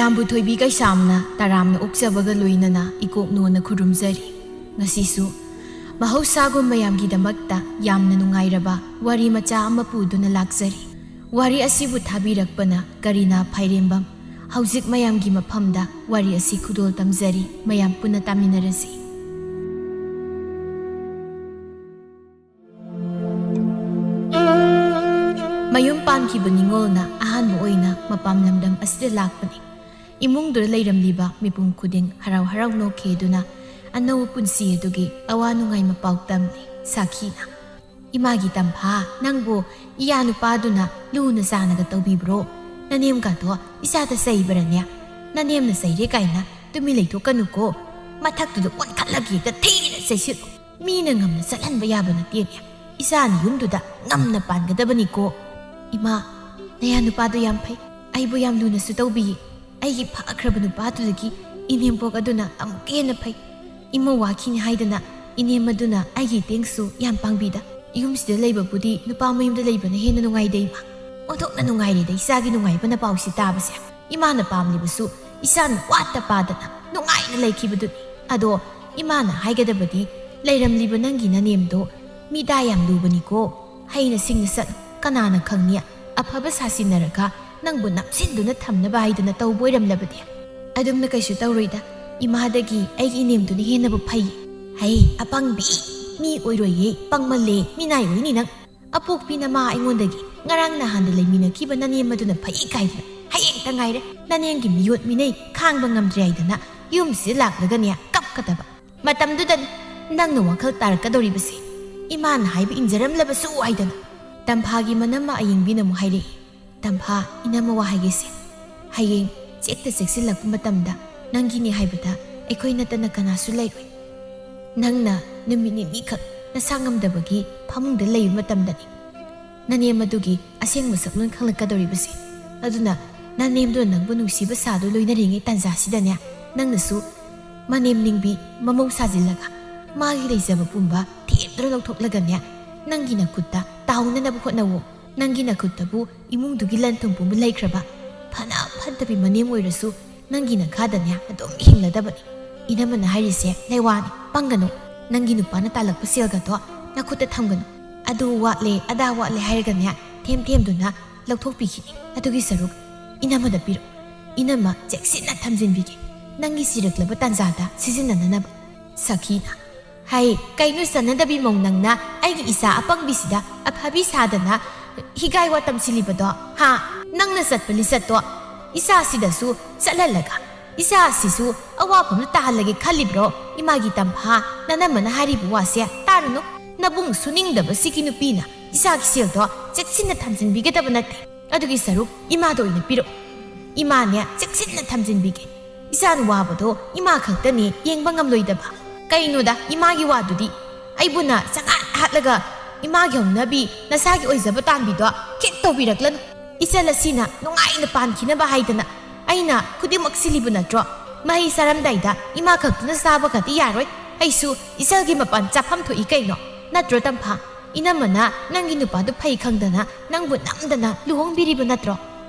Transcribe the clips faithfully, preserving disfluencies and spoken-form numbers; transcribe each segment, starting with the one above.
ꯇꯥꯝꯕꯨ ꯊꯣꯏꯕꯤ ꯀꯩꯁꯥꯝꯅ ꯇꯔꯥꯝꯅ ꯑꯣꯛꯆꯕꯒ ꯂꯣꯏꯅꯅ ꯏꯀꯣꯛꯅꯣꯅ ꯈꯨꯔꯨꯝꯖꯔꯤ꯫ ꯉꯁꯤꯁꯨ ꯃꯍꯧꯁꯥꯒꯨꯝ ꯃꯌꯥꯝꯒꯤꯗꯃꯛꯇ ꯌꯥꯝꯅ ꯅꯨꯡꯉꯥꯏꯔꯕ ꯋꯥꯔꯤ ꯃꯆꯥ ꯑꯃ ꯄꯨꯗꯨꯅ ꯂꯥꯛꯆꯔꯤ꯫ ꯋꯥꯔꯤ ꯑꯁꯤꯕꯨ ꯊꯥꯕꯤꯔꯛꯄꯅ ꯀꯔꯤꯅꯥ ꯐꯥꯏꯔꯦꯝꯕꯝ꯫ ꯍꯧꯖꯤꯛ ꯃꯌꯥꯝꯒꯤ ꯃꯐꯝꯗ ꯋꯥꯔꯤ ꯑꯁꯤ ꯈꯨꯗꯣꯜ ꯇꯝꯖꯔꯤ꯫ ꯃꯌꯥꯝ ꯄꯨꯟꯅ ꯇꯥꯃꯤꯟꯅꯔꯁꯤ꯫ ꯃꯌꯨꯝ ꯄꯥꯟꯈꯤꯕ ꯅꯤꯉꯣꯜꯅ ꯑꯍꯥꯟꯕ ꯑꯣꯏꯅ ꯃꯄꯥꯝ ꯂꯝꯗꯝ ꯑꯁꯤꯗ ꯂꯥꯛꯄꯅꯤ꯫ ꯏꯃꯨꯡꯗꯨꯗ ꯂꯩꯔꯝꯂꯤꯕ ꯃꯤꯄꯨꯝ ꯈꯨꯗꯤꯡ ꯍꯔꯥꯎ ꯍꯔꯥꯎ ꯅꯣꯛꯈꯤ ꯑꯗꯨꯅ ꯑꯅꯧꯕ ꯄꯨꯟꯁꯤ ꯑꯗꯨꯒꯤ ꯑꯋꯥ ꯅꯨꯡꯉꯥꯏ ꯃꯄꯥꯎ ꯇꯝꯂꯤ꯫ ꯁꯥꯈꯤꯅ, "ꯏꯃꯥꯒꯤ ꯇꯝꯐꯥ, ꯅꯪꯕꯨ ꯏꯌꯥ ꯅꯨꯄꯥꯗꯨꯅ ꯂꯨꯅ ꯆꯥꯟꯅꯒ ꯇꯧꯕꯤꯕ꯭ꯔꯣ? ꯅꯅꯦꯝꯒꯗꯣ ꯏꯆꯥꯗ ꯆꯩꯕ꯭ꯔꯅꯦ? ꯅꯅꯦꯝꯅ ꯆꯩꯔꯦ ꯀꯥꯏꯅ ꯇꯨꯃꯤꯟ ꯂꯩꯊꯣꯛꯀꯅꯨꯀꯣ꯫ ꯃꯊꯛꯇꯨꯗ ꯑꯣꯟꯈꯠꯂꯒ ꯍꯦꯛꯇ ꯊꯤꯅ ꯆꯩꯁꯤꯜꯂꯨ꯫ ꯃꯤꯅ ꯉꯝꯅ ꯆꯠꯍꯟꯕ ꯌꯥꯕ ꯅꯠꯇꯦꯅꯦ꯫ ꯏꯆꯥꯅ ꯌꯨꯝꯗꯨꯗ ꯉꯝꯅ ꯄꯥꯟꯒꯗꯕꯅꯤꯀꯣ꯫ ꯏꯃꯥ, ꯅꯌꯥ ꯅꯨꯄꯥꯗꯣ ꯌꯥꯝ ꯐꯩ꯫ ꯑꯩꯕꯨ ꯌꯥꯝ ꯂꯨꯅꯁꯨ ꯇꯧꯕꯤꯌꯦ꯫ ꯑꯩꯒꯤ ꯐꯈ꯭ꯔꯕ ꯅꯨꯄꯥꯗꯨꯗꯒꯤ ꯏꯅꯦꯝꯄꯣꯛ ꯑꯗꯨꯅ ꯑꯃꯨꯛꯀ ꯍꯦꯟꯅ ꯐꯩ꯫ ꯏꯃꯧ ꯋꯥꯈꯤꯅꯤ ꯍꯥꯏꯗꯅ ꯏꯅꯦꯝ ꯑꯗꯨꯅ ꯑꯩꯒꯤ ꯏꯇꯦꯡꯁꯨ ꯌꯥꯝ ꯄꯥꯡꯕꯤꯗ꯫ ꯌꯨꯝꯁꯤꯗ ꯂꯩꯕꯕꯨꯗꯤ ꯅꯨꯄꯥ ꯃꯌꯨꯝꯗ ꯂꯩꯕꯅ ꯍꯦꯟꯅ ꯅꯨꯡꯉꯥꯏꯗ ꯏꯃꯥ꯫ ꯑꯣꯟꯊꯣꯛꯅ ꯅꯨꯡꯉꯥꯏꯔꯦꯗ ꯏꯆꯥꯒꯤ ꯅꯨꯡꯉꯥꯏꯕ ꯅꯄꯥꯎꯁꯤ ꯇꯥꯕꯁꯦ꯫ ꯏꯃꯥꯅ ꯄꯥꯝꯂꯤꯕꯁꯨ ꯏꯆꯥꯅ ꯋꯥꯠꯇ ꯄꯥꯗꯅ ꯅꯨꯡꯉꯥꯏꯅ ꯂꯩꯈꯤꯕꯗꯨꯅꯤ꯫ ꯑꯗꯣ ꯏꯃꯥꯅ ꯍꯥꯏꯒꯗꯕꯗꯤ, ꯂꯩꯔꯝꯂꯤꯕ ꯅꯪꯒꯤ ꯅꯅꯦꯝꯗꯣ ꯃꯤꯗꯥ ꯌꯥꯝ ꯂꯨꯕꯅꯤꯀꯣ꯫ ꯍꯩꯅ ꯁꯤꯡꯅ ꯆꯠꯂꯨ꯫ ꯀꯅꯥꯅ ꯈꯪꯅꯤ, ꯑꯐꯕ ꯁꯥꯁꯤꯟꯅꯔꯒ ꯅꯪꯕꯨ ꯅꯞꯁꯤꯟꯗꯨꯅ ꯊꯝꯅꯕ ꯍꯥꯏꯗꯅ ꯇꯧꯕ ꯑꯣꯏꯔꯝꯂꯕꯗꯤ꯫ ꯑꯗꯨꯝꯅ ꯀꯩꯁꯨ ꯇꯧꯔꯣꯏꯗ꯫ ꯏꯃꯥꯗꯒꯤ ꯑꯩꯒꯤ ꯏꯅꯦꯝꯗꯨꯅ ꯍꯦꯟꯅꯕꯨ ꯐꯩ꯫ ꯍꯩ, ꯑꯄꯪꯕꯤ! ꯃꯤ ꯑꯣꯏꯔꯣꯏꯌꯦ, ꯄꯪꯃꯜꯂꯦ, ꯃꯤꯅꯥꯏ ꯑꯣꯏꯅꯤ ꯅꯪ꯫ ꯑꯄꯣꯛꯄꯤꯅ ꯃꯥ ꯑꯩꯉꯣꯟꯗꯒꯤ ꯉꯔꯥꯡ ꯅꯍꯥꯟꯗ ꯂꯩꯃꯤꯟꯅꯈꯤꯕ ꯅꯅꯦꯝ ꯑꯗꯨꯅ ꯐꯩ ꯀꯥꯏꯗꯅ ꯍꯌꯦꯡꯇ ꯉꯥꯏꯔꯦ꯫ ꯅꯅꯦꯝꯒꯤ ꯃꯤꯑꯣꯠ ꯃꯤꯅꯩ ꯈꯥꯡꯕ ꯉꯝꯗ꯭ꯔꯦ ꯍꯥꯏꯗꯅ ꯌꯨꯝꯁꯤꯗ ꯂꯥꯛꯂꯒꯅꯦ ꯀꯞꯀꯗꯕ꯫ ꯃꯇꯝꯗꯨꯗꯅꯤ ꯅꯪꯅ ꯋꯥꯈꯜ ꯇꯥꯔꯛꯀꯗꯧꯔꯤꯕꯁꯦ꯫ ꯏꯃꯥꯅ ꯍꯥꯏꯕ ꯏꯟꯖꯔꯝꯂꯕꯁꯨ ꯍꯥꯏꯗꯅ꯫ ꯇꯝꯐꯥꯒꯤ ꯃꯅꯝꯃ ꯑꯌꯤꯡꯕꯤꯅ ꯑꯃꯨꯛ ꯍꯥꯏꯔꯛꯏ, "ꯇꯝꯐꯥ, ꯏꯅꯝꯃ ꯋꯥ ꯍꯥꯏꯒꯦꯁꯦ꯫ ꯍꯌꯦꯡ ꯆꯦꯛꯇ ꯆꯦꯛꯁꯤꯜꯂꯛꯄ ꯃꯇꯝꯗ ꯅꯪꯒꯤꯅꯤ ꯍꯥꯏꯕꯗ ꯑꯩꯈꯣꯏ ꯅꯠꯇꯅ ꯀꯅꯥꯁꯨ ꯂꯩꯔꯣꯏ꯫ ꯅꯪꯅ ꯅꯨꯃꯤꯠ ꯅꯤꯅꯤꯈꯛ ꯅꯁꯥ ꯉꯝꯗꯕꯒꯤ ꯐꯃꯨꯡꯗ ꯂꯩꯕ ꯃꯇꯝꯗꯅꯤ ꯅꯅꯦꯝ ꯑꯗꯨꯒꯤ ꯑꯁꯦꯡꯕ ꯁꯛꯂꯣꯟ ꯈꯪꯂꯛꯀꯗꯧꯔꯤꯕꯁꯦ꯫ ꯑꯗꯨꯅ ꯅꯅꯦꯝꯗꯨꯅ ꯅꯪꯕꯨ ꯅꯨꯡꯁꯤꯕ ꯁꯥꯗꯨ ꯂꯣꯏꯅꯔꯤꯉꯩ ꯇꯥꯟꯖꯥꯁꯤꯗꯅꯦ, ꯅꯪꯅꯁꯨ ꯃꯅꯦꯝ ꯅꯤꯡꯕꯤ ꯃꯃꯧ ꯁꯥꯖꯤꯜꯂꯒ ꯃꯥꯒꯤ ꯂꯩꯖꯕ ꯄꯨꯝꯕ ꯊꯦꯝꯗꯨꯅ ꯂꯧꯊꯣꯛꯂꯒꯅꯦ, ꯅꯪꯒꯤ ꯅꯈꯨꯠꯇ ꯇꯥꯎꯅꯅꯕ ꯍꯣꯠꯅꯧꯋꯣ꯫ ꯅꯪꯒꯤ ꯅꯈꯨꯠꯇꯕꯨ ꯏꯃꯨꯡꯗꯨꯒꯤ ꯂꯟ ꯊꯨꯝ ꯄꯨꯝꯕ ꯂꯩꯈ꯭ꯔꯕ ꯐꯅ ꯅꯠꯇꯕꯤ ꯃꯅꯦꯝ ꯑꯣꯏꯔꯁꯨ ꯅꯪꯒꯤ ꯅꯈꯥꯗꯅꯦ ꯑꯗꯨꯝ ꯍꯤꯡꯂꯗꯕꯅꯤ꯫ ꯏꯅꯝꯃꯅ ꯍꯥꯏꯔꯤꯁꯦ ꯂꯩꯋꯥꯅꯤ, ꯄꯪꯒꯅꯨ꯫ ꯅꯪꯒꯤ ꯅꯨꯄꯥꯅ ꯇꯥꯜꯂꯛꯄ ꯁꯦꯜꯒꯗꯣ ꯅꯈꯨꯠꯇ ꯊꯝꯒꯅꯨ꯫ ꯑꯗꯨ ꯋꯥꯠꯂꯦ, ꯑꯗꯥ ꯋꯥꯠꯂꯦ ꯍꯥꯏꯔꯒꯅꯦ ꯊꯦꯝ ꯊꯦꯝꯗꯨꯅ ꯂꯧꯊꯣꯛꯄꯤꯈꯤꯅꯤ꯫ ꯑꯗꯨꯒꯤ ꯁꯔꯨꯛ ꯏꯅꯝꯃꯗ ꯄꯤꯔꯣ꯫ ꯏꯅꯝꯃ ꯆꯦꯛꯁꯤꯟꯅ ꯊꯝꯖꯤꯟꯕꯤꯒꯦ, ꯅꯪꯒꯤ ꯁꯤꯔꯛꯂꯕ ꯇꯥꯟꯖꯥꯗ ꯁꯤꯖꯤꯟꯅꯅꯅꯕ꯫ ꯁꯈꯤꯅ, ꯍꯩ, ꯀꯩꯅꯣ ꯆꯟꯅꯗꯕꯤ ꯃꯧ ꯅꯪꯅ ꯑꯩꯒꯤ ꯏꯆꯥ ꯑꯄꯪꯕꯤꯁꯤꯗ ꯑꯐꯕꯤ ꯁꯥꯗꯅ ꯍꯤꯒꯥꯏ ꯋꯥ ꯇꯝꯁꯤꯜꯂꯤꯕꯗꯣ? ꯍꯥ? ꯅꯪꯅ ꯆꯠꯄ ꯂꯤꯆꯠꯇꯣ ꯏꯆꯥꯁꯤꯗꯁꯨ ꯆꯠꯍꯜꯂꯒ ꯏꯆꯥꯁꯤꯁꯨ ꯑꯋꯥꯐꯝꯗ ꯇꯥꯍꯜꯂꯒꯦ ꯈꯜꯂꯤꯕ꯭ꯔꯣ? ꯏꯃꯥꯒꯤ ꯇꯝꯐꯥ, ꯅꯅꯝꯃꯅ ꯍꯥꯏꯔꯤꯕ ꯋꯥꯁꯦ ꯇꯥꯔꯨꯅꯨ꯫ ꯅꯕꯨꯡ ꯁꯨꯅꯤꯡꯗꯕꯁꯤꯒꯤ ꯅꯨꯄꯤꯅ ꯏꯆꯥꯒꯤ ꯁꯦꯜꯗꯣ ꯆꯦꯛꯁꯤꯟꯅ ꯊꯝꯖꯤꯟꯕꯤꯒꯗꯕ ꯅꯠꯇꯦ꯫ ꯑꯗꯨꯒꯤ ꯁꯔꯨꯛ ꯏꯃꯥꯗ ꯑꯣꯏꯅ ꯄꯤꯔꯛꯎ꯫ ꯏꯃꯥꯅꯦ ꯆꯦꯛꯁꯤꯟꯅ ꯊꯝꯖꯤꯟꯕꯤꯒꯦ꯫ ꯏꯆꯥꯅ ꯋꯥꯕꯗꯣ ꯏꯃꯥ ꯈꯛꯇꯅꯦ ꯌꯦꯡꯕ ꯉꯝꯂꯣꯏꯗꯕ꯫ ꯀꯩꯅꯣꯗ ꯏꯃꯥꯒꯤ ꯋꯥꯗꯨꯗꯤ? ꯑꯩꯕꯨꯅ ꯆꯉꯥꯛ ꯍꯥꯠꯂꯒ ꯏꯃꯥꯒꯤ ꯍꯧꯅꯕꯤ ꯅꯁꯥꯒꯤ ꯑꯣꯏꯖꯕ ꯇꯥꯟꯕꯤꯗꯣ ꯈꯤꯠ ꯇꯧꯕꯤꯔꯛꯂꯅꯨ꯫ ꯏꯆꯜ ꯑꯁꯤꯅ ꯅꯨꯡꯉꯥꯏꯅ ꯄꯥꯟꯈꯤꯅꯕ ꯍꯥꯏꯗꯅ ꯑꯩꯅ ꯈꯨꯗꯤꯡꯃꯛ ꯁꯤꯜꯂꯤꯕ ꯅꯠꯇ꯭ꯔꯣ? ꯃꯍꯩ ꯆꯥꯔꯝꯗꯥꯏꯗ ꯏꯃꯥ ꯈꯛꯇꯅ ꯆꯥꯕ ꯈꯛꯇꯤ ꯌꯥꯔꯣꯏ꯫ ꯑꯩꯁꯨ ꯏꯆꯜꯒꯤ ꯃꯄꯥꯟ ꯆꯥꯐꯝ ꯊꯣꯛꯏ ꯀꯩꯅꯣ? ꯅꯠꯇ꯭ꯔꯣ ꯇꯝꯐꯥ? ꯏꯅꯝꯃꯅ ꯅꯪꯒꯤ ꯅꯨꯄꯥꯗꯨ ꯐꯩ ꯈꯪꯗꯅ ꯅꯪꯕꯨ ꯅꯝꯗꯅ ꯂꯨꯍꯣꯡꯕꯤꯔꯤꯕ ꯅꯠꯇ꯭ꯔꯣ?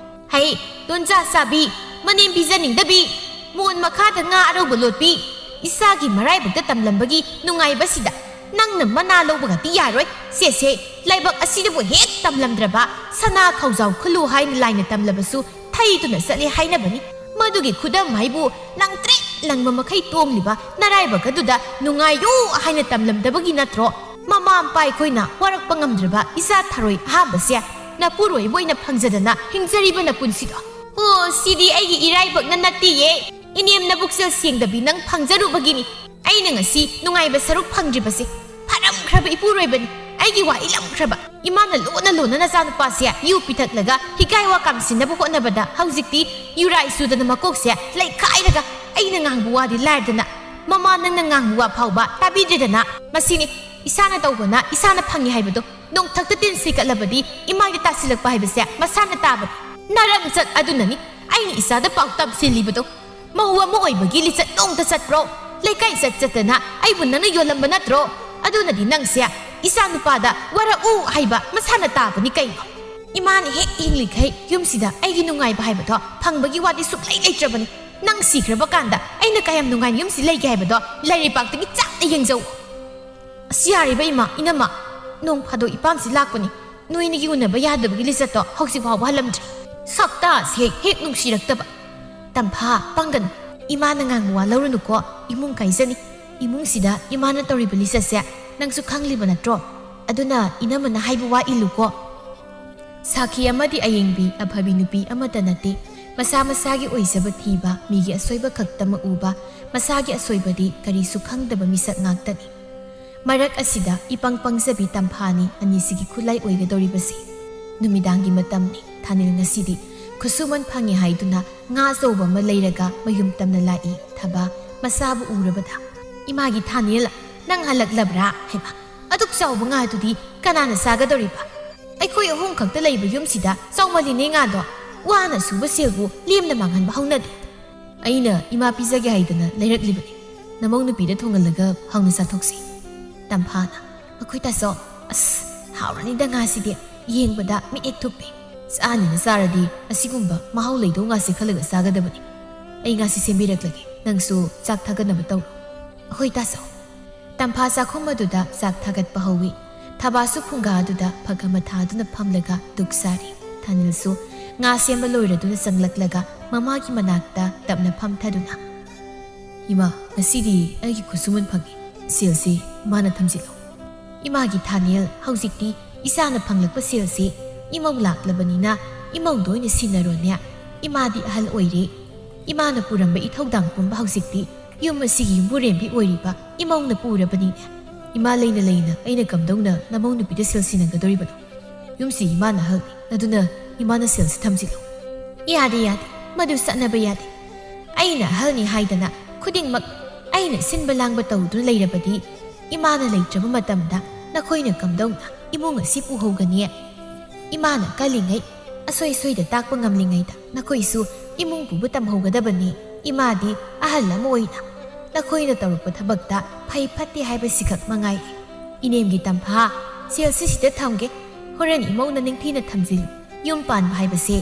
ꯍꯩ, ꯇꯣꯟꯖꯥ ꯆꯥꯕꯤ, ꯃꯅꯦꯝ ꯄꯤꯖꯅꯤꯡꯗꯕꯤ, ꯃꯣꯟ ꯃꯈꯥꯗ ꯉꯥ ꯑꯔꯧꯕ ꯂꯣꯠꯄꯤ, ꯏꯆꯥꯒꯤ ꯃꯔꯥꯏꯕꯛꯇ ꯇꯝꯂꯝꯕꯒꯤ ꯅꯨꯡꯉꯥꯏꯕꯁꯤꯗ ꯅꯪꯅ ꯃꯅꯥ ꯂꯧꯕꯒꯗꯤ ꯌꯥꯔꯣꯏ꯫ ꯁꯦ ꯁꯦ, ꯂꯥꯏꯕꯛ ꯑꯁꯤꯗꯕꯨ ꯍꯦꯛ ꯇꯝꯂꯝꯗ꯭ꯔꯕ ꯁꯅꯥ ꯈꯧꯖꯥꯎ ꯈꯨꯜꯂꯨ ꯍꯥꯏꯅ ꯂꯥꯏꯅ ꯇꯝꯂꯕꯁꯨ ꯊꯩꯗꯨꯅ ꯆꯠꯂꯦ ꯍꯥꯏꯅꯕꯅꯤ꯫ ꯃꯗꯨꯒꯤ ꯈꯨꯗꯝ ꯍꯥꯏꯕꯨ ꯂꯪꯇ꯭ꯔꯤꯛ ꯂꯪꯕ ꯃꯈꯩ ꯇꯣꯡꯂꯤꯕ ꯅꯔꯥꯏꯕꯛ ꯑꯗꯨꯗ ꯅꯨꯡꯉꯥꯏꯌꯨ ꯍꯥꯏꯅ ꯇꯝꯂꯝꯗꯕꯒꯤ ꯅꯠꯇ꯭ꯔꯣ? ꯃꯃꯥ ꯃꯄꯥ ꯑꯩꯈꯣꯏꯅ ꯋꯥꯔꯛꯄ ꯉꯝꯗ꯭ꯔꯕ ꯏꯆꯥ ꯊꯔꯣꯏ ꯑꯍꯥꯝꯕꯁꯦ ꯅꯄꯨꯔꯣꯏꯕ ꯑꯣꯏꯅ ꯐꯪꯖꯗꯅ ꯍꯤꯡꯖꯔꯤꯕ ꯅꯄꯨꯟꯁꯤꯗꯣ꯫ ꯑꯣ, ꯁꯤꯗꯤ ꯑꯩꯒꯤ ꯏꯔꯥꯏꯕꯛꯅ ꯅꯠꯇꯤꯌꯦ꯫ ꯏꯅꯦꯝ ꯅꯕꯨꯛꯆꯦꯜ ꯁꯦꯡꯗꯕꯤ ꯅꯪ ꯐꯪꯖꯔꯨꯕꯒꯤꯅꯤ꯫ ꯑꯩꯅ ꯉꯁꯤ ꯅꯨꯡꯉꯥꯏꯕ ꯁꯔꯨꯛ ꯐꯪꯗ꯭ꯔꯤꯕꯁꯦ꯫ ꯐꯔꯝꯈ꯭ꯔꯕ ꯏꯄꯨꯔꯣꯏꯕꯅꯤ꯫ ꯑꯩꯒꯤ ꯋꯥ ꯏꯜꯂꯝꯈ꯭ꯔꯕ꯫ ꯏꯃꯥꯅ ꯂꯣꯟꯅ ꯂꯣꯟꯅ ꯅꯆꯥꯅꯨꯄꯥꯁꯦ ꯌꯨ ꯄꯤꯊꯛꯂꯒ ꯍꯤꯒꯥꯏ ꯋꯥ ꯀꯥꯝꯁꯤꯟꯅꯕ ꯍꯣꯠꯅꯕꯗ ꯍꯧꯖꯤꯛꯇꯤ ꯌꯨꯔꯥꯏ ꯆꯨꯗꯅ ꯃꯀꯣꯛꯁꯦ ꯂꯩꯈꯥꯏꯔꯒ ꯑꯩꯅ ꯉꯥꯡꯕ ꯋꯥꯗꯤ ꯂꯥꯏꯔꯗꯅ ꯃꯃꯥ ꯅꯪꯅ ꯉꯥꯡꯕ ꯋꯥ ꯐꯥꯎꯕ ꯇꯥꯕꯤꯗ꯭ꯔꯦꯗꯅ꯫ ꯃꯁꯤꯅꯤ ꯏꯁꯥꯅ ꯇꯧꯕꯅ ꯏꯁꯥꯅ ꯐꯪꯉꯤ ꯍꯥꯏꯕꯗꯣ꯫ ꯅꯣꯡꯊꯛꯇ ꯇꯤꯟ ꯁꯤꯀꯠꯂꯕꯗꯤ ꯏꯃꯥꯏꯗ ꯇꯥꯁꯤꯜꯂꯛꯄ ꯍꯥꯏꯕꯁꯦ ꯃꯁꯥꯅ ꯇꯥꯕꯅꯤ꯫ ꯅꯔꯝꯆꯠ ꯑꯗꯨꯅꯅꯤ ꯑꯩꯅ ꯏꯆꯥꯗ ꯄꯥꯎ ꯇꯝꯁꯤꯜꯂꯤꯕꯗꯣ꯫ ꯃꯧ ꯑꯃ ꯑꯣꯏꯕꯒꯤ ꯂꯤꯆꯠ ꯅꯣꯡꯇ ꯆꯠꯄ꯭ꯔꯣ? ꯂꯩꯀꯥꯏ ꯆꯠ ꯆꯠꯇꯅ ꯑꯩꯕꯨ ꯅꯪꯅ ꯌꯣꯜꯂꯝꯕ ꯅꯠꯇ꯭ꯔꯣ? ꯑꯗꯨꯅꯗꯤ ꯅꯪꯁꯦ ꯏꯆꯥ ꯅꯨꯄꯥꯗ ꯋꯥꯔꯛꯎ ꯍꯥꯏꯕ ꯃꯁꯥꯅ ꯇꯥꯕꯅꯤ ꯀꯩꯅꯣ꯫ ꯏꯃꯥꯅ ꯍꯦꯛ ꯍꯤꯡꯂꯤꯈꯩ ꯌꯨꯝꯁꯤꯗ ꯑꯩꯒꯤ ꯅꯨꯡꯉꯥꯏꯕ ꯍꯥꯏꯕꯗꯣ ꯐꯪꯕꯒꯤ ꯋꯥꯗꯤ ꯁꯨꯛꯂꯩ ꯂꯩꯇ꯭ꯔꯕꯅꯤ꯫ ꯅꯪ ꯁꯤꯈ꯭ꯔꯕ ꯀꯥꯟꯗ ꯑꯩꯅ ꯀꯌꯥꯝ ꯅꯨꯡꯉꯥꯏꯅ ꯌꯨꯝꯁꯤ ꯂꯩꯒꯦ ꯍꯥꯏꯕꯗꯣ ꯂꯥꯏꯔꯩꯄꯥꯛꯇꯒꯤ ꯆꯥꯝꯅ ꯌꯦꯡꯖꯧ꯫ ꯑꯁ, ꯌꯥꯔꯤꯕ ꯏꯃꯥ, ꯏꯅꯝꯃ, ꯅꯣꯡ ꯐꯥꯗꯣꯛ ꯏꯄꯥꯝꯁꯤ ꯂꯥꯛꯄꯅꯤ꯫ ꯅꯣꯏꯅꯤꯒꯤ ꯎꯅꯕ ꯌꯥꯗꯕꯒꯤ ꯂꯤꯆꯠꯇꯣ ꯍꯧꯖꯤꯛ ꯐꯥꯎꯕ ꯍꯜꯂꯝꯗ꯭ꯔꯤ꯫ ꯁꯛꯇꯥꯁꯦ ꯍꯦꯛ ꯅꯨꯡꯁꯤꯔꯛꯇꯕ꯫ ꯇꯝꯐꯥ, ꯄꯪꯒꯅꯨ꯫ ꯏꯃꯥꯅ ꯉꯥꯡꯕ ꯋꯥ ꯂꯧꯔꯨꯅꯨꯀꯣ, ꯏꯃꯨꯡ ꯀꯥꯏꯖꯅꯤ꯫ ꯏꯃꯨꯡꯁꯤꯗ ꯏꯃꯥꯅ ꯇꯧꯔꯤꯕ ꯂꯤꯆꯠꯁꯦ ꯅꯪꯁꯨ ꯈꯪꯂꯤꯕ ꯅꯠꯇ꯭ꯔꯣ? ꯑꯗꯨꯅ ꯏꯅꯝꯃꯅ ꯍꯥꯏꯕ ꯋꯥ ꯏꯜꯂꯨꯀꯣ꯫ ꯁꯥꯈꯤ ꯑꯃꯗꯤ ꯑꯌꯦꯡꯕꯤ ꯑꯐꯕꯤ ꯅꯨꯄꯤ ꯑꯃꯠꯇ ꯅꯠꯇꯦ꯫ ꯃꯁꯥ ꯃꯁꯥꯒꯤ ꯑꯣꯏꯖꯕ ꯊꯤꯕ, ꯃꯤꯒꯤ ꯑꯁꯣꯏꯕ ꯈꯛꯇꯃꯛ ꯎꯕ, ꯃꯁꯥꯒꯤ ꯑꯁꯣꯏꯕꯗꯤ ꯀꯔꯤꯁꯨ ꯈꯪꯗꯕ ꯃꯤꯁꯛ ꯉꯥꯛꯇꯅꯤ꯫ ꯃꯔꯛ ꯑꯁꯤꯗ ꯏꯄꯪ ꯄꯪꯖꯕꯤ ꯇꯝꯐꯥꯅꯤ ꯑꯅꯤꯁꯤꯒꯤ ꯈꯨꯠꯂꯥꯏ ꯑꯣꯏꯒꯗꯧꯔꯤꯕꯁꯤ꯫ ꯅꯨꯃꯤꯗꯥꯡꯒꯤ ꯃꯇꯝꯅꯤ꯫ ꯊꯥꯅꯤꯜ ꯉꯁꯤꯗꯤ ꯈꯨꯠꯁꯨꯃꯟ ꯐꯪꯉꯤ ꯍꯥꯏꯗꯨꯅ ꯉꯥ ꯑꯆꯧꯕ ꯑꯃ ꯂꯩꯔꯒ ꯃꯌꯨꯝ ꯇꯝꯅ ꯂꯥꯛꯏ꯫ ꯊꯕꯥ ꯃꯁꯥꯕꯨ ꯎꯔꯕꯗ, "ꯏꯃꯥꯒꯤ ꯊꯥꯅꯤꯜ, ꯅꯪ ꯍꯜꯂꯛꯂꯕ꯭ꯔꯥ? ꯍꯩꯃꯥ, ꯑꯗꯨꯛ ꯆꯥꯎꯕ ꯉꯥꯗꯨꯗꯤ ꯀꯅꯥꯅ ꯆꯥꯒꯗꯧꯔꯤꯕ? ꯑꯩꯈꯣꯏ ꯑꯍꯨꯝ ꯈꯛꯇ ꯂꯩꯕ ꯌꯨꯝꯁꯤꯗ ꯆꯥꯎꯃꯜꯂꯤꯅꯦ ꯉꯥꯗꯣ꯫ ꯋꯥꯅ ꯁꯨꯕ ꯁꯦꯜꯕꯨ ꯂꯦꯝꯅ ꯃꯥꯡꯍꯟꯕ ꯍꯧꯅꯗꯦ꯫ ꯑꯩꯅ ꯏꯃꯥ ꯄꯤꯖꯒꯦ ꯍꯥꯏꯗꯅ ꯂꯩꯔꯛꯂꯤꯕꯅꯤ꯫ ꯅꯃꯧ ꯅꯨꯄꯤꯗ ꯊꯣꯡꯍꯜꯂꯒ ꯍꯥꯎꯅ ꯆꯥꯊꯣꯛꯁꯤ꯫" ꯇꯝꯐꯥꯅ, "ꯑꯩꯈꯣꯏ ꯇꯥꯆꯧ, ꯑꯁ, ꯍꯥꯎꯔꯅꯤꯗ ꯉꯥꯁꯤꯗꯤ꯫ ꯌꯦꯡꯕꯗ ꯃꯤꯠ ꯍꯦꯛ ꯊꯨꯞꯄꯦ꯫ ꯆꯥꯅꯤꯅ ꯆꯥꯔꯗꯤ ꯑꯁꯤꯒꯨꯝꯕ ꯃꯍꯥꯎ ꯂꯩꯗꯧ ꯉꯥꯁꯦ ꯈꯜꯂꯒ ꯆꯥꯒꯗꯕꯅꯤ꯫ ꯑꯩ ꯉꯥꯁꯤ ꯁꯦꯝꯕꯤꯔꯛꯂꯒꯦ꯫ ꯅꯪꯁꯨ ꯆꯥꯛ ꯊꯥꯒꯠꯅꯕ ꯇꯧꯔꯣ꯫" "ꯍꯣꯏ ꯇꯥꯆꯧ꯫" ꯇꯝꯐꯥ ꯆꯥꯛꯈꯨꯝ ꯑꯗꯨꯗ ꯆꯥꯛ ꯊꯥꯒꯠꯄ ꯍꯧꯏ꯫ ꯊꯕꯥꯁꯨ ꯐꯨꯡꯒꯥ ꯑꯗꯨꯗ ꯐꯒ ꯃꯊꯥꯗꯨꯅ ꯐꯝꯂꯒ ꯗꯨꯛ ꯆꯥꯔꯤ꯫ ꯊꯥꯅꯤꯜꯁꯨ ꯉꯥ ꯁꯦꯝꯕ ꯂꯣꯏꯔꯗꯨꯅ ꯆꯪꯂꯛꯂꯒ ꯃꯃꯥꯒꯤ ꯃꯅꯥꯛꯇ ꯇꯞꯅ ꯐꯝꯊꯗꯨꯅ, "ꯏꯃꯥ, ꯉꯁꯤꯗꯤ ꯑꯩꯒꯤ ꯈꯨꯠꯁꯨꯃꯟ ꯐꯪꯉꯤ꯫ ꯁꯦꯜꯁꯤ ꯏꯃꯥꯅ ꯊꯝꯖꯤꯜꯂꯨ꯫" "ꯏꯃꯥꯒꯤ ꯊꯥꯅꯤꯜ, ꯍꯧꯖꯤꯛꯇꯤ ꯏꯆꯥꯅ ꯐꯪꯂꯛꯄ ꯁꯦꯜꯁꯤ ꯏꯃꯧ ꯂꯥꯛꯂꯕꯅꯤꯅ ꯏꯃꯧꯗ ꯑꯣꯏꯅ ꯁꯤꯟꯅꯔꯣꯅꯦ꯫ ꯏꯃꯥꯗꯤ ꯑꯍꯜ ꯑꯣꯏꯔꯦ꯫ ꯏꯃꯥꯅ ꯄꯨꯔꯝꯕ ꯏꯊꯧꯗꯥꯡ ꯄꯨꯝꯕ ꯍꯧꯖꯤꯛꯇꯤ ꯌꯨꯝ ꯑꯁꯤꯒꯤ ꯌꯨꯝꯕꯨꯔꯦꯝꯕꯤ ꯑꯣꯏꯔꯤꯕ ꯏꯃꯧꯅ ꯄꯨꯔꯕꯅꯤꯅꯦ꯫ ꯏꯃꯥ ꯂꯩꯅ ꯂꯩꯅ ꯑꯩꯅ ꯀꯝꯗꯧꯅ ꯅꯃꯧ ꯅꯨꯄꯤꯗ ꯁꯦꯜ ꯁꯤꯟꯅꯒꯗꯧꯔꯤꯕꯅꯣ? ꯌꯨꯝꯁꯤ ꯏꯃꯥꯅ ꯑꯍꯜꯅꯤ, ꯑꯗꯨꯅ ꯏꯃꯥꯅ ꯁꯦꯜꯁꯤ ꯊꯝꯖꯤꯜꯂꯨ꯫" "ꯌꯥꯗꯦ, ꯌꯥꯗꯦ, ꯃꯗꯨ ꯆꯠꯅꯕ ꯌꯥꯗꯦ꯫ ꯑꯩꯅ ꯑꯍꯜꯅꯤ ꯍꯥꯏꯗꯅ ꯈꯨꯗꯤꯡꯃꯛ ꯑꯩꯅ ꯁꯤꯟꯕ ꯂꯥꯡꯕ ꯇꯧꯗꯨꯅ ꯂꯩꯔꯕꯗꯤ ꯏꯃꯥꯅ ꯂꯩꯇ꯭ꯔꯕ ꯃꯇꯝꯗ ꯅꯈꯣꯏꯅ ꯀꯝꯗꯧꯅ ꯏꯃꯨꯡ ꯑꯁꯤ ꯄꯨꯍꯧꯒꯅꯤ? ꯏꯃꯥꯅ ꯀꯜꯂꯤꯉꯩ, ꯑꯁꯣꯏ ꯑꯁꯣꯏꯗ ꯇꯥꯛꯄ ꯉꯝꯂꯤꯉꯩꯗ ꯅꯈꯣꯏꯁꯨ ꯏꯃꯨꯡ ꯄꯨꯕ ꯇꯝꯍꯧꯒꯗꯕꯅꯤ꯫ ꯏꯃꯥꯗꯤ ꯑꯍꯜ ꯑꯃ ꯑꯣꯏꯅ ꯅꯈꯣꯏꯅ ꯇꯧꯔꯛꯄ ꯊꯕꯛꯇ ꯐꯩ ꯐꯠꯇꯦ ꯍꯥꯏꯕꯁꯤꯈꯛ ꯃꯉꯥꯏꯔꯦ꯫ ꯏꯅꯦꯝꯒꯤ ꯇꯝꯐꯥ, ꯁꯦꯜꯁꯤ ꯁꯤꯗ ꯊꯝꯒꯦ꯫ ꯍꯣꯔꯦꯟ ꯏꯃꯧꯅ ꯅꯤꯡꯊꯤꯅ ꯊꯝꯖꯤꯜꯂꯨ꯫ ꯌꯨꯝ ꯄꯥꯟꯕ ꯍꯥꯏꯕꯁꯦ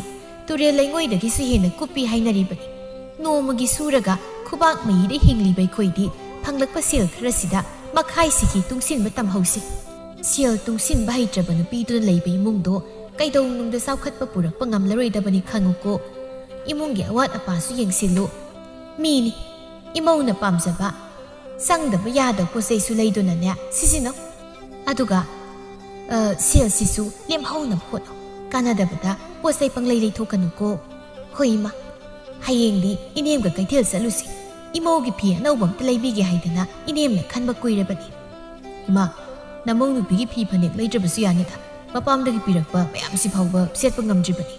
ꯇꯨꯔꯦꯜ ꯂꯩꯉꯣꯏꯗꯒꯤꯁꯨ ꯍꯦꯟꯅ ꯀꯨꯞꯄꯤ ꯍꯥꯏꯅꯔꯤꯕꯅꯤ꯫ ꯅꯣꯡꯃꯒꯤ ꯁꯨꯔꯒ ꯈꯨꯕꯥꯛ ꯃꯌꯤꯗ ꯍꯤꯡꯂꯤꯕ ꯑꯩꯈꯣꯏꯗꯤ ꯐꯪꯂꯛꯄ ꯁꯦꯜ ꯈꯔꯁꯤꯗ ꯃꯈꯥꯏꯁꯤꯒꯤ ꯇꯨꯡꯁꯤꯟꯕ ꯇꯝꯍꯧꯁꯤ꯫ ꯁꯦꯜ ꯇꯨꯡꯁꯤꯟꯕ ꯍꯩꯇ꯭ꯔꯕ ꯅꯨꯄꯤꯗꯨꯅ ꯂꯩꯕ ꯏꯃꯨꯡꯗꯣ ꯀꯩꯗꯧꯅꯨꯡꯗ ꯆꯥꯎꯈꯠꯄ ꯄꯨꯔꯛꯄ ꯉꯝꯂꯔꯣꯏꯗꯕꯅꯤ ꯈꯪꯉꯨꯀꯣ꯫ ꯏꯃꯨꯡꯒꯤ ꯑꯋꯥꯠ ꯑꯄꯥꯁꯨ ꯌꯦꯡꯁꯤꯜꯂꯨ꯫ ꯃꯤꯅꯤ, ꯏꯃꯧꯅ ꯄꯥꯝꯖꯕ, ꯆꯪꯗꯕ ꯌꯥꯗꯕ ꯄꯣꯠ ꯆꯩꯁꯨ ꯂꯩꯗꯨꯅꯅꯦ ꯁꯤꯖꯤꯟꯅꯧ꯫ ꯑꯗꯨꯒ, ꯑ, ꯁꯦꯜꯁꯤꯁꯨ ꯂꯦꯝꯍꯧꯅꯕ ꯍꯣꯠꯅꯧ꯫ ꯀꯥꯟꯅꯗꯕꯗ ꯄꯣꯠ ꯆꯩ ꯄꯪꯂꯩ ꯂꯩꯊꯣꯛꯀꯅꯨꯀꯣ꯫ ꯍꯣꯏ ꯏꯃꯥ, ꯍꯌꯦꯡꯗꯤ ꯏꯅꯦꯝꯒ ꯀꯩꯊꯦꯜ ꯆꯠꯂꯨꯁꯤ꯫ ꯏꯃꯧꯒꯤ ꯐꯤ ꯑꯅꯧꯕ ꯑꯝꯇ ꯂꯩꯕꯤꯒꯦ ꯍꯥꯏꯗꯅ ꯏꯅꯦꯝꯅ ꯈꯟꯕ ꯀꯨꯏꯔꯕꯅꯤ꯫ ꯏꯃꯥ, ꯅꯃꯧ ꯅꯨꯄꯤꯒꯤ ꯐꯤ ꯐꯅꯦꯛ ꯂꯩꯗ꯭ꯔꯕꯁꯨ ꯌꯥꯅꯤꯗ꯫ ꯃꯄꯥꯝꯗꯒꯤ ꯄꯤꯔꯛꯄ ꯃꯌꯥꯝꯁꯤ ꯐꯥꯎꯕ ꯁꯦꯠꯄ ꯉꯝꯗ꯭ꯔꯤꯕꯅꯤ꯫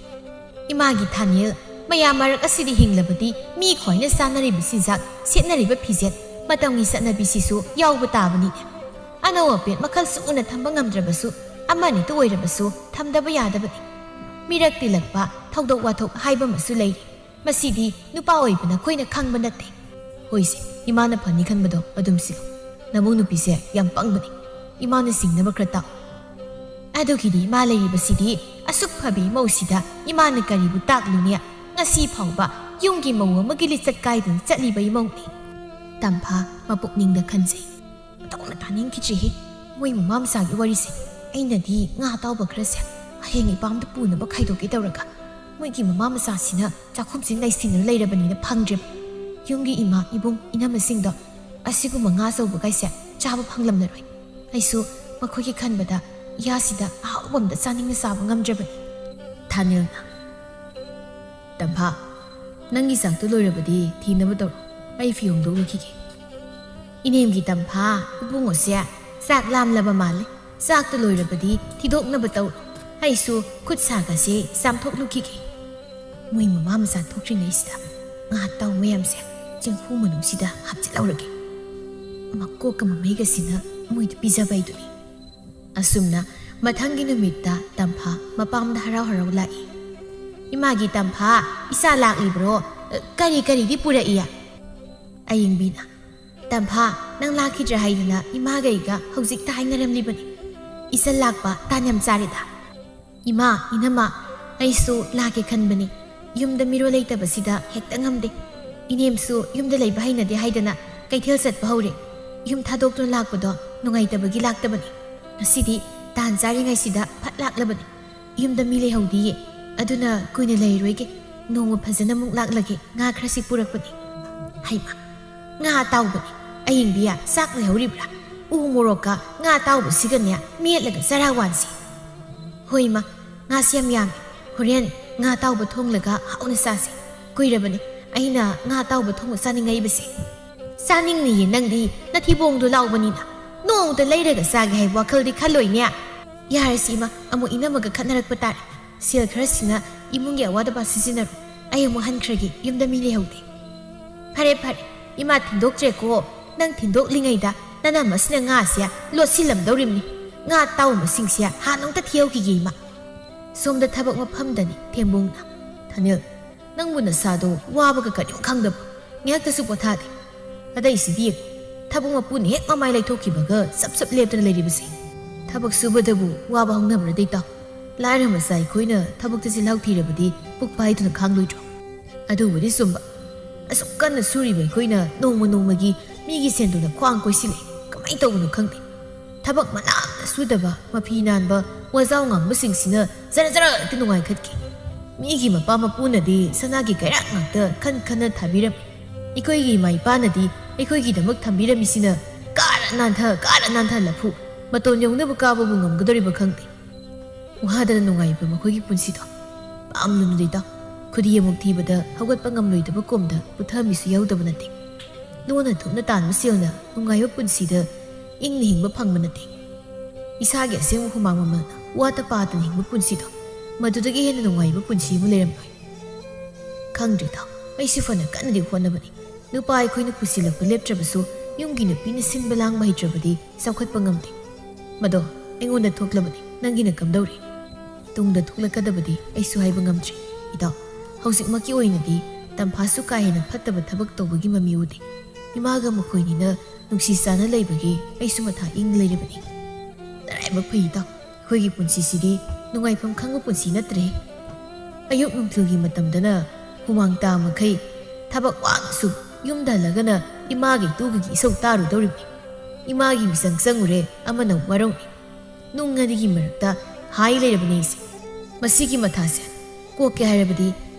ꯏꯃꯥꯒꯤ ꯊꯥꯅꯦꯜ, ꯃꯌꯥꯝ ꯃꯔꯛ ꯑꯁꯤꯗ ꯍꯤꯡꯂꯕꯗꯤ ꯃꯤ ꯈ꯭ꯋꯥꯏꯅ ꯆꯥꯅꯔꯤꯕ ꯆꯤꯟꯖꯥꯛ, ꯁꯦꯠꯅꯔꯤꯕ ꯐꯤꯖꯦꯠ, ꯃꯇꯝꯒꯤ ꯆꯠꯅꯕꯤꯁꯤꯁꯨ ꯌꯥꯎꯕ ꯇꯥꯕꯅꯤꯅꯦ꯫ ꯑꯅꯧ ꯑꯄꯦꯠ ꯃꯈꯜ ꯁꯨꯅ ꯊꯝꯕ ꯉꯝꯗ꯭ꯔꯕꯁꯨ, ꯑꯃꯅꯤꯇ ꯑꯣꯏꯔꯕꯁꯨ ꯊꯝꯗꯕ ꯌꯥꯗꯕꯅꯤ꯫ ꯃꯤꯔꯛ ꯇꯤꯜꯂꯛꯄ, ꯊꯧꯗꯣꯛ ꯋꯥꯊꯣꯛ ꯍꯥꯏꯕ ꯑꯃꯁꯨ ꯂꯩꯔꯤ꯫ ꯃꯁꯤꯗꯤ ꯅꯨꯄꯥ ꯑꯣꯏꯕꯅ ꯑꯩꯈꯣꯏꯅ ꯈꯪꯕ ꯅꯠꯇꯦ꯫ ꯍꯣꯏꯁꯦ, ꯏꯃꯥꯅ ꯐꯅꯤ ꯈꯟꯕꯗꯣ ꯑꯗꯨꯝ ꯁꯤꯜꯂꯨ꯫ ꯅꯃꯧ ꯅꯨꯄꯤꯁꯦ ꯌꯥꯝ ꯄꯪꯕꯅꯤ꯫ ꯏꯃꯥꯅ ꯁꯤꯡꯅꯕ ꯈꯔ ꯇꯥꯛꯎ꯫ ꯑꯗꯨꯒꯤꯗꯤ ꯏꯃꯥ ꯂꯩꯔꯤꯕꯁꯤꯗꯤ ꯑꯁꯨꯛ ꯐꯕꯤ ꯏꯃꯧꯁꯤꯗ ꯏꯃꯥꯅ ꯀꯔꯤꯕꯨ ꯇꯥꯛꯂꯨꯅꯤ? ꯉꯁꯤ ꯐꯥꯎꯕ ꯌꯨꯝꯒꯤ ꯃꯧ ꯑꯃꯒꯤ ꯂꯤꯆꯠ ꯀꯥꯏꯗꯅ ꯆꯠꯂꯤꯕ ꯏꯃꯧꯅꯤ꯫ ꯇꯝꯐꯥ ꯃꯄꯨꯛꯅꯤꯡꯗ ꯈꯟꯖꯩ꯫ ꯃꯇꯧꯅ ꯇꯥꯅꯤꯡꯈꯤꯗ꯭ꯔꯤꯍꯦ꯫ ꯃꯣꯏ ꯃꯃꯥ ꯃꯆꯥꯒꯤ ꯋꯥꯔꯤꯁꯦ꯫ ꯑꯩꯅꯗꯤ ꯉꯥ ꯑꯇꯥꯎꯕ ꯈꯔꯁꯦ ꯍꯌꯦꯡ ꯏꯄꯥꯝꯗ ꯄꯨꯅꯕ ꯈꯥꯏꯗꯣꯛꯀꯦ ꯇꯧꯔꯒ, ꯃꯣꯏꯒꯤ ꯃꯃꯥ ꯃꯆꯥꯁꯤꯅ ꯆꯥꯛꯈꯨꯝꯁꯤ ꯅꯩꯁꯤꯟꯅ ꯂꯩꯔꯕꯅꯤꯅ ꯐꯪꯗ꯭ꯔꯦꯕ꯫ ꯌꯨꯝꯒꯤ ꯏꯃꯥ, ꯏꯕꯨꯡ, ꯏꯅꯝꯃꯁꯤꯡꯗꯣ ꯑꯁꯤꯒꯨꯝꯕ ꯉꯥ ꯑꯆꯧꯕꯒꯥꯏꯁꯦ ꯆꯥꯕ ꯐꯪꯂꯝꯂꯔꯣꯏ꯫ ꯑꯩꯁꯨ ꯃꯈꯣꯏꯒꯤ ꯈꯟꯕꯗ ꯏꯌꯥꯁꯤꯗ ꯑꯍꯥꯎꯕ ꯑꯝꯇ ꯆꯥꯅꯤꯡꯅ ꯆꯥꯕ ꯉꯝꯗ꯭ꯔꯕꯅꯤ꯫ ꯊꯥꯅꯤꯜꯅ, "ꯇꯝꯐꯥ, ꯅꯪꯒꯤ ꯆꯥꯛꯇꯨ ꯂꯣꯏꯔꯕꯗꯤ ꯊꯤꯅꯕ ꯇꯧꯔꯣ꯫ ꯑꯩ ꯐꯤ ꯍꯣꯡꯗꯣꯛꯂꯨꯈꯤꯒꯦ꯫" ꯏꯅꯦꯝꯒꯤ ꯇꯝꯐꯥ, ꯏꯕꯨꯡꯉꯣꯁꯦ ꯆꯥꯛ ꯂꯥꯝꯂꯕ ꯃꯥꯜꯂꯦ꯫ ꯆꯥꯛꯇꯨ ꯂꯣꯏꯔꯕꯗꯤ ꯊꯤꯗꯣꯛꯅꯕ ꯇꯧꯔꯣ꯫ ꯑꯩꯁꯨ ꯈꯨꯠ ꯁꯥꯒꯁꯦ ꯆꯥꯝꯊꯣꯛꯂꯨꯈꯤꯒꯦ꯫ ꯃꯣꯏ ꯃꯃꯥ ꯃꯆꯥ ꯊꯣꯛꯇ꯭ꯔꯤꯉꯩꯁꯤꯗ ꯉꯥ ꯑꯇꯥꯎ ꯃꯌꯥꯝꯁꯦ ꯆꯦꯡꯐꯨ ꯃꯅꯨꯡꯁꯤꯗ ꯍꯥꯞꯆꯤꯜꯍꯧꯔꯒꯦ꯫ ꯃꯀꯣꯛꯀ ꯃꯃꯩꯒꯁꯤꯅ ꯃꯣꯏꯗ ꯄꯤꯖꯕ ꯍꯥꯏꯗꯨꯅꯤ꯫ ꯑꯁꯨꯝꯅ ꯃꯊꯪꯒꯤ ꯅꯨꯃꯤꯠꯇ ꯇꯝꯐꯥ ꯃꯄꯥꯝꯗ ꯍꯔꯥꯎ ꯍꯔꯥꯎ ꯂꯥꯛꯏ꯫ "ꯏꯃꯥꯒꯤ ꯇꯝꯐꯥ, ꯏꯆꯥ ꯂꯥꯛꯂꯤꯕ꯭ꯔꯣ? ꯀꯔꯤ ꯀꯔꯤꯗꯤ ꯄꯨꯔꯛꯏ?" ꯑꯌꯤꯡꯕꯤꯅ, "ꯇꯝꯐꯥ, ꯅꯪ ꯂꯥꯛꯈꯤꯗ꯭ꯔꯦ ꯍꯥꯏꯗꯅ ꯏꯃꯥꯒ ꯑꯩꯒ ꯍꯧꯖꯤꯛꯇ ꯍꯥꯏꯅꯔꯝꯂꯤꯕꯅꯤ꯫ ꯏꯆꯜ ꯂꯥꯛꯄ ꯇꯥꯟ ꯌꯥꯝ ꯆꯥꯔꯦꯗ꯫ ꯏꯃꯥ, ꯏꯅꯝꯃ, ꯑꯩꯁꯨ ꯂꯥꯛꯀꯦ ꯈꯟꯕꯅꯤ꯫ ꯌꯨꯝꯗ ꯃꯤꯔꯣꯜ ꯂꯩꯇꯕꯁꯤꯗ ꯍꯦꯛꯇ ꯉꯝꯗꯦ꯫ ꯏꯅꯦꯝꯁꯨ ꯌꯨꯝꯗ ꯂꯩꯕ ꯍꯩꯅꯗꯦ ꯍꯥꯏꯗꯅ ꯀꯩꯊꯦꯜ ꯆꯠꯄ ꯍꯧꯔꯦ꯫ ꯌꯨꯝ ꯊꯥꯗꯣꯛꯇꯨꯅ ꯂꯥꯛꯄꯗꯣ ꯅꯨꯡꯉꯥꯏꯇꯕꯒꯤ ꯂꯥꯛꯇꯕꯅꯤ꯫ ꯉꯁꯤꯗꯤ ꯇꯥꯟ ꯆꯥꯔꯤꯉꯩꯁꯤꯗ ꯐꯠ ꯂꯥꯛꯂꯕꯅꯤ꯫ ꯌꯨꯝꯗ ꯃꯤ ꯂꯩꯍꯧꯗꯤꯌꯦ꯫ ꯑꯗꯨꯅ ꯀꯨꯏꯅ ꯂꯩꯔꯣꯏꯒꯦ꯫ ꯅꯣꯡꯃ ꯐꯖꯅ ꯑꯃꯨꯛ ꯂꯥꯛꯂꯒꯦ꯫ ꯉꯥ ꯈꯔꯁꯤ ꯄꯨꯔꯛꯄꯅꯤ꯫ ꯍꯩꯃꯥ, ꯉꯥ ꯑꯇꯥꯎꯕꯅꯤ꯫ ꯑꯌꯤꯡꯕꯤ, ꯆꯥꯛ ꯂꯩꯍꯧꯔꯤꯕ꯭ꯔꯥ? ꯎ ꯃꯣꯔꯣꯛꯀ ꯉꯥ ꯑꯇꯥꯎꯕꯁꯤꯒꯅꯦ ꯃꯦꯠꯂꯒ ꯆꯔꯥ ꯋꯥꯟꯁꯤ꯫ ꯍꯣꯏ ꯏꯃꯥ, ꯉꯥꯁꯤ ꯌꯥꯝ ꯌꯥꯝꯃꯤ꯫ ꯍꯣꯔꯦꯟ ꯉꯥ ꯑꯇꯥꯎꯕ ꯊꯣꯡꯂꯒ ꯍꯥꯎꯅ ꯆꯥꯁꯤ꯫ ꯀꯨꯏꯔꯕꯅꯤ ꯑꯩꯅ ꯉꯥ ꯑꯇꯥꯎꯕ ꯊꯣꯡꯕ ꯆꯥꯅꯤꯡꯉꯛꯏꯕꯁꯦ꯫ ꯆꯥꯅꯤꯡꯅꯤꯌꯦ ꯅꯪꯗꯤ ꯅꯊꯤꯕꯣꯡꯗꯣ ꯂꯥꯎꯕꯅꯤꯅ꯫ ꯅꯣꯡꯃꯇ ꯂꯩꯔꯒ ꯆꯥꯒꯦ ꯍꯥꯏꯕ ꯋꯥꯈꯜꯗꯤ ꯈꯜꯂꯣꯏꯅꯦ꯫ ꯌꯥꯔꯦꯁꯤ ꯏꯃꯥ, ꯑꯃꯨꯛ ꯏꯅꯝꯃꯒ ꯈꯠꯅꯔꯛꯄ ꯇꯥꯔꯦ꯫ ꯁꯦꯜ ꯈꯔꯁꯤꯅ ꯏꯃꯨꯡꯒꯤ ꯑꯋꯥꯠ ꯑꯄꯥ ꯁꯤꯖꯤꯟꯅꯔꯣ꯫ ꯑꯩ ꯑꯃꯨꯛ ꯍꯟꯈ꯭ꯔꯒꯦ, ꯌꯨꯝꯗ ꯃꯤ ꯂꯩꯍꯧꯗꯦ꯫ ꯐꯔꯦ ꯐꯔꯦ, ꯏꯃꯥ ꯊꯤꯟꯗꯣꯛꯇ꯭ꯔꯦꯀꯣ꯫ ꯅꯪ ꯊꯤꯟꯗꯣꯛꯂꯤꯉꯩꯗ ꯅꯅꯝꯃꯁꯤꯅ ꯉꯥꯁꯦ ꯂꯣꯠꯁꯤꯜꯂꯝꯗꯧꯔꯤꯕꯅꯤ꯫ ꯉꯥ ꯑꯇꯥꯎꯕꯁꯤꯡꯁꯦ ꯍꯥꯟꯅ ꯑꯝꯇ ꯊꯤꯍꯧꯈꯤꯒꯦ ꯏꯃꯥ꯫ ꯁꯣꯝꯗ ꯊꯕꯛ ꯃꯐꯝꯗꯅꯤ ꯊꯦꯝꯕꯨꯡꯅ꯫ ꯊꯥꯅꯤꯜ, ꯅꯪꯕꯨ ꯅꯁꯥꯗꯣ ꯋꯥꯕꯒ ꯀꯔꯤꯝ ꯈꯪꯗꯕ, ꯉꯥꯏꯍꯥꯛꯇꯁꯨ ꯄꯣꯊꯥꯗꯦ꯫ ꯑꯇꯩꯁꯤꯗꯤ ꯌꯦꯡꯉꯨ, ꯊꯕꯛ ꯃꯄꯨꯅ ꯍꯦꯛ ꯃꯃꯥꯏ ꯂꯩꯊꯣꯛꯈꯤꯕꯒ ꯆꯞ ꯆꯞ ꯂꯦꯞꯇꯅ ꯂꯩꯔꯤꯕꯁꯦ꯫ ꯊꯕꯛ ꯁꯨꯕꯗꯕꯨ ꯋꯥꯕ ꯍꯧꯅꯕ꯭ꯔꯗ ꯏꯇꯥꯎ? ꯂꯥꯏꯔ ꯃꯆꯥ ꯑꯩꯈꯣꯏꯅ ꯊꯕꯛꯇ ꯆꯤꯜꯍꯥꯎ ꯊꯤꯔꯕꯗꯤ ꯄꯨꯛ ꯄꯥꯏꯗꯨꯅ ꯈꯥꯡꯂꯣꯏꯗ꯭ꯔꯣ? ꯑꯗꯨꯕꯨꯗꯤ ꯆꯨꯝꯕ꯫ ꯑꯁꯨꯛ ꯀꯟꯅ ꯁꯨꯔꯤꯕ ꯑꯩꯈꯣꯏꯅ ꯅꯣꯡꯃ ꯅꯣꯡꯃꯒꯤ ꯃꯤꯒꯤ ꯁꯦꯟꯗꯣꯡꯗ ꯈ꯭ꯋꯥꯡ ꯀꯣꯏꯁꯤꯜꯂꯦ꯫ ꯀꯃꯥꯏꯅ ꯇꯧꯕꯅꯣ ꯈꯪꯗꯦ꯫ ꯊꯕꯛ ꯃꯅꯥ ꯑꯃꯇ ꯁꯨꯗꯕ, ꯃꯐꯤ ꯅꯥꯟꯕ, ꯋꯥꯖꯥꯎ ꯉꯥꯡꯕꯁꯤꯡꯁꯤꯅ ꯖꯔ ꯖꯔ ꯍꯦꯛꯇ ꯅꯨꯡꯉꯥꯏꯈꯠꯈꯤ꯫ ꯃꯤꯒꯤ ꯃꯄꯥ ꯃꯄꯨꯅꯗꯤ ꯁꯅꯥꯒꯤ ꯀꯩꯔꯥꯛ ꯉꯥꯛꯇ ꯈꯟ ꯈꯟꯅ ꯊꯥꯕꯤꯔꯝꯃꯤ꯫ ꯑꯩꯈꯣꯏꯒꯤ ꯏꯃꯥ ꯏꯄꯥꯅꯗꯤ ꯑꯩꯈꯣꯏꯒꯤꯗꯃꯛ ꯊꯝꯕꯤꯔꯝꯃꯤꯁꯤꯅ ꯀꯥꯔ ꯅꯥꯟꯊ, ꯀꯥꯔ ꯅꯥꯟꯊ ꯂꯐꯨ꯫ ꯃꯇꯣꯟ ꯌꯧꯅꯕ ꯀꯥꯕꯕꯨ ꯉꯝꯒꯗꯧꯔꯤꯕ ꯈꯪꯗꯦ꯫ ꯋꯥꯗꯅ ꯅꯨꯡꯉꯥꯏꯕ ꯃꯈꯣꯏꯒꯤ ꯄꯨꯟꯁꯤꯗꯣ ꯄꯥꯝꯂꯨꯅꯨꯗ ꯏꯇꯥꯎ꯫ ꯈꯨꯗꯤ ꯑꯃꯨꯛ ꯊꯤꯕꯗ ꯍꯧꯒꯠꯄ ꯉꯝꯂꯣꯏꯗꯕ ꯀꯣꯝꯗ ꯄꯨꯊꯃꯤꯁꯨ ꯌꯥꯎꯗꯕ ꯅꯠꯇꯦ꯫ ꯂꯣꯟꯅ ꯊꯨꯞꯅ ꯇꯥꯟꯕ ꯁꯦꯜꯅ ꯅꯨꯡꯉꯥꯏꯕ ꯄꯨꯟꯁꯤꯗ ꯏꯪꯅ ꯍꯤꯡꯕ ꯐꯪꯕ ꯅꯠꯇꯦ꯫ ꯏꯁꯥꯒꯤ ꯑꯁꯦꯡꯕ ꯍꯨꯃꯥꯡ ꯃꯃꯜꯅ ꯋꯥꯠꯇ ꯄꯥꯗꯅ ꯍꯤꯡꯕ ꯄꯨꯟꯁꯤꯗꯣ, ꯃꯗꯨꯗꯒꯤ ꯍꯦꯟꯅ ꯅꯨꯡꯉꯥꯏꯕ ꯄꯨꯟꯁꯤ ꯑꯃ ꯂꯩꯔꯝꯂꯣꯏ꯫ ꯈꯪꯗ꯭ꯔꯦ ꯏꯇꯥꯎ, ꯑꯩꯁꯨ ꯐꯅ ꯀꯟꯅꯗꯤ ꯍꯣꯠꯅꯕꯅꯤ꯫ ꯅꯨꯄꯥ ꯑꯩꯈꯣꯏꯅ ꯄꯨꯁꯤꯜꯂꯛꯄ ꯂꯦꯞꯇ꯭ꯔꯕꯁꯨ ꯌꯨꯝꯒꯤ ꯅꯨꯄꯤꯅ ꯁꯤꯟꯕ ꯂꯥꯡꯕ ꯍꯩꯇ꯭ꯔꯕꯗꯤ ꯆꯥꯎꯈꯠꯄ ꯉꯝꯗꯦ꯫ ꯃꯗꯣ ꯑꯩꯉꯣꯟꯗ ꯊꯣꯛꯂꯕꯅꯤ, ꯅꯪꯒꯤꯅ ꯀꯝꯗꯧꯔꯤ? ꯇꯨꯡꯗ ꯊꯣꯛꯂꯛꯀꯗꯕꯗꯤ ꯑꯩꯁꯨ ꯍꯥꯏꯕ ꯉꯝꯗ꯭ꯔꯤ꯫ ꯏꯇꯥꯎ, ꯍꯧꯖꯤꯛꯃꯛꯀꯤ ꯑꯣꯏꯅꯗꯤ ꯇꯝꯐꯥꯁꯨ ꯀꯥ ꯍꯦꯟꯅ ꯐꯠꯇꯕ ꯊꯕꯛ ꯇꯧꯕꯒꯤ ꯃꯃꯤ ꯎꯗꯦ꯫ ꯏꯃꯥꯒ ꯃꯈꯣꯏꯅꯤꯅ ꯅꯨꯡꯁꯤ ꯆꯥꯟꯅ ꯂꯩꯕꯒꯤ ꯑꯩꯁꯨ ꯃꯊꯥ ꯏꯪ ꯂꯩꯔꯕꯅꯤ꯫ ꯅꯔꯥꯏꯕꯛ ꯐꯩ ꯏꯇꯥꯎ, ꯑꯩꯈꯣꯏꯒꯤ ꯄꯨꯟꯁꯤꯁꯤꯗꯤ ꯅꯨꯡꯉꯥꯏꯐꯝ ꯈꯪꯕ ꯄꯨꯟꯁꯤ ꯅꯠꯇ꯭ꯔꯦ꯫ ꯑꯌꯨꯛ ꯅꯨꯡꯊꯤꯜꯒꯤ ꯃꯇꯝꯗꯅ ꯍꯨꯃꯥꯡ ꯇꯥ ꯃꯈꯩ ꯊꯕꯛ ꯋꯥꯅꯁꯨ ꯌꯨꯝꯗ ꯍꯜꯂꯒꯅ ꯏꯃꯥꯒꯤ ꯏꯇꯨꯒꯤ ꯏꯁꯧ ꯇꯥꯔꯨꯗꯧꯔꯤꯕꯅꯤ꯫ ꯏꯃꯥꯒꯤ ꯃꯤꯆꯪ ꯆꯪꯉꯨꯔꯦ ꯑꯃꯅ ꯋꯥꯔꯧꯏ꯫ ꯅꯨꯡ ꯑꯅꯤꯒꯤ ꯃꯔꯛꯇ ꯍꯥꯏ ꯂꯩꯔꯕꯅꯦ ꯑꯩꯁꯦ꯫ ꯃꯁꯤꯒꯤ ꯃꯊꯥꯁꯦ ꯀꯣꯛꯀꯦ ꯍꯥꯏꯔꯕꯗꯤ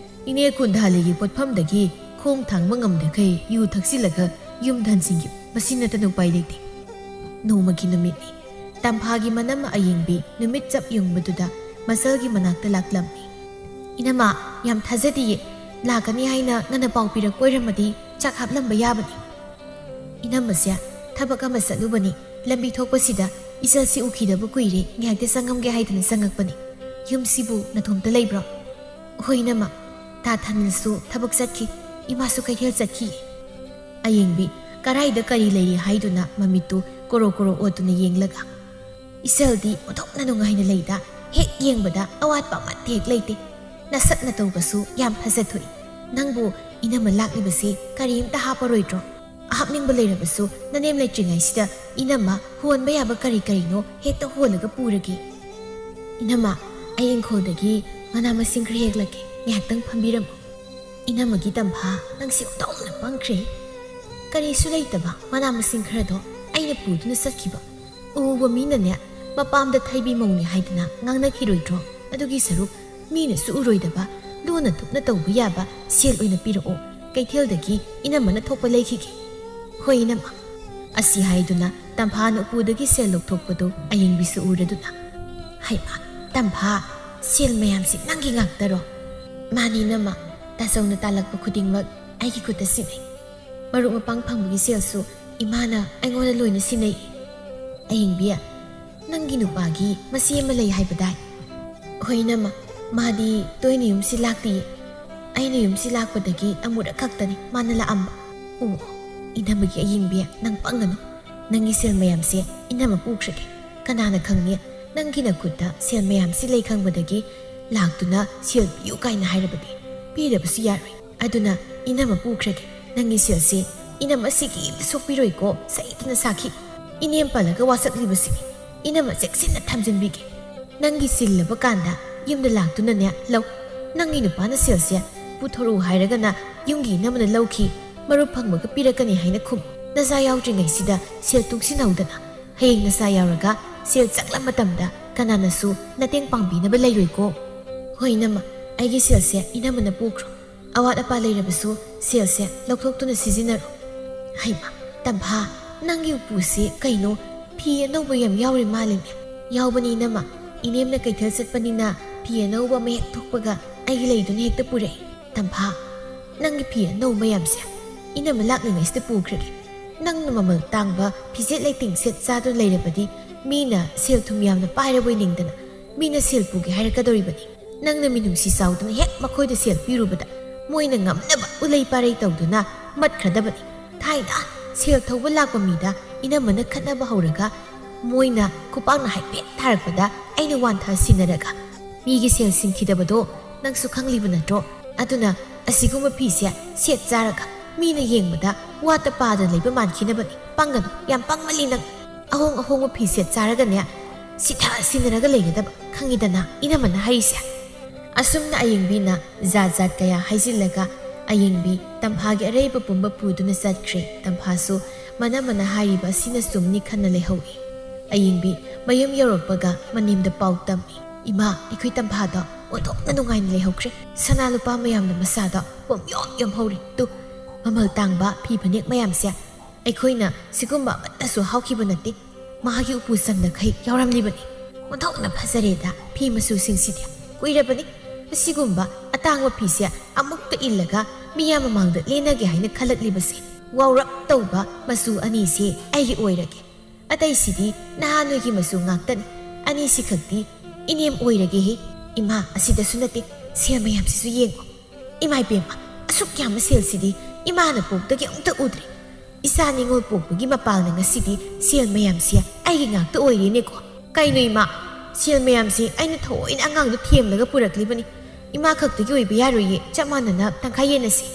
ꯏꯅꯦ ꯀꯨꯟꯗꯥꯂꯤꯒꯤ ꯄꯣꯠꯐꯝꯗꯒꯤ ꯈꯣꯡ ꯊꯥꯡꯕ ꯉꯝꯗꯈꯩ ꯌꯨ ꯊꯛꯆꯤꯜꯂꯒ ꯌꯨꯝꯗ ꯍꯟꯖꯤꯟꯈꯤꯕ꯫ ꯃꯁꯤ ꯅꯠꯇꯅ ꯎꯄꯥꯏ ꯂꯩꯇꯦ꯫ ꯅꯣꯡꯃꯒꯤ ꯅꯨꯃꯤꯠꯅꯤ꯫ ꯇꯝꯐꯥꯒꯤ ꯃꯅꯝ ꯑꯌꯦꯡꯕꯤ ꯅꯨꯃꯤꯠ ꯆꯞ ꯌꯨꯡꯕꯗꯨꯗ ꯃꯆꯜꯒꯤ ꯃꯅꯥꯛꯇ ꯂꯥꯛꯂꯝꯃꯤ꯫ "ꯏꯅꯝꯃ, ꯌꯥꯝ ꯊꯥꯖꯗꯤꯌꯦ꯫ ꯂꯥꯛꯀꯅꯤ ꯍꯥꯏꯅ ꯉꯟꯅ ꯄꯥꯎ ꯄꯤꯔꯛꯄ ꯑꯣꯏꯔꯝꯃꯗꯤ ꯆꯥꯛ ꯍꯥꯞꯂꯝꯕ ꯌꯥꯕꯅꯤ꯫" "ꯏꯅꯝꯃꯁꯦ ꯊꯕꯛ ꯑꯃ ꯆꯠꯂꯨꯕꯅꯤ꯫ ꯂꯝꯕꯤ ꯊꯣꯛꯄꯁꯤꯗ ꯏꯆꯜꯁꯤ ꯎꯈꯤꯗꯕ ꯀꯨꯏꯔꯦ, ꯉꯥꯏꯍꯥꯛꯇ ꯆꯪꯉꯝꯒꯦ ꯍꯥꯏꯗꯨꯅ ꯆꯪꯉꯛꯄꯅꯤ꯫ ꯌꯨꯝꯁꯤꯕꯨ ꯅꯊꯣꯝꯇ ꯂꯩꯕ꯭ꯔꯣ?" "ꯍꯣꯏ ꯏꯅꯝꯃ, ꯇꯥ ꯊꯥꯅꯤꯜꯁꯨ ꯊꯕꯛ ꯆꯠꯈꯤ, ꯏꯃꯥꯁꯨ ꯀꯩꯊꯦꯜ ꯆꯠꯈꯤ꯫" ꯑꯌꯦꯡꯕꯤ ꯀꯔꯥꯏꯗ ꯀꯔꯤ ꯂꯩꯔꯤ ꯍꯥꯏꯗꯨꯅ ꯃꯃꯤꯠꯇꯨ ꯀꯣꯔꯣ ꯀꯣꯔꯣ ꯑꯣꯠꯇꯨꯅ ꯌꯦꯡꯂꯒ, "ꯏꯆꯜꯗꯤ ꯑꯣꯟꯊꯣꯛꯅ ꯅꯨꯡꯉꯥꯏꯅ ꯂꯩꯗ, ꯍꯦꯛ ꯌꯦꯡꯕꯗ ꯑꯋꯥꯠꯄ ꯑꯃꯠꯇ ꯍꯦꯛ ꯂꯩꯇꯦ꯫ ꯅꯁꯛ ꯅꯇꯧꯒꯁꯨ ꯌꯥꯝ ꯐꯖꯊꯣꯛꯏ꯫ ꯅꯪꯕꯨ ꯏꯅꯝꯃ ꯂꯥꯛꯂꯤꯕꯁꯤ ꯀꯔꯤꯝꯇ ꯍꯥꯞꯄꯔꯣꯏꯗ꯭ꯔꯣ? ꯍꯥꯞꯅꯤꯡꯕ ꯂꯩꯔꯕꯁꯨ ꯅꯅꯦꯝ ꯂꯩꯇ꯭ꯔꯤꯉꯩꯁꯤꯗ ꯏꯅꯝꯃ ꯍꯣꯟꯕ ꯌꯥꯕ ꯀꯔꯤ ꯀꯔꯤꯅꯣ ꯍꯦꯛꯇ ꯍꯣꯜꯂꯒ ꯄꯨꯔꯒꯦ꯫" "ꯏꯅꯝꯃ, ꯑꯩ ꯏꯪꯈꯣꯜꯗꯒꯤ ꯃꯅꯥ ꯃꯁꯤꯡ ꯈꯔ ꯍꯦꯛꯂꯛꯀꯦ, ꯉꯥꯏꯍꯥꯛꯇꯪ ꯐꯝꯕꯤꯔꯝꯃꯨ꯫" "ꯏꯅꯝꯃꯒꯤ ꯇꯝꯐꯥ, ꯅꯪꯁꯤ ꯑꯣꯟꯊꯣꯛꯅ ꯄꯪꯈ꯭ꯔꯦ꯫ ꯀꯔꯤꯁꯨ ꯂꯩꯇꯕ ꯃꯅꯥ ꯃꯁꯤꯡ ꯈꯔꯗꯣ ꯑꯩꯅ ꯄꯨꯗꯨꯅ ꯆꯠꯈꯤꯕ꯫ ꯎꯕ ꯃꯤꯅꯅꯦ, ꯃꯄꯥꯝꯗ ꯊꯩꯕꯤ ꯃꯧꯅꯤ ꯍꯥꯏꯗꯅ ꯉꯥꯡꯅꯈꯤꯔꯣꯏꯗ꯭ꯔꯣ? ꯑꯗꯨꯒꯤ ꯁꯔꯨꯛ ꯃꯤꯅꯁꯨ ꯎꯔꯣꯏꯗꯕ, ꯂꯨꯅ ꯊꯨꯞꯅ ꯇꯧꯕ ꯌꯥꯕ ꯁꯦꯜ ꯑꯣꯏꯅ ꯄꯤꯔꯛꯑꯣ꯫ ꯀꯩꯊꯦꯜꯗꯒꯤ ꯏꯅꯝꯃꯅ ꯊꯣꯛꯄ ꯂꯩꯈꯤꯒꯦ꯫" "ꯍꯣꯏ ꯏꯅꯝꯃ꯫" ꯑꯁꯤ ꯍꯥꯏꯗꯨꯅ ꯇꯝꯐꯥꯅ ꯎꯄꯨꯗꯒꯤ ꯁꯦꯜ ꯂꯧꯊꯣꯛꯄꯗꯨ ꯑꯌꯦꯡꯕꯤꯁꯨ ꯎꯔꯗꯨꯅ, "ꯍꯩꯃꯥ, ꯇꯝꯐꯥ, ꯁꯦꯜ ꯃꯌꯥꯝꯁꯤ ꯅꯪꯒꯤ ꯉꯥꯛꯇꯔꯣ?" "ꯃꯥꯅꯤ ꯏꯅꯝꯃ, ꯇꯥꯆꯧꯅ ꯇꯥꯜꯂꯛꯄ ꯈꯨꯗꯤꯡꯃꯛ ꯑꯩꯒꯤ ꯈꯨꯠꯇ ꯁꯤꯟꯅꯩ꯫ ꯃꯔꯨꯞ ꯃꯄꯥꯡ ꯐꯪꯕꯒꯤ ꯁꯦꯜꯁꯨ ꯏꯃꯥꯅ ꯑꯩꯉꯣꯟꯗ ꯂꯣꯏꯅ ꯁꯤꯟꯅꯩ꯫" "ꯑꯌꯦꯡꯕꯤ, ꯅꯪꯒꯤ ꯅꯨꯄꯥꯒꯤ ꯃꯆꯦ ꯑꯃ ꯂꯩ ꯍꯥꯏꯕꯗꯥꯏ?" "ꯍꯣꯏ ꯏꯅꯝꯃ, ꯃꯥꯗꯤ ꯇꯣꯏꯅ ꯌꯨꯝꯁꯤ ꯂꯥꯛꯇꯤꯌꯦ꯫ ꯑꯩꯅ ꯌꯨꯝꯁꯤ ꯂꯥꯛꯄꯗꯒꯤ ꯑꯃꯨꯔꯛ ꯈꯛꯇꯅꯤ ꯃꯥꯅ ꯂꯥꯛꯑꯝꯕ꯫" "ꯑꯣ, ꯏꯅꯝꯃꯒꯤ ꯑꯌꯦꯡꯕꯤ, ꯅꯪ ꯄꯪꯒꯅꯨ꯫ ꯅꯪꯒꯤ ꯁꯦꯜ ꯃꯌꯥꯝꯁꯦ ꯏꯅꯝꯃ ꯄꯨꯈ꯭ꯔꯒꯦ꯫ ꯀꯅꯥꯅ ꯈꯪꯅꯤ, ꯅꯪꯒꯤ ꯅꯈꯨꯠꯇ ꯁꯦꯜ ꯃꯌꯥꯝꯁꯤ ꯂꯩ ꯈꯪꯕꯗꯒꯤ ꯂꯥꯛꯇꯨꯅ ꯁꯦꯜ ꯄꯤꯌꯨ ꯀꯥꯏꯅ ꯍꯥꯏꯔꯕꯗꯤ ꯄꯤꯗꯕꯁꯨ ꯌꯥꯔꯣꯏ꯫ ꯑꯗꯨꯅ ꯏꯅꯝꯃ ꯄꯨꯈ꯭ꯔꯒꯦ꯫ ꯅꯪꯒꯤ ꯁꯦꯜꯁꯦ ꯏꯅꯝꯃ ꯁꯤꯒꯤ ꯑꯝꯇ ꯁꯣꯛꯄꯤꯔꯣꯏꯀꯣ, ꯁꯩꯇꯅ ꯁꯥꯈꯤ꯫ ꯏꯅꯦꯝ ꯄꯜꯂꯒ ꯋꯥꯁꯛꯂꯤꯕꯁꯤꯅꯤ꯫ ꯏꯅꯝꯃ ꯆꯦꯛꯁꯤꯟꯅ ꯊꯝꯖꯤꯟꯕꯤꯒꯦ꯫" ꯅꯪꯒꯤ ꯆꯤꯜꯂꯕ ꯀꯥꯟꯗ ꯌꯨꯝꯗ ꯂꯥꯛꯇꯨꯅꯅꯦ ꯂꯧ꯫ ꯅꯪꯒꯤ ꯅꯨꯄꯥꯅ ꯁꯦꯜꯁꯦ ꯄꯨꯊꯣꯔꯛꯎ ꯍꯥꯏꯔꯒꯅ ꯌꯨꯝꯒꯤ ꯏꯅꯝꯃꯅ ꯂꯧꯈꯤ, ꯃꯔꯨꯞ ꯐꯪꯕꯒ ꯄꯤꯔꯛꯀꯅꯤ ꯍꯥꯏꯅ ꯈꯨꯝ꯫ ꯅꯆꯥ ꯌꯥꯎꯗ꯭ꯔꯤꯉꯩꯁꯤꯗ ꯁꯦꯜ ꯇꯨꯡꯁꯤꯟꯍꯧꯗꯅ ꯍꯌꯦꯡ ꯅꯆꯥ ꯌꯥꯎꯔꯒ ꯁꯦꯜ ꯆꯪꯂ ꯃꯇꯝꯗ ꯀꯅꯥꯅꯁꯨ ꯃꯇꯦꯡ ꯄꯥꯡꯕꯤꯅꯕ ꯂꯩꯔꯣꯏꯀꯣ꯫ ꯍꯣꯏ ꯏꯅꯝꯃ, ꯑꯩꯒꯤ ꯁꯦꯜꯁꯦ ꯏꯅꯝꯃꯅ ꯄꯨꯈ꯭ꯔꯣ꯫ ꯑꯋꯥꯠ ꯑꯄꯥ ꯂꯩꯔꯕꯁꯨ ꯁꯦꯜꯁꯦ ꯂꯧꯊꯣꯛꯇꯨꯅ ꯁꯤꯖꯤꯟꯅꯔꯣ꯫ ꯍꯩꯃꯥ, ꯇꯝꯐꯥ, ꯅꯪꯒꯤ ꯎꯄꯨꯁꯤ ꯀꯩꯅꯣ, ꯐꯤ ꯑꯅꯧꯕ ꯌꯥꯝ ꯌꯥꯎꯔꯤ ꯃꯥꯜꯂꯤꯅꯦ꯫ ꯌꯥꯎꯕꯅꯤ ꯏꯅꯝꯃ, ꯏꯅꯦꯝꯅ ꯀꯩꯊꯦꯜ ꯆꯠꯄꯅꯤꯅ ꯐꯤ ꯑꯅꯧꯕ ꯑꯃ ꯍꯦꯛ ꯊꯣꯛꯄꯒ ꯑꯩꯒꯤ ꯂꯩꯗꯨꯅ ꯍꯦꯛꯇ ꯄꯨꯔꯛꯏ꯫ ꯇꯝꯐꯥ, ꯅꯪꯒꯤ ꯐꯤ ꯑꯅꯧꯕ ꯃꯌꯥꯝꯁꯦ ꯏꯅꯝꯃ ꯂꯥꯛꯂꯤꯉꯩꯁꯤꯗ ꯄꯨꯈ꯭ꯔꯒꯦ꯫ ꯅꯪꯅ ꯃꯃꯜ ꯇꯥꯡꯕ ꯐꯤꯖꯦꯠ ꯂꯩꯇꯦꯡ ꯁꯦꯠ ꯆꯥꯗꯨꯅ ꯂꯩꯔꯕꯗꯤ ꯃꯤꯅ ꯁꯦꯜ ꯊꯨꯝ ꯌꯥꯝꯅ ꯄꯥꯏꯔꯕꯣꯏ ꯅꯤꯡꯗꯅ ꯃꯤꯅ ꯁꯦꯜ ꯄꯨꯒꯦ ꯍꯥꯏꯔꯛꯀꯗꯧꯔꯤꯕꯅꯤ꯫ ꯅꯪꯅ ꯃꯤꯅꯨꯡꯁꯤ ꯆꯥꯎꯗꯅ ꯍꯦꯛ ꯃꯈꯣꯏꯗ ꯁꯦꯜ ꯄꯤꯔꯨꯕꯗ ꯃꯣꯏꯅ ꯉꯝꯅꯕ ꯎꯂꯩ ꯄꯥꯔꯩ ꯇꯧꯗꯨꯅ ꯃꯠꯈ꯭ꯔꯗꯕꯅꯤ꯫ ꯊꯥꯏꯅ ꯁꯦꯜ ꯊꯧꯕ ꯂꯥꯛꯄ ꯃꯤꯗ ꯏꯅꯝꯃꯅ ꯈꯠꯅꯕ ꯍꯧꯔꯒ ꯃꯣꯏꯅ ꯈꯨꯄꯥꯛꯅ ꯍꯥꯏꯐꯦꯠ ꯊꯥꯔꯛꯄꯗ ꯑꯩꯅ ꯋꯥꯟꯊ ꯁꯤꯟꯅꯔꯒ ꯃꯤꯒꯤ ꯁꯦꯜ ꯁꯤꯡꯈꯤꯗꯕꯗꯣ ꯅꯪꯁꯨ ꯈꯪꯂꯤꯕ ꯅꯠꯇ꯭ꯔꯣ? ꯑꯗꯨꯅ ꯑꯁꯤꯒꯨꯝꯕ ꯐꯤꯁꯦ ꯁꯦꯠ ꯆꯥꯔꯒ ꯃꯤꯅ ꯌꯦꯡꯕꯗ ꯋꯥꯠꯇ ꯄꯥꯗꯅ ꯂꯩꯕ ꯃꯥꯟꯈꯤꯅꯕꯅꯤ꯫ ꯄꯪꯒꯅꯨ, ꯌꯥꯝ ꯄꯪꯃꯜꯂꯤ ꯅꯪ꯫ ꯑꯍꯣꯡ ꯑꯍꯣꯡꯕ ꯐꯤ ꯁꯦꯠ ꯆꯥꯔꯒꯅꯦ ꯁꯤꯊ ꯁꯤꯟꯅꯔꯒ ꯂꯩꯒꯗꯕ, ꯈꯪꯉꯤꯗꯅ ꯏꯅꯝꯃꯅ ꯍꯥꯏꯔꯤꯁꯦ꯫ ꯑꯁꯨꯝꯅ ꯑꯌꯦꯡꯕꯤꯅ ꯖꯥꯠ ꯖꯥꯠ ꯀꯌꯥ ꯍꯥꯏꯖꯤꯜꯂꯒ ꯑꯌꯦꯡꯕꯤ ꯇꯝꯐꯥꯒꯤ ꯑꯔꯩꯕ ꯄꯨꯝꯕ ꯄꯨꯗꯨꯅ ꯆꯠꯈ꯭ꯔꯦ꯫ ꯇꯝꯐꯥꯁꯨ ꯃꯅꯝꯃꯅ ꯍꯥꯏꯔꯤꯕ ꯑꯁꯤꯅ ꯆꯨꯝꯅꯤ ꯈꯟꯅ ꯂꯩꯍꯧꯏ꯫ ꯑꯌꯦꯡꯕꯤ ꯃꯌꯨꯝ ꯌꯧꯔꯛꯄꯒ ꯃꯅꯦꯝꯗ ꯄꯥꯎ ꯇꯝꯃꯤ꯫ ꯏꯃꯥ, ꯑꯩꯈꯣꯏ ꯇꯝꯐꯥꯗꯣ ꯑꯣꯟꯊꯣꯛꯅ ꯅꯨꯡꯉꯥꯏꯅ ꯂꯩꯍꯧꯈ꯭ꯔꯦ꯫ ꯁꯅꯥ ꯂꯨꯄꯥ ꯃꯌꯥꯝꯅ ꯃꯁꯥꯗꯣ ꯄꯨꯝꯌꯣꯝ ꯌꯣꯝꯍꯧꯔꯦ꯫ ꯇꯨ, ꯃꯃꯜ ꯇꯥꯡꯕ ꯐꯤ ꯐꯅꯦꯛ ꯃꯌꯥꯝꯁꯦ ꯑꯩꯈꯣꯏꯅ ꯁꯤꯒꯨꯝꯕ ꯑꯃꯠꯇꯁꯨ ꯍꯥꯎꯈꯤꯕ ꯅꯠꯇꯦ꯫ ꯃꯍꯥꯛꯀꯤ ꯎꯄꯨ ꯆꯟꯗꯈꯩ ꯌꯥꯎꯔꯝꯂꯤꯕꯅꯤ꯫ ꯑꯣꯟꯊꯣꯛꯅ ꯐꯖꯔꯦꯗ ꯐꯤ ꯃꯆꯨꯁꯤꯡꯁꯤꯗꯤ꯫ ꯀꯨꯏꯔꯕꯅꯤ ꯑꯁꯤꯒꯨꯝꯕ ꯑꯇꯥꯡꯕ ꯐꯤꯁꯦ ꯑꯃꯨꯛꯇ ꯏꯜꯂꯒ ꯃꯤꯌꯥꯝ ꯃꯃꯥꯡꯗ ꯂꯦꯟꯅꯒꯦ ꯍꯥꯏꯅ ꯈꯜꯂꯛꯂꯤꯕꯁꯦ꯫ ꯋꯥꯎꯔꯞ ꯇꯧꯕ ꯃꯆꯨ ꯑꯅꯤꯁꯦ ꯑꯩꯒꯤ ꯑꯣꯏꯔꯒꯦ꯫ ꯑꯇꯩꯁꯤꯗꯤ ꯅꯍꯥꯟꯋꯥꯏꯒꯤ ꯃꯆꯨ ꯉꯥꯛꯇꯅꯤ꯫ ꯑꯅꯤꯁꯤ ꯈꯛꯇꯤ ꯏꯅꯦꯝ ꯑꯣꯏꯔꯒꯦꯍꯦ꯫ ꯏꯃꯥ, ꯑꯁꯤꯗꯁꯨ ꯅꯠꯇꯦ, ꯁꯦꯜ ꯃꯌꯥꯝꯁꯤꯁꯨ ꯌꯦꯡꯉꯣ꯫ ꯏꯃꯥ ꯏꯕꯦꯝꯃ, ꯑꯁꯨꯛ ꯌꯥꯝꯕ ꯁꯦꯜꯁꯤꯗꯤ ꯏꯃꯥꯅ ꯄꯣꯛꯇꯒꯤ ꯑꯃꯨꯛꯇ ꯎꯗ꯭ꯔꯤ꯫ ꯏꯆꯥ ꯅꯤꯉꯣꯜ ꯄꯣꯛꯄꯒꯤ ꯃꯄꯥꯜꯅ ꯉꯁꯤꯗꯤ ꯁꯦꯜ ꯃꯌꯥꯝꯁꯦ ꯑꯩꯒꯤ ꯉꯥꯛꯇ ꯑꯣꯏꯔꯦꯅꯦꯀꯣ꯫ ꯀꯩꯅꯣ ꯏꯃꯥ, ꯁꯦꯜ ꯃꯌꯥꯝꯁꯦ ꯑꯩꯅ ꯊꯑꯣꯏꯅ ꯑꯉꯥꯡꯗꯣ ꯊꯦꯝꯂꯒ ꯄꯨꯔꯛꯂꯤꯕꯅꯤ꯫ ꯏꯃꯥ ꯈꯛꯇꯒꯤ ꯑꯣꯏꯕ ꯌꯥꯔꯣꯏꯌꯦ, ꯆꯞ ꯃꯥꯟꯅꯅ ꯇꯪꯈꯥꯏ ꯌꯦꯟꯅꯁꯤ꯫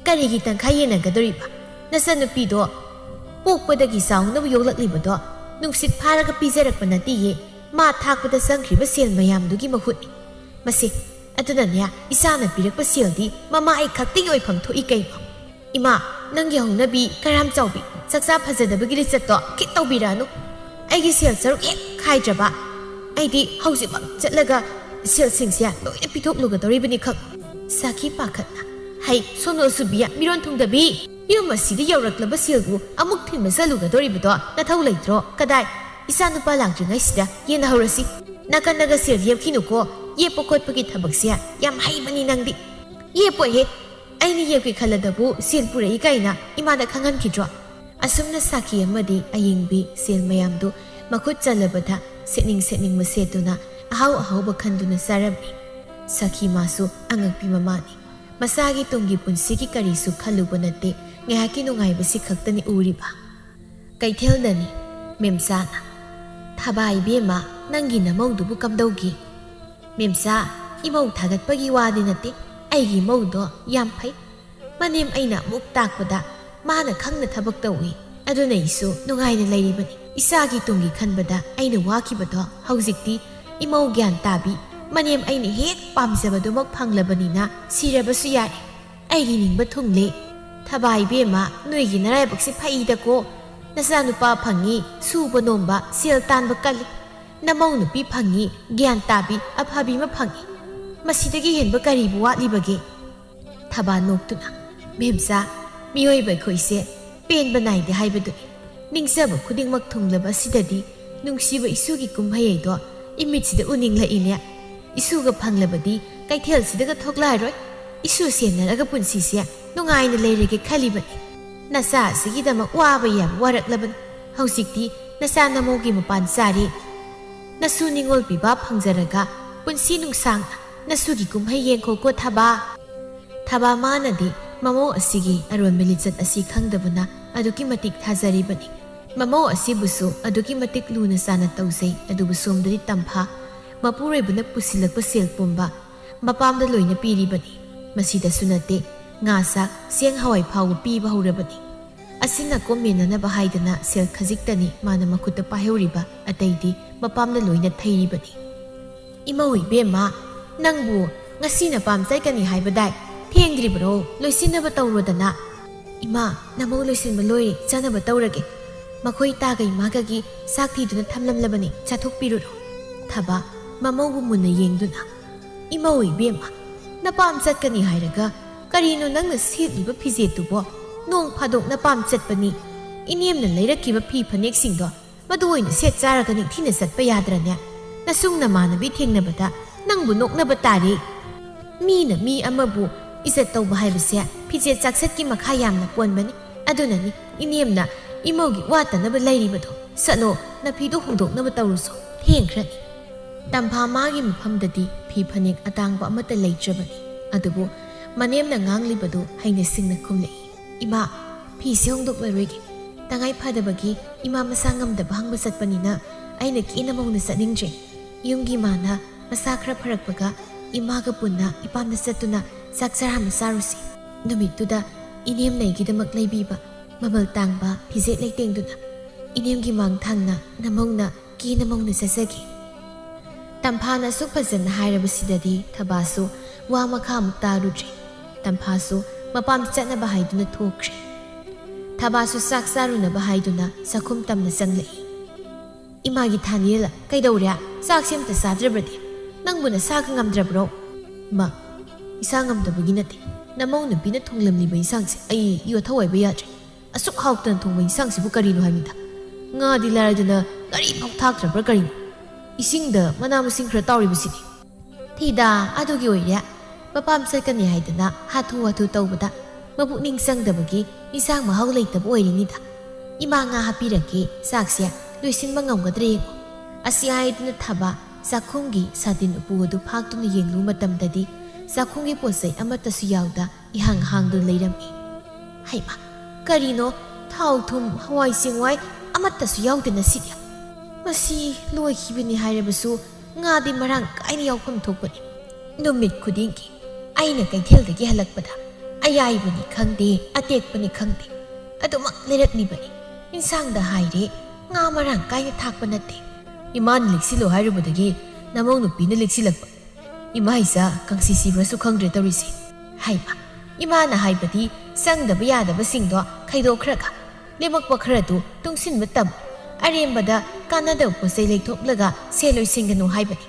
ꯀꯔꯤꯒꯤ ꯇꯪꯈꯥꯏ ꯌꯦꯟꯅꯒꯗꯧꯔꯤꯕ? ꯅꯆꯟꯅꯨꯄꯤꯗꯣ ꯄꯣꯛꯄꯗꯒꯤ ꯆꯥꯎꯅꯕ ꯌꯣꯛꯂꯛꯂꯤꯕꯗꯣ ꯅꯨꯡꯁꯤꯠ ꯐꯥꯔꯒ ꯄꯤꯖꯔꯛꯄ ꯅꯠꯇꯦꯌꯦ꯫ ꯃꯥ ꯊꯥꯛꯄꯗ ꯆꯪꯈ꯭ꯔꯤꯕ ꯁꯦꯜ ꯃꯌꯥꯝꯗꯨꯒꯤ ꯃꯍꯨꯠꯅꯤ꯫ ꯃꯁꯤ, ꯑꯗꯨꯅꯅꯦ, ꯏꯆꯥꯅ ꯄꯤꯔꯛꯄ ꯁꯦꯜꯗꯤ ꯃꯃꯥ ꯑꯩ ꯈꯛꯇꯒꯤ ꯑꯣꯏꯐꯝ ꯊꯣꯛꯏ ꯀꯩꯅꯣ꯫ ꯏꯃꯥ, ꯅꯪꯒꯤ ꯍꯧꯅꯕꯤ ꯀꯔꯥꯝ ꯆꯥꯎꯕꯤ, ꯆꯥꯛꯆꯥ ꯐꯖꯗꯕꯒꯤ ꯂꯤꯆꯠꯇꯣ ꯈꯤꯠ ꯇꯧꯕꯤꯔꯛꯑꯅꯨ꯫ ꯑꯩꯒꯤ ꯁꯦꯜ ꯁꯔꯨꯛ ꯍꯦꯛ ꯈꯥꯏꯗ꯭ꯔꯕ, ꯑꯩꯗꯤ ꯍꯧꯖꯤꯛꯃꯛ ꯆꯠꯂꯒ ꯁꯦꯜꯁꯤꯡꯁꯦ ꯂꯣꯏꯅ ꯄꯤꯊꯣꯛꯂꯨꯒꯗꯧꯔꯤꯕꯅꯤ ꯈꯪ꯫ ꯁꯥꯈꯤ ꯄꯥꯈꯠꯅ, "ꯍꯩ, ꯁꯣꯅꯣ ꯁꯨꯕꯤ, ꯃꯤꯔꯣꯟ ꯊꯨꯡꯗꯕꯤ! ꯌꯨꯝ ꯑꯁꯤꯗ ꯌꯧꯔꯛꯂꯕ ꯁꯦꯜꯕꯨ ꯑꯃꯨꯛ ꯊꯤꯟꯕ ꯆꯠꯂꯨꯒꯗꯧꯔꯤꯕꯗꯣ ꯅꯊꯧ ꯂꯩꯇ꯭ꯔꯣ? ꯀꯗꯥꯏ? ꯏꯆꯥꯅꯨꯄꯥ ꯂꯥꯛꯇ꯭ꯔꯤꯉꯩꯁꯤꯗ ꯌꯦꯟꯅꯍꯧꯔꯁꯤ꯫ ꯅꯥꯀꯟꯗꯒ ꯁꯦꯜ ꯌꯦꯞꯈꯤꯅꯨꯀꯣ꯫ ꯌꯦꯞꯄ ꯈꯣꯠꯄꯒꯤ ꯊꯕꯛꯁꯦ ꯌꯥꯝ ꯍꯩꯕꯅꯤ ꯅꯪꯗꯤ꯫" "ꯌꯦꯞꯄꯣꯏꯍꯦ꯫ ꯑꯩꯅ ꯌꯦꯞꯀꯦ ꯈꯜꯂꯗꯕꯨ ꯁꯦꯜ ꯄꯨꯔꯛꯏ ꯀꯥꯏꯅ ꯏꯃꯥꯗ ꯈꯪꯍꯟꯈꯤꯗ꯭ꯔꯣ?" ꯑꯁꯨꯝꯅ ꯁꯥꯈꯤ ꯑꯃꯗꯤ ꯑꯌꯤꯡꯕꯤ ꯁꯦꯜ ꯃꯌꯥꯝꯗꯨ ꯃꯈꯨꯠ ꯆꯜꯂꯕꯗ ꯁꯦꯠꯅꯤꯡ ꯁꯦꯠꯅꯤꯡꯕ ꯁꯦꯠꯇꯨꯅ ꯑꯍꯥꯎ ꯑꯍꯥꯎꯕ ꯈꯟꯗꯨꯅ ꯆꯥꯔꯝꯃꯤ꯫ ꯁꯥꯈꯤ ꯃꯥꯁꯨ ꯑꯉꯛꯄꯤ ꯃꯃꯥꯅꯤ꯫ ꯃꯁꯥꯒꯤ ꯇꯨꯡꯒꯤ ꯄꯨꯟꯁꯤꯒꯤ ꯀꯔꯤꯁꯨ ꯈꯜꯂꯨꯕ ꯅꯠꯇꯦ, ꯉꯥꯏꯍꯥꯛꯀꯤ ꯅꯨꯡꯉꯥꯏꯕꯁꯤ ꯈꯛꯇꯅꯤ ꯎꯔꯤꯕ꯫ ꯀꯩꯊꯦꯜꯗꯅꯤ꯫ ꯃꯦꯝꯆꯥꯅ, "ꯊꯕꯥ ꯏꯕꯦꯝꯃ, ꯅꯪꯒꯤ ꯅꯃꯧꯗꯨꯕꯨ ꯀꯝꯗꯧꯒꯦ?" "ꯃꯦꯝꯆꯥ, ꯏꯃꯧ ꯊꯥꯒꯠꯄꯒꯤ ꯋꯥꯗꯤ ꯅꯠꯇꯦ, ꯑꯩꯒꯤ ꯏꯃꯧꯗꯣ ꯌꯥꯝ ꯐꯩ꯫ ꯃꯅꯦꯝ ꯑꯩꯅ ꯑꯃꯨꯛ ꯇꯥꯛꯄꯗ ꯃꯥꯅ ꯈꯪꯅ ꯊꯕꯛ ꯇꯧꯏ꯫ ꯑꯗꯨꯅ ꯑꯩꯁꯨ ꯅꯨꯡꯉꯥꯏꯅ ꯂꯩꯔꯤꯕꯅꯤ꯫ ꯏꯆꯥꯒꯤ ꯇꯨꯡꯒꯤ ꯈꯟꯕꯗ ꯑꯩꯅ ꯋꯥꯈꯤꯕꯗꯣ ꯍꯧꯖꯤꯛꯇꯤ ꯏꯃꯧ ꯒ꯭ꯌꯥꯟ ꯇꯥꯕꯤ, ꯃꯅꯦꯝ ꯑꯩꯅ ꯍꯦꯛ ꯄꯥꯝꯖꯕꯗꯨꯃꯛ ꯐꯪꯂꯕꯅꯤꯅ ꯁꯤꯔꯕꯁꯨ ꯌꯥꯔꯦ꯫ ꯑꯩꯒꯤ ꯅꯤꯡꯕ ꯊꯨꯡꯂꯦ꯫ ꯊꯕꯥ ꯏꯕꯦꯝꯃ, ꯅꯣꯏꯒꯤ ꯅꯔꯥꯏꯕꯛꯁꯤ ꯐꯩꯗꯀꯣ꯫ ꯅꯆꯥꯅꯨꯄꯥ ꯐꯪꯉꯤ, ꯁꯨꯕ ꯅꯣꯝꯕ, ꯁꯦꯜ ꯇꯥꯟꯕ ꯀꯜꯂꯤ꯫ ꯅꯃꯧ ꯅꯨꯄꯤ ꯐꯪꯉꯤ, ꯒ꯭ꯌꯥꯟ ꯇꯥꯕꯤ, ꯑꯐꯕꯤ ꯑꯃ ꯐꯪꯉꯤ꯫ ꯃꯁꯤꯗꯒꯤ ꯍꯦꯟꯕ ꯀꯔꯤꯕꯨ ꯋꯥꯠꯂꯤꯕꯒꯦ?" ꯊꯕꯥ ꯅꯣꯛꯇꯨꯅ, "ꯃꯦꯝꯆꯥ, ꯃꯤꯑꯣꯏꯕ ꯑꯩꯈꯣꯏꯁꯦ ꯄꯦꯟꯕ ꯅꯥꯏꯗꯦ ꯍꯥꯏꯕꯗꯨꯅꯤ꯫ ꯅꯤꯡꯖꯕ ꯈꯨꯗꯤꯡꯃꯛ ꯊꯨꯡꯂꯕ ꯑꯁꯤꯗꯗꯤ ꯅꯨꯡꯁꯤꯕ ꯏꯁꯨꯒꯤ ꯀꯨꯝꯍꯩ ꯑꯗꯣ ꯏꯃꯤꯠꯁꯤꯗ ꯎꯅꯤꯡꯂꯛꯏꯅꯦ꯫ ꯏꯁꯨꯒ ꯐꯪꯂꯕꯗꯤ ꯀꯩꯊꯦꯜꯁꯤꯗꯒ ꯊꯣꯛꯂꯛꯑꯔꯣꯏ꯫ ꯏꯁꯨ ꯁꯦꯟꯅꯔꯒ ꯄꯨꯟꯁꯤꯁꯦ ꯅꯨꯡꯉꯥꯏꯅ ꯂꯩꯔꯒꯦ ꯈꯜꯂꯤꯕꯅꯤ꯫ ꯅꯆꯥ ꯑꯁꯤꯒꯤꯗꯃꯛ ꯋꯥꯕ ꯌꯥꯕ ꯋꯥꯔꯛꯂꯕꯅꯤ꯫ ꯍꯧꯖꯤꯛꯇꯤ ꯅꯆꯥ ꯅꯃꯧꯒꯤ ꯃꯄꯥꯟ ꯆꯥꯔꯦ꯫ ꯅꯁꯨ ꯅꯤꯉꯣꯜ ꯄꯤꯕ ꯐꯪꯖꯔꯒ ꯄꯨꯟꯁꯤ ꯅꯨꯡꯁꯥꯡꯅ ꯅꯁꯨꯒꯤ ꯀꯨꯝꯍꯩ ꯌꯦꯡꯈꯣꯀꯣ ꯊꯕꯥ꯫" ꯊꯕꯥ ꯃꯥꯅꯗꯤ ꯃꯃꯧ ꯑꯁꯤꯒꯤ ꯑꯔꯣꯟꯕ ꯂꯤꯆꯠ ꯑꯁꯤ ꯈꯪꯗꯕꯅ ꯑꯗꯨꯛꯀꯤ ꯃꯇꯤꯛ ꯊꯥꯖꯔꯤꯕꯅꯤ꯫ ꯃꯃꯧ ꯑꯁꯤꯕꯨꯁꯨ ꯑꯗꯨꯛꯀꯤ ꯃꯇꯤꯛ ꯂꯨꯅ ꯆꯥꯅ ꯇꯧꯖꯩ꯫ ꯑꯗꯨꯕꯨ ꯁꯣꯝꯗꯗꯤ ꯇꯝꯐꯥ ꯃꯄꯨꯔꯣꯏꯕꯅ ꯄꯨꯁꯤꯜꯂꯛꯄ ꯁꯦꯜ ꯄꯨꯝꯕ ꯃꯄꯥꯝꯗ ꯂꯣꯏꯅ ꯄꯤꯔꯤꯕꯅꯤ꯫ ꯃꯁꯤꯗꯁꯨ ꯅꯠꯇꯦ, ꯉꯥ ꯆꯥꯛ, ꯆꯦꯡ ꯍꯋꯥꯏ ꯐꯥꯎꯕ ꯄꯤꯕ ꯍꯧꯔꯕꯅꯤ꯫ ꯑꯁꯤꯅ ꯀꯣꯝꯃꯤꯟꯅꯅꯕ ꯍꯥꯏꯗꯅ ꯁꯦꯜ ꯈꯖꯤꯛꯇꯅꯤ ꯃꯥꯅ ꯃꯈꯨꯠꯇ ꯄꯥꯏꯍꯧꯔꯤꯕ, ꯑꯇꯩꯗꯤ ꯃꯄꯥꯝꯅ ꯂꯣꯏꯅ ꯊꯩꯔꯤꯕꯅꯤ꯫ "ꯏꯃꯧ ꯏꯕꯦꯝꯃ, ꯅꯪꯕꯨ ꯉꯁꯤ ꯅꯄꯥꯝ ꯆꯠꯀꯅꯤ ꯍꯥꯏꯕꯗꯥꯏ? ꯊꯦꯡꯗ꯭ꯔꯤꯕꯔꯣ? ꯂꯣꯏꯁꯤꯟꯅꯕ ꯇꯧꯔꯣꯗꯅ꯫" "ꯏꯃꯥ, ꯅꯃꯧ ꯂꯣꯏꯁꯤꯟꯕ ꯂꯣꯏꯔꯦ, ꯆꯥꯅꯕ ꯇꯧꯔꯒꯦ꯫ ꯃꯈꯣꯏ ꯇꯥꯒ ꯏꯃꯥꯒꯒꯤ ꯆꯥꯛ ꯊꯤꯗꯨꯅ ꯊꯝꯂꯝꯂꯕꯅꯤ, ꯆꯥꯊꯣꯛꯄꯤꯔꯨꯔꯣ꯫" ꯊꯕꯥ ꯃꯃꯧꯕꯨ ꯃꯨꯟꯅ ꯌꯦꯡꯗꯨꯅ, "ꯏꯃꯧ ꯏꯕꯦꯝꯃ, ꯅꯄꯥꯝ ꯆꯠꯀꯅꯤ ꯍꯥꯏꯔꯒ ꯀꯔꯤꯅꯣ ꯅꯪꯅ ꯁꯦꯠꯂꯤꯕ ꯐꯤꯖꯦꯠꯇꯨꯕꯣ? ꯅꯣꯡ ꯐꯥꯗꯣꯛ ꯅꯄꯥꯝ ꯆꯠꯄꯅꯤ꯫ ꯏꯅꯦꯝꯅ ꯂꯩꯔꯛꯈꯤꯕ ꯐꯤ ꯐꯅꯦꯛꯁꯤꯡꯗꯣ ꯃꯗꯨ ꯑꯣꯏꯅ ꯁꯦꯠ ꯆꯥꯔꯒ ꯅꯤꯡꯊꯤꯅ ꯆꯠꯄ ꯌꯥꯗ꯭ꯔꯅꯦ? ꯅꯁꯨꯡ ꯅꯃꯥꯟꯅꯕꯤ ꯊꯦꯡꯅꯕꯗ ꯅꯪꯕꯨ ꯅꯣꯛꯅꯕ ꯇꯥꯔꯦ꯫ ꯃꯤꯅ ꯃꯤ ꯑꯃꯕꯨ ꯏꯖꯠ ꯇꯧꯕ ꯍꯥꯏꯕꯁꯦ ꯐꯤꯖꯦꯠ ꯆꯥꯛꯁꯦꯠꯀꯤ ꯃꯈꯥ ꯌꯥꯝꯅ ꯄꯣꯟꯕꯅꯤ꯫ ꯑꯗꯨꯅꯅꯤ ꯏꯅꯦꯝꯅ ꯏꯃꯧꯒꯤ ꯋꯥꯠꯇꯅꯕ ꯂꯩꯔꯤꯕꯗꯣ꯫ ꯁꯠꯂꯣ, ꯅꯐꯤꯗꯨ ꯍꯣꯡꯗꯣꯛꯅꯕ ꯇꯧꯔꯨꯁꯣ, ꯊꯦꯡꯈ꯭ꯔꯅꯤ꯫" ꯇꯝꯐꯥ ꯃꯥꯒꯤ ꯃꯐꯝꯗꯗꯤ ꯐꯤ ꯐꯅꯦꯛ ꯑꯇꯥꯡꯕ ꯑꯃꯠꯇ ꯂꯩꯇ꯭ꯔꯕꯅꯤ꯫ ꯑꯗꯨꯕꯨ ꯃꯅꯦꯝꯅ ꯉꯥꯡꯂꯤꯕꯗꯨ ꯍꯩꯅ ꯁꯤꯡꯅ ꯈꯨꯝꯂꯛꯏ꯫ "ꯏꯃꯥ, ꯐꯤꯁꯦ ꯍꯣꯡꯗꯣꯛꯂꯔꯣꯏꯒꯦ꯫ ꯇꯉꯥꯏ ꯐꯗꯕꯒꯤ ꯏꯃꯥ ꯃꯁꯥ ꯉꯝꯗꯕ ꯍꯪꯕ ꯆꯠꯄꯅꯤꯅ ꯑꯩꯅ ꯀꯦꯅ ꯃꯧꯅ ꯆꯠꯅꯤꯡꯗ꯭ꯔꯦ꯫ ꯌꯨꯝꯒꯤ ꯃꯥꯅ ꯃꯁꯥ ꯈꯔ ꯐꯔꯛꯄꯒ ꯏꯃꯥꯒ ꯄꯨꯟꯅ ꯏꯄꯥꯝꯗ ꯆꯠꯇꯨꯅ ꯆꯥꯛ ꯆꯔꯥ ꯑꯃ ꯆꯥꯔꯨꯁꯤ꯫ ꯅꯨꯃꯤꯠꯇꯨꯗ ꯏꯅꯦꯝꯅ ꯑꯩꯒꯤꯗꯃꯛ ꯂꯩꯕꯤꯕ ꯃꯃꯜ ꯇꯥꯡꯕ ꯐꯤꯖꯦꯠ ꯂꯩꯇꯦꯡꯗꯨꯅ ꯏꯅꯦꯝꯒꯤ ꯃꯥꯡ ꯊꯥꯡꯅ ꯅꯃꯧꯅ ꯀꯦꯅ ꯃꯧꯅ ꯆꯠꯆꯒꯦ꯫" ꯇꯝꯐꯥꯅ ꯑꯁꯨꯛ ꯐꯖꯅ ꯍꯥꯏꯔꯕꯁꯤꯗꯗꯤ ꯊꯕꯥꯁꯨ ꯋꯥ ꯃꯈꯥ ꯑꯃꯨꯛ ꯇꯥꯔꯨꯗ꯭ꯔꯦ꯫ ꯇꯝꯐꯥꯁꯨ ꯃꯄꯥꯝ ꯆꯠꯅꯕ ꯍꯥꯏꯗꯨꯅ ꯊꯣꯛꯈ꯭ꯔꯦ꯫ ꯊꯕꯥꯁꯨ ꯆꯥꯛ ꯆꯥꯔꯨꯅꯕ ꯍꯥꯏꯗꯨꯅ ꯆꯥꯛꯈꯨꯝ ꯇꯝꯅ ꯆꯪꯂꯛꯏ꯫ "ꯏꯃꯥꯒꯤ ꯊꯥꯅꯤꯜ, ꯀꯩꯗꯧꯔꯦ? ꯆꯥꯛꯁꯦ ꯑꯝꯇ ꯆꯥꯗ꯭ꯔꯕꯗꯤ? ꯅꯪꯕꯨ ꯅꯁꯥꯒ ꯉꯝꯗ꯭ꯔꯕ꯭ꯔꯣ?" "ꯃꯥ, ꯏꯁꯥ ꯉꯝꯗꯕꯒꯤ ꯅꯠꯇꯦ꯫ ꯅꯃꯧ ꯅꯨꯄꯤꯅ ꯊꯣꯡꯂꯝꯂꯤꯕ ꯏꯟꯁꯥꯡꯁꯦ ꯑꯩ ꯌꯣꯠꯊꯧ ꯍꯥꯏꯕ ꯌꯥꯗ꯭ꯔꯦ꯫ ꯑꯁꯨꯛ ꯍꯥꯎꯇꯅ ꯊꯣꯡꯕ ꯏꯟꯁꯥꯡꯁꯤꯕꯨ ꯀꯔꯤꯅꯣ ꯍꯥꯏꯕꯅꯤꯗ? ꯉꯥꯗꯤ ꯂꯥꯏꯔꯗꯅ ꯉꯥꯔꯤꯐꯥꯎ ꯊꯥꯛꯇ꯭ꯔꯕ꯭ꯔꯥ ꯀꯔꯤꯅꯣ? ꯏꯁꯤꯡꯗ ꯃꯅꯥ ꯃꯁꯤꯡ ꯈꯔ ꯇꯥꯎꯔꯤꯕꯁꯤꯗꯤ꯫" "ꯊꯤꯗ, ꯑꯗꯨꯒꯤ ꯑꯣꯏꯔꯦ꯫ ꯃꯄꯥꯝ ꯆꯠꯀꯅꯤ ꯍꯥꯏꯗꯅ ꯍꯥꯊꯨ ꯍꯥꯊꯨ ꯇꯧꯕꯗ ꯃꯄꯨꯛꯅꯤꯡ ꯆꯪꯗꯕꯒꯤ ꯏꯟꯁꯥꯡ ꯃꯍꯥꯎ ꯂꯩꯇꯕ ꯑꯣꯏꯔꯤꯅꯤꯗ꯫ ꯏꯃꯥ ꯉꯥ ꯍꯥꯞꯄꯤꯔꯛꯀꯦ, ꯆꯥꯛꯁꯦ ꯂꯣꯏꯁꯤꯟꯕ ꯉꯝꯒꯗ꯭ꯔꯥ ꯌꯦꯡꯉꯣ꯫" ꯑꯁꯤ ꯍꯥꯏꯗꯨꯅ ꯊꯕ ꯆꯥꯛꯈꯨꯝꯒꯤ ꯁꯥꯇꯤꯟ ꯎꯄꯨ ꯑꯗꯨ ꯐꯥꯛꯇꯨꯅ ꯌꯦꯡꯂꯨꯕ ꯃꯇꯝꯗꯗꯤ ꯆꯥꯛꯈꯨꯝꯒꯤ ꯄꯣꯠꯆꯩ ꯑꯃꯠꯇꯁꯨ ꯌꯥꯎꯗ ꯏꯍꯥꯡ ꯍꯥꯡꯗꯨꯅ ꯂꯩꯔꯝꯃꯤ꯫ "ꯍꯩꯃꯥ, ꯀꯔꯤꯅꯣ? ꯊꯥꯎ ꯊꯨꯝ, ꯍꯋꯥꯏ ꯆꯦꯡꯋꯥꯏ ꯑꯃꯠꯇꯁꯨ ꯌꯥꯎꯗꯦ ꯉꯁꯤꯗꯤ꯫ ꯃꯁꯤ ꯂꯣꯏꯈꯤꯕꯅꯤ ꯍꯥꯏꯔꯕꯁꯨ ꯉꯥꯗꯤ ꯃꯔꯥꯡ ꯀꯥꯏꯅ ꯌꯥꯎꯐꯝ ꯊꯣꯛꯄꯅꯤ꯫ ꯅꯨꯃꯤꯠ ꯈꯨꯗꯤꯡꯒꯤ ꯑꯩꯅ ꯀꯩꯊꯦꯜꯗꯒꯤ ꯍꯜꯂꯛꯄꯗ ꯑꯌꯥꯏꯕꯅꯤ ꯈꯪꯗꯦ, ꯑꯇꯦꯛꯄꯅꯤ ꯈꯪꯗꯦ, ꯑꯗꯨꯃꯛ ꯂꯩꯔꯛꯂꯤꯕꯅꯤ꯫ ꯏꯟꯁꯥꯡꯗ ꯍꯥꯏꯔꯦ, ꯉꯥ ꯃꯔꯥꯡ ꯀꯥꯏꯅ ꯊꯥꯛꯄ ꯅꯠꯇꯦ꯫ ꯏꯃꯥꯅ ꯂꯤꯛꯁꯤꯜꯂꯣ ꯍꯥꯏꯔꯨꯕꯗꯒꯤ ꯅꯃꯧ ꯅꯨꯄꯤꯅ ꯂꯤꯛꯁꯤꯜꯂꯛꯄ꯫ ꯏꯃꯥ ꯏꯆꯥ ꯀꯪꯁꯤ ꯁꯤꯕ꯭ꯔꯁꯨ ꯈꯪꯗ꯭ꯔꯦ ꯇꯧꯔꯤꯁꯦ꯫ ꯍꯥꯏꯃ, ꯏꯃꯥꯅ ꯍꯥꯏꯕꯗꯤ ꯆꯪꯗꯕ ꯌꯥꯗꯕꯁꯤꯡꯗꯣ ꯈꯥꯏꯗꯣꯛꯈ꯭ꯔꯒ ꯂꯦꯝꯃꯛꯄ ꯈꯔꯗꯨ ꯇꯨꯡꯁꯤꯟꯕ ꯇꯝꯃꯨ꯫ ꯑꯔꯦꯝꯕꯗ ꯀꯥꯟꯅꯗꯕ ꯄꯣꯠ ꯆꯩ ꯂꯩꯊꯣꯛꯂꯒ ꯁꯦꯜ ꯂꯣꯏꯁꯤꯟꯒꯅꯨ ꯍꯥꯏꯕꯅꯤ꯫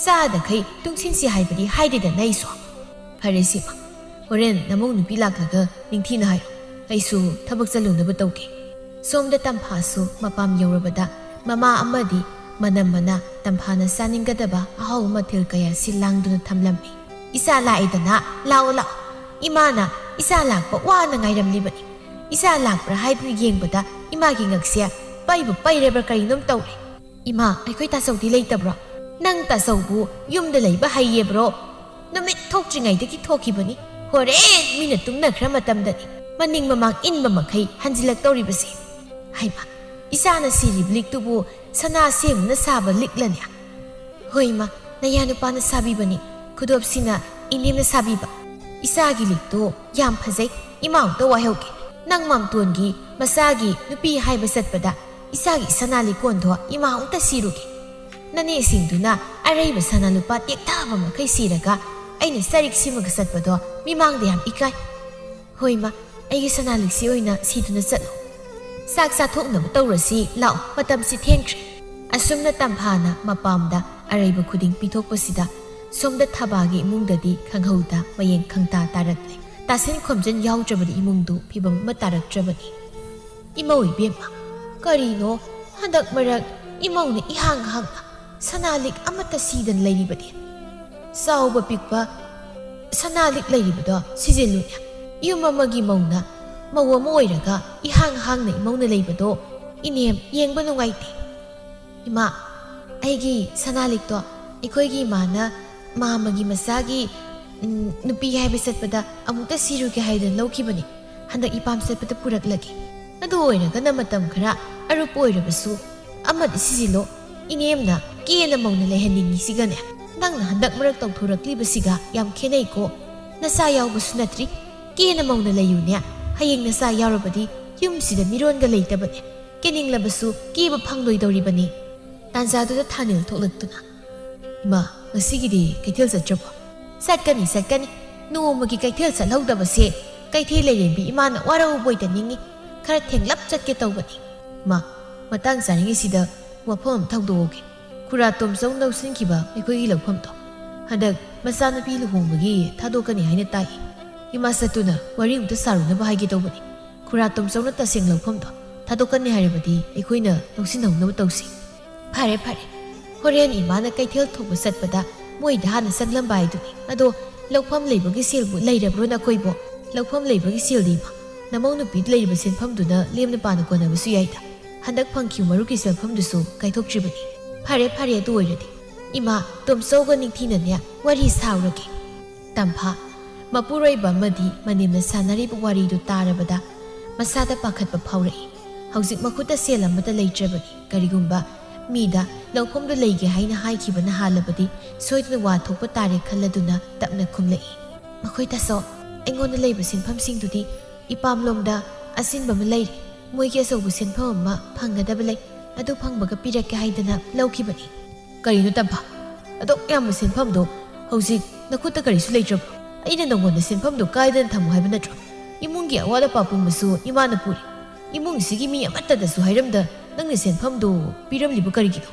ꯆꯥꯗꯈꯩ ꯇꯨꯡꯁꯤꯟꯁꯤ ꯍꯥꯏꯕꯗꯤ ꯍꯥꯏꯗꯦꯗꯅ ꯑꯩꯁꯨ꯫ ꯐꯔꯦ ꯁꯤꯃ, ꯍꯣꯔꯦꯟ ꯅꯃꯧ ꯅꯨꯄꯤ ꯂꯥꯛꯂꯒ ꯅꯤꯡꯊꯤꯅ ꯍꯥꯏꯔꯣ꯫ ꯑꯩꯁꯨ ꯊꯕꯛ ꯆꯠꯂꯨꯅꯕ ꯇꯧꯒꯦ꯫ ꯁꯣꯝꯗ ꯇꯝꯐꯥꯁꯨ ꯃꯄꯥꯝ ꯌꯧꯔꯕꯗ ꯃꯃꯥ ꯑꯃꯗꯤ ꯃꯅꯝꯃꯅ ꯇꯝꯐꯥꯅ ꯆꯥꯅꯤꯡꯒꯗꯕ ꯑꯍꯥꯎꯕ ꯃꯊꯦꯜ ꯀꯌꯥ ꯁꯤꯜ ꯂꯥꯡꯗꯨꯅ ꯊꯝꯂꯝꯃꯤ꯫ "ꯏꯆꯥ ꯂꯥꯛꯑꯦꯗꯅ, ꯂꯥꯛꯑꯣ ꯂꯥꯛꯑꯣ꯫ ꯏꯃꯥꯅ ꯏꯆꯥ ꯂꯥꯛꯄ ꯋꯥꯅ ꯉꯥꯏꯔꯝꯂꯤꯕꯅꯤ꯫ ꯏꯆꯥ ꯂꯥꯛꯄ꯭ꯔꯥ ꯍꯥꯏꯗꯨꯅ ꯌꯦꯡꯕꯗ ꯏꯃꯥꯒꯤ ꯉꯛꯁꯦ ꯄꯩꯕꯨ ꯄꯩꯔꯕ꯭ꯔꯥ ꯀꯔꯤꯅꯣꯝ ꯇꯧꯔꯦ꯫ ꯏꯃꯥ, ꯑꯩꯈꯣꯏ ꯇꯥꯆꯧꯗꯤ ꯂꯩꯇꯕ꯭ꯔꯣ? ꯅꯪ ꯇꯥꯆꯧꯕꯨ ꯌꯨꯝꯗ ꯂꯩꯕ ꯍꯩꯌꯦꯕ꯭ꯔꯣ? ꯅꯨꯃꯤꯠ ꯊꯣꯛꯇ꯭ꯔꯤꯉꯩꯗꯒꯤ ꯊꯣꯛꯈꯤꯕꯅꯤ꯫ ꯍꯣꯔꯦꯟ ꯃꯤꯅ ꯇꯨꯝꯅꯈ꯭ꯔ ꯃꯇꯝꯗꯅꯤ꯫ ꯃꯅꯤꯡ ꯃꯃꯥꯡ ꯏꯟꯕ ꯃꯈꯩ ꯍꯟꯖꯤꯜꯂꯛꯇꯧꯔꯤꯕꯁꯦ꯫" ꯍꯩꯃꯥ, ꯏꯆꯥꯅ ꯁꯤꯔꯤꯕ ꯂꯤꯛꯇꯨꯕꯨ ꯁꯅꯥ ꯁꯦꯝꯅ ꯁꯥꯕ ꯂꯤꯛꯂꯅꯦ? "ꯍꯣꯏ ꯏꯃꯥ, ꯅꯌꯥ ꯅꯨꯄꯥꯅ ꯁꯥꯕꯤꯕꯅꯤ꯫ ꯈꯨꯗꯣꯞꯁꯤꯅ ꯏꯅꯦꯝꯅ ꯁꯥꯕꯤꯕ꯫ ꯏꯆꯥꯒꯤ ꯂꯤꯛꯇꯣ ꯌꯥꯝ ꯐꯖꯩ꯫ ꯏꯃꯥ ꯑꯝꯇ ꯋꯥꯏꯍꯧꯒꯦ꯫ ꯅꯪ ꯃꯥꯝꯇꯣꯟꯒꯤ ꯃꯆꯥꯒꯤ ꯅꯨꯄꯤ ꯍꯥꯏꯕ ꯆꯠꯄꯗ ꯏꯆꯥꯒꯤ ꯁꯅꯥ ꯂꯤꯛꯀꯣꯟꯗꯣ ꯏꯃꯥ ꯑꯃꯨꯛꯇ ꯁꯤꯔꯨꯒꯦ꯫ ꯅꯅꯦꯁꯤꯡꯗꯨꯅ ꯑꯔꯩꯕ ꯁꯅꯥ ꯂꯨꯄꯥ ꯇꯦꯛꯊꯕ ꯃꯈꯩ ꯁꯤꯔꯒ ꯑꯩꯅ ꯆꯔꯤꯛ ꯁꯤꯃꯒ ꯆꯠꯄꯗꯣ ꯃꯤꯃꯥꯡꯗ ꯌꯥꯝ ꯏꯀꯥꯏ꯫ ꯍꯣꯏ ꯃꯥ, ꯑꯩꯒꯤ ꯁꯅꯥ ꯂꯤꯛꯁꯤ ꯑꯣꯏꯅ ꯁꯤꯗꯨꯅ ꯆꯠꯂꯣ꯫ ꯆꯥꯛ ꯆꯥꯊꯣꯛꯅꯕ ꯇꯧꯔꯁꯤ ꯂꯥꯛꯑꯣ, ꯃꯇꯝꯁꯤ ꯊꯦꯡꯈ꯭ꯔꯦ꯫" ꯑꯁꯨꯝꯅ ꯇꯝꯐꯥꯅ ꯃꯄꯥꯝꯗ ꯑꯔꯩꯕ ꯈꯨꯗꯤꯡ ꯄꯤꯊꯣꯛꯄꯁꯤꯗ ꯁꯣꯝꯗ ꯊꯕꯥꯒꯤ ꯏꯃꯨꯡꯗꯗꯤ ꯈꯪꯍꯧꯗ ꯃꯌꯦꯡ ꯈꯪꯇꯥ ꯇꯥꯔꯛꯂꯦ꯫ ꯇꯥꯁꯤꯟ ꯈꯣꯝꯖꯤꯟ ꯌꯥꯎꯗ꯭ꯔꯕꯗꯤ ꯏꯃꯨꯡꯗꯨ ꯐꯤꯕꯝ ꯑꯃ ꯇꯥꯔꯛꯇ꯭ꯔꯕꯅꯤ꯫ "ꯏꯃꯧ ꯏꯕꯦꯝꯃ, ꯀꯔꯤꯅꯣ ꯍꯟꯗꯛ ꯃꯔꯛ ꯏꯃꯧꯅ ꯏꯍꯥꯡ ꯍꯥꯡꯅ ꯁꯅꯥ ꯂꯤꯛ ꯑꯃꯠꯇ ꯁꯤꯗꯅ ꯂꯩꯔꯤꯕꯗꯤ? ꯆꯥꯎꯕ ꯄꯤꯛꯄ ꯁꯅꯥ ꯂꯤꯛ ꯂꯩꯔꯤꯕꯗꯣ ꯁꯤꯖꯤꯜꯂꯨꯅꯦ꯫ ꯌꯨꯝ ꯑꯃꯒꯤ ꯃꯧꯅ, ꯃꯧ ꯑꯃ ꯑꯣꯏꯔꯒ ꯏꯍꯥꯡ ꯍꯥꯡꯅ ꯏꯃꯧꯅ ꯂꯩꯕꯗꯣ ꯏꯅꯦꯝ ꯌꯦꯡꯕ ꯅꯨꯡꯉꯥꯏꯇꯦ꯫" "ꯏꯃꯥ, ꯑꯩꯒꯤ ꯁꯅꯥ ꯂꯤꯛꯇꯣ ꯑꯩꯈꯣꯏꯒꯤ ꯏꯃꯥꯅ ꯃꯥꯝꯃꯒꯤ ꯃꯆꯥꯒꯤ, ꯎꯝ, ꯅꯨꯄꯤ ꯍꯥꯏꯕ ꯆꯠꯄꯗ ꯑꯃꯨꯛꯇ ꯁꯤꯔꯨꯒꯦ ꯍꯥꯏꯗꯨꯅ ꯂꯧꯈꯤꯕꯅꯤ꯫ ꯍꯟꯗꯛ ꯏꯄꯥꯝ ꯆꯠꯄꯗ ꯄꯨꯔꯛꯂꯒꯦ꯫ ꯑꯗꯨ ꯑꯣꯏꯔꯒꯅ ꯃꯇꯝ ꯈꯔ ꯑꯔꯨꯞꯄ ꯑꯣꯏꯔꯕꯁꯨ ꯑꯃꯗꯤ ꯁꯤꯖꯤꯜꯂꯣ꯫ ꯏꯅꯦꯝꯅ ꯀꯦꯅ ꯃꯧꯅ ꯂꯩꯍꯟꯅꯤꯡꯉꯤꯁꯤꯒꯅꯦ ꯅꯪꯅ ꯍꯟꯗꯛ ꯃꯔꯛ ꯇꯧꯊꯣꯔꯛꯂꯤꯕꯁꯤꯒ ꯌꯥꯝ ꯈꯦꯠꯅꯩꯀꯣ꯫ ꯅꯆꯥ ꯌꯥꯎꯕꯁꯨ ꯅꯠꯇ꯭ꯔꯤ꯫ ꯀꯦꯅ ꯃꯧꯅ ꯂꯩꯌꯨꯅꯦ꯫ ꯍꯌꯦꯡ ꯅꯆꯥ ꯌꯥꯎꯔꯕꯗꯤ ꯌꯨꯝꯁꯤꯗ ꯃꯤꯔꯣꯟꯒ ꯂꯩꯇꯕꯅꯦ꯫ ꯀꯦꯅꯤꯡꯂꯕꯁꯨ ꯀꯦꯕ ꯐꯪꯂꯣꯏꯗꯧꯔꯤꯕꯅꯤ꯫ ꯇꯥꯟꯖꯥꯗꯨꯗ ꯊꯥꯅꯤꯜ ꯊꯣꯛꯂꯛꯇꯨꯅ, "ꯏꯃꯥ, ꯉꯁꯤꯒꯤꯗꯤ ꯀꯩꯊꯦꯜ ꯆꯠꯇ꯭ꯔꯕꯣ?" "ꯆꯠꯀꯅꯤ, ꯆꯠꯀꯅꯤ꯫ ꯅꯣꯡꯃꯒꯤ ꯀꯩꯊꯦꯜ ꯆꯠꯍꯧꯗꯕꯁꯦ ꯀꯩꯊꯦꯜ ꯂꯩꯔꯦꯝꯕꯤ ꯏꯃꯥꯅ ꯋꯥꯔꯧꯕꯣꯏꯗ ꯅꯤꯡꯏ꯫ ꯈꯔ ꯊꯦꯡꯂꯞ ꯆꯠꯀꯦ ꯇꯧꯕꯅꯤ꯫ ꯃꯥ, ꯃꯇꯥꯡ ꯆꯥꯔꯤꯉꯩꯁꯤꯗ ꯋꯥꯐꯝ ꯑꯃ ꯊꯧꯗꯣꯛꯍꯧꯒꯦ꯫ ꯈꯨꯔꯥ ꯇꯣꯝꯆꯧ ꯂꯧꯁꯤꯟꯈꯤꯕ ꯑꯩꯈꯣꯏꯒꯤ ꯂꯧꯐꯝꯗꯣ ꯍꯟꯗꯛ ꯃꯆꯥꯅꯨꯄꯤ ꯂꯨꯍꯣꯡꯕꯒꯤ ꯊꯥꯗꯣꯛꯀꯅꯤ ꯍꯥꯏꯅ ꯇꯥꯏ꯫ ꯏꯃꯥ ꯆꯠꯇꯨꯅ ꯋꯥꯔꯤ ꯑꯃꯨꯛꯇ ꯁꯥꯔꯨꯅꯕ ꯍꯥꯏꯒꯦ ꯇꯧꯕꯅꯤ꯫ ꯈꯨꯔꯥ ꯇꯣꯝꯆꯧꯅ ꯇꯁꯦꯡ ꯂꯧꯐꯝꯗꯣ ꯊꯥꯗꯣꯛꯀꯅꯤ ꯍꯥꯏꯔꯕꯗꯤ ꯑꯩꯈꯣꯏꯅ ꯂꯧꯁꯤꯟꯍꯧꯅꯕ ꯇꯧꯁꯤ꯫ ꯐꯔꯦ, ꯐꯔꯦ꯫ ꯍꯣꯔꯦꯟ ꯏꯃꯥꯅ ꯀꯩꯊꯦꯜ ꯊꯣꯛꯄ ꯆꯠꯄꯗ ꯃꯣꯏꯗ ꯍꯥꯟꯅ ꯆꯪꯂꯝꯕ ꯍꯥꯏꯗꯨꯅꯤ꯫ ꯑꯗꯣ ꯂꯧꯐꯝ ꯂꯩꯕꯒꯤ ꯁꯦꯜꯕꯨ ꯂꯩꯔꯕ꯭ꯔꯣ ꯅꯈꯣꯏꯕꯣ?" "ꯂꯧꯐꯝ ꯂꯩꯕꯒꯤ ꯁꯦꯜꯗꯤ ꯏꯃꯥ, ꯅꯃꯧ ꯅꯨꯄꯤꯗ ꯂꯩꯔꯤꯕ ꯁꯦꯟꯐꯝꯗꯨꯅ ꯂꯦꯝꯅ ꯄꯥꯅ ꯀꯣꯟꯅꯕꯁꯨ ꯌꯥꯏꯗ꯫ ꯍꯟꯗꯛ ꯐꯪꯈꯤꯕ ꯃꯔꯨꯞꯀꯤ ꯁꯦꯜꯐꯝꯗꯨꯁꯨ ꯀꯥꯏꯊꯣꯛꯇ꯭ꯔꯤꯕꯅꯤ꯫" "ꯐꯔꯦ, ꯐꯔꯦ, ꯑꯗꯨ ꯑꯣꯏꯔꯗꯤ ꯏꯃꯥ, ꯇꯣꯝꯆꯧꯒ ꯅꯤꯡꯊꯤꯅꯅꯦ ꯋꯥꯔꯤ ꯁꯥꯎꯔꯒꯦ꯫" ꯇꯝꯐꯥ, ꯃꯄꯨꯔꯣꯏꯕ ꯑꯃꯗꯤ ꯃꯅꯦꯝꯅ ꯁꯥꯟꯅꯔꯤꯕ ꯋꯥꯔꯤꯗꯨ ꯇꯥꯔꯕꯗ ꯃꯁꯥꯗ ꯄꯥꯈꯠꯄ ꯐꯥꯎꯔꯛꯏ꯫ ꯍꯧꯖꯤꯛ ꯃꯈꯨꯠꯇ ꯁꯦꯜ ꯑꯃꯠꯇ ꯂꯩꯇ꯭ꯔꯕꯅꯤ꯫ ꯀꯔꯤꯒꯨꯝꯕ ꯃꯤꯗ ꯂꯧꯐꯝꯗꯨ ꯂꯩꯒꯦ ꯍꯥꯏꯅ ꯍꯥꯏꯈꯤꯕꯅ ꯍꯥꯜꯂꯕꯗꯤ ꯁꯣꯏꯗꯅ ꯋꯥ ꯊꯣꯛꯄ ꯇꯥꯔꯦ ꯈꯜꯂꯗꯨꯅ ꯇꯞꯅ ꯈꯨꯝꯂꯛꯏ꯫ "ꯃꯈꯣꯏ ꯇꯥꯆꯧ, ꯑꯩꯉꯣꯟꯗ ꯂꯩꯕ ꯁꯦꯟꯐꯝꯁꯤꯡꯗꯨꯗꯤ ꯏꯄꯥꯝꯂꯣꯝꯗ ꯑꯁꯤꯟꯕ ꯑꯃ ꯂꯩꯔꯤ꯫ ꯃꯣꯏꯒꯤ ꯑꯆꯧꯕ ꯁꯦꯟꯐꯝ ꯑꯃ ꯐꯪꯒꯗꯕ ꯂꯩ꯫ ꯑꯗꯨ ꯐꯪꯕꯒ ꯄꯤꯔꯛꯀꯦ ꯍꯥꯏꯗꯅ ꯂꯧꯈꯤꯕꯅꯤ꯫" "ꯀꯔꯤꯅꯣ ꯇꯝꯐꯥ? ꯑꯗꯨꯛ ꯌꯥꯝꯕ ꯁꯦꯟꯐꯝꯗꯣ ꯍꯧꯖꯤꯛ ꯅꯈꯨꯠꯇ ꯀꯔꯤꯁꯨ ꯂꯩꯇ꯭ꯔꯕꯣ? ꯑꯩꯅ ꯅꯉꯣꯟꯗ ꯁꯦꯟꯐꯝꯗꯣ ꯀꯥꯏꯗꯅ ꯊꯝꯃꯨ ꯍꯥꯏꯕ ꯅꯠꯇ꯭ꯔꯣ? ꯏꯃꯨꯡꯒꯤ ꯑꯋꯥꯠ ꯑꯄꯥ ꯄꯨꯝꯕꯁꯨ ꯏꯃꯥꯅ ꯄꯨꯔꯤ꯫ ꯏꯃꯨꯡꯁꯤꯒꯤ ꯃꯤ ꯑꯃꯠꯇꯗꯁꯨ ꯍꯥꯏꯔꯝꯗ ꯅꯪꯅ ꯁꯦꯟꯐꯝꯗꯣ ꯄꯤꯔꯝꯂꯤꯕ ꯀꯔꯤꯒꯤꯅꯣ?"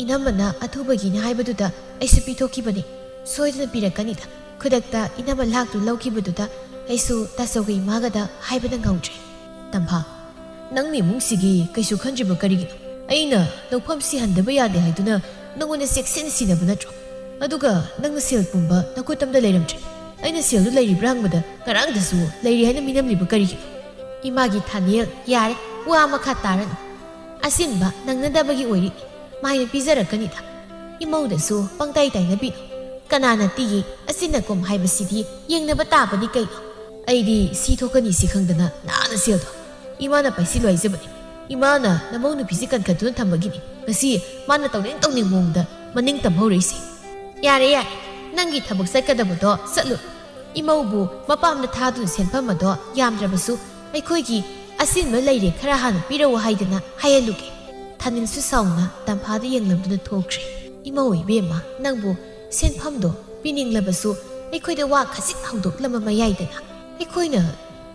"ꯏꯅꯝꯃꯅ ꯑꯊꯨꯕꯒꯤꯅꯤ ꯍꯥꯏꯕꯗꯨꯗ ꯑꯩꯁꯨ ꯄꯤꯊꯣꯛꯈꯤꯕꯅꯤ꯫ ꯁꯣꯏꯗꯅ ꯄꯤꯔꯛꯀꯅꯤꯗ꯫ ꯈꯨꯗꯛꯇ ꯏꯅꯝꯃ ꯂꯥꯛꯇꯨ ꯂꯧꯈꯤꯕꯗꯨꯗ ꯑꯩꯁꯨ ꯇꯥꯆꯧꯒ ꯏꯃꯥꯒꯗ ꯍꯥꯏꯕ ꯅꯪꯍꯧꯗ꯭ꯔꯦ꯫" "ꯇꯝꯐꯥ, ꯅꯪꯅ ꯏꯃꯨꯡꯁꯤꯒꯤ ꯀꯩꯁꯨ ꯈꯟꯗ꯭ꯔꯤꯕ ꯀꯔꯤꯒꯤꯅꯣ? ꯑꯩꯅ ꯂꯧꯐꯝ ꯁꯤꯍꯟꯗꯕ ꯌꯥꯗꯦ ꯍꯥꯏꯗꯨꯅ ꯅꯉꯣꯟꯗ ꯆꯦꯛꯁꯤꯟ ꯁꯤꯟꯅꯕ ꯅꯠꯇ꯭ꯔꯣ? ꯑꯗꯨꯒ ꯅꯪꯅ ꯁꯦꯜ ꯄꯨꯝꯕ ꯅꯈꯨꯠꯇꯝꯗ ꯂꯩꯔꯝꯗ꯭ꯔꯦ꯫ ꯑꯩꯅ ꯁꯦꯜꯗꯨ ꯂꯩꯔꯤꯕ꯭ꯔꯥ ꯍꯪꯕꯗ ꯉꯔꯥꯡꯗꯁꯨ ꯂꯩꯔꯤ ꯍꯥꯏꯅ ꯃꯤꯅꯝꯂꯤꯕ ꯀꯔꯤꯒꯤꯅꯣ?" "ꯏꯃꯥꯒꯤ ꯊꯥꯅꯦꯜ, ꯌꯥꯔꯦ, ꯋꯥ ꯃꯈꯥ ꯇꯥꯔꯅꯨ꯫ ꯑꯁꯤꯟꯕ ꯅꯪꯅꯗꯕꯒꯤ ꯑꯣꯏꯔꯤ꯫ ꯃꯥꯏꯅ ꯄꯤꯖꯔꯛꯀꯅꯤꯗ꯫ ꯏꯃꯧꯗꯁꯨ ꯄꯪꯇꯥꯏ ꯇꯥꯏꯅꯕꯤꯅꯨ꯫ ꯀꯅꯥꯅ ꯇꯤꯒꯤ ꯑꯆꯤꯟ ꯑꯀꯣꯝ ꯍꯥꯏꯕꯁꯤꯗꯤ ꯌꯦꯡꯅꯕ ꯇꯥꯕꯅꯤ ꯀꯩꯅꯣ?" "ꯑꯩꯗꯤ ꯁꯤ ꯊꯣꯛꯀꯅꯤ ꯁꯤ ꯈꯪꯗꯅ ꯅꯥꯅ ꯁꯦꯜꯗꯣ ꯏꯃꯥꯅ ꯄꯥꯏꯁꯤꯜꯂꯨ ꯍꯥꯏꯖꯕꯅꯤ꯫ ꯏꯃꯥꯅ ꯅꯃꯧ ꯅꯨꯄꯤꯁꯤ ꯀꯟꯈꯠꯇꯨꯅ ꯊꯝꯕꯒꯤꯅꯤ ꯉꯁꯤ ꯃꯥꯅ ꯇꯧꯅꯤꯡ ꯇꯧꯅꯤꯡ ꯃꯑꯣꯡꯗ ꯃꯅꯤꯡ ꯇꯝꯍꯧꯔꯛꯏꯁꯤ꯫" "ꯌꯥꯔꯦ, ꯌꯥꯔꯦ, ꯅꯪꯒꯤ ꯊꯕꯛ ꯆꯠꯀꯗꯕꯗꯣ ꯆꯠꯂꯨ꯫ ꯏꯃꯧꯕꯨ ꯃꯄꯥꯝꯗ ꯊꯥꯗꯨꯅ ꯁꯦꯟꯐꯝ ꯑꯗꯣ ꯌꯥꯝꯗ꯭ꯔꯕꯁꯨ ꯑꯩꯈꯣꯏꯒꯤ ꯑꯁꯤꯟꯕ ꯂꯩꯔꯦ, ꯈꯔ ꯍꯥꯟꯅ ꯄꯤꯔꯛꯎ ꯍꯥꯏꯗꯅ ꯍꯥꯏꯍꯜꯂꯨꯒꯦ꯫ ꯊꯥꯅꯤꯜꯁꯨ ꯁꯥꯎꯅ ꯇꯝꯐꯥꯗ ꯌꯦꯡꯂꯝꯗꯨꯅ ꯊꯣꯛꯈ꯭ꯔꯦ꯫ "ꯏꯃꯧ ꯏꯕꯦꯝꯃ, ꯅꯪꯕꯨ ꯁꯦꯟꯐꯝꯗꯣ ꯄꯤꯅꯤꯡꯂꯕꯁꯨ ꯑꯩꯈꯣꯏꯗ ꯋꯥ ꯈꯖꯤꯛ ꯍꯧꯗꯣꯛꯂꯝꯕ ꯃꯌꯥꯏꯗꯅ ꯑꯩꯈꯣꯏꯅ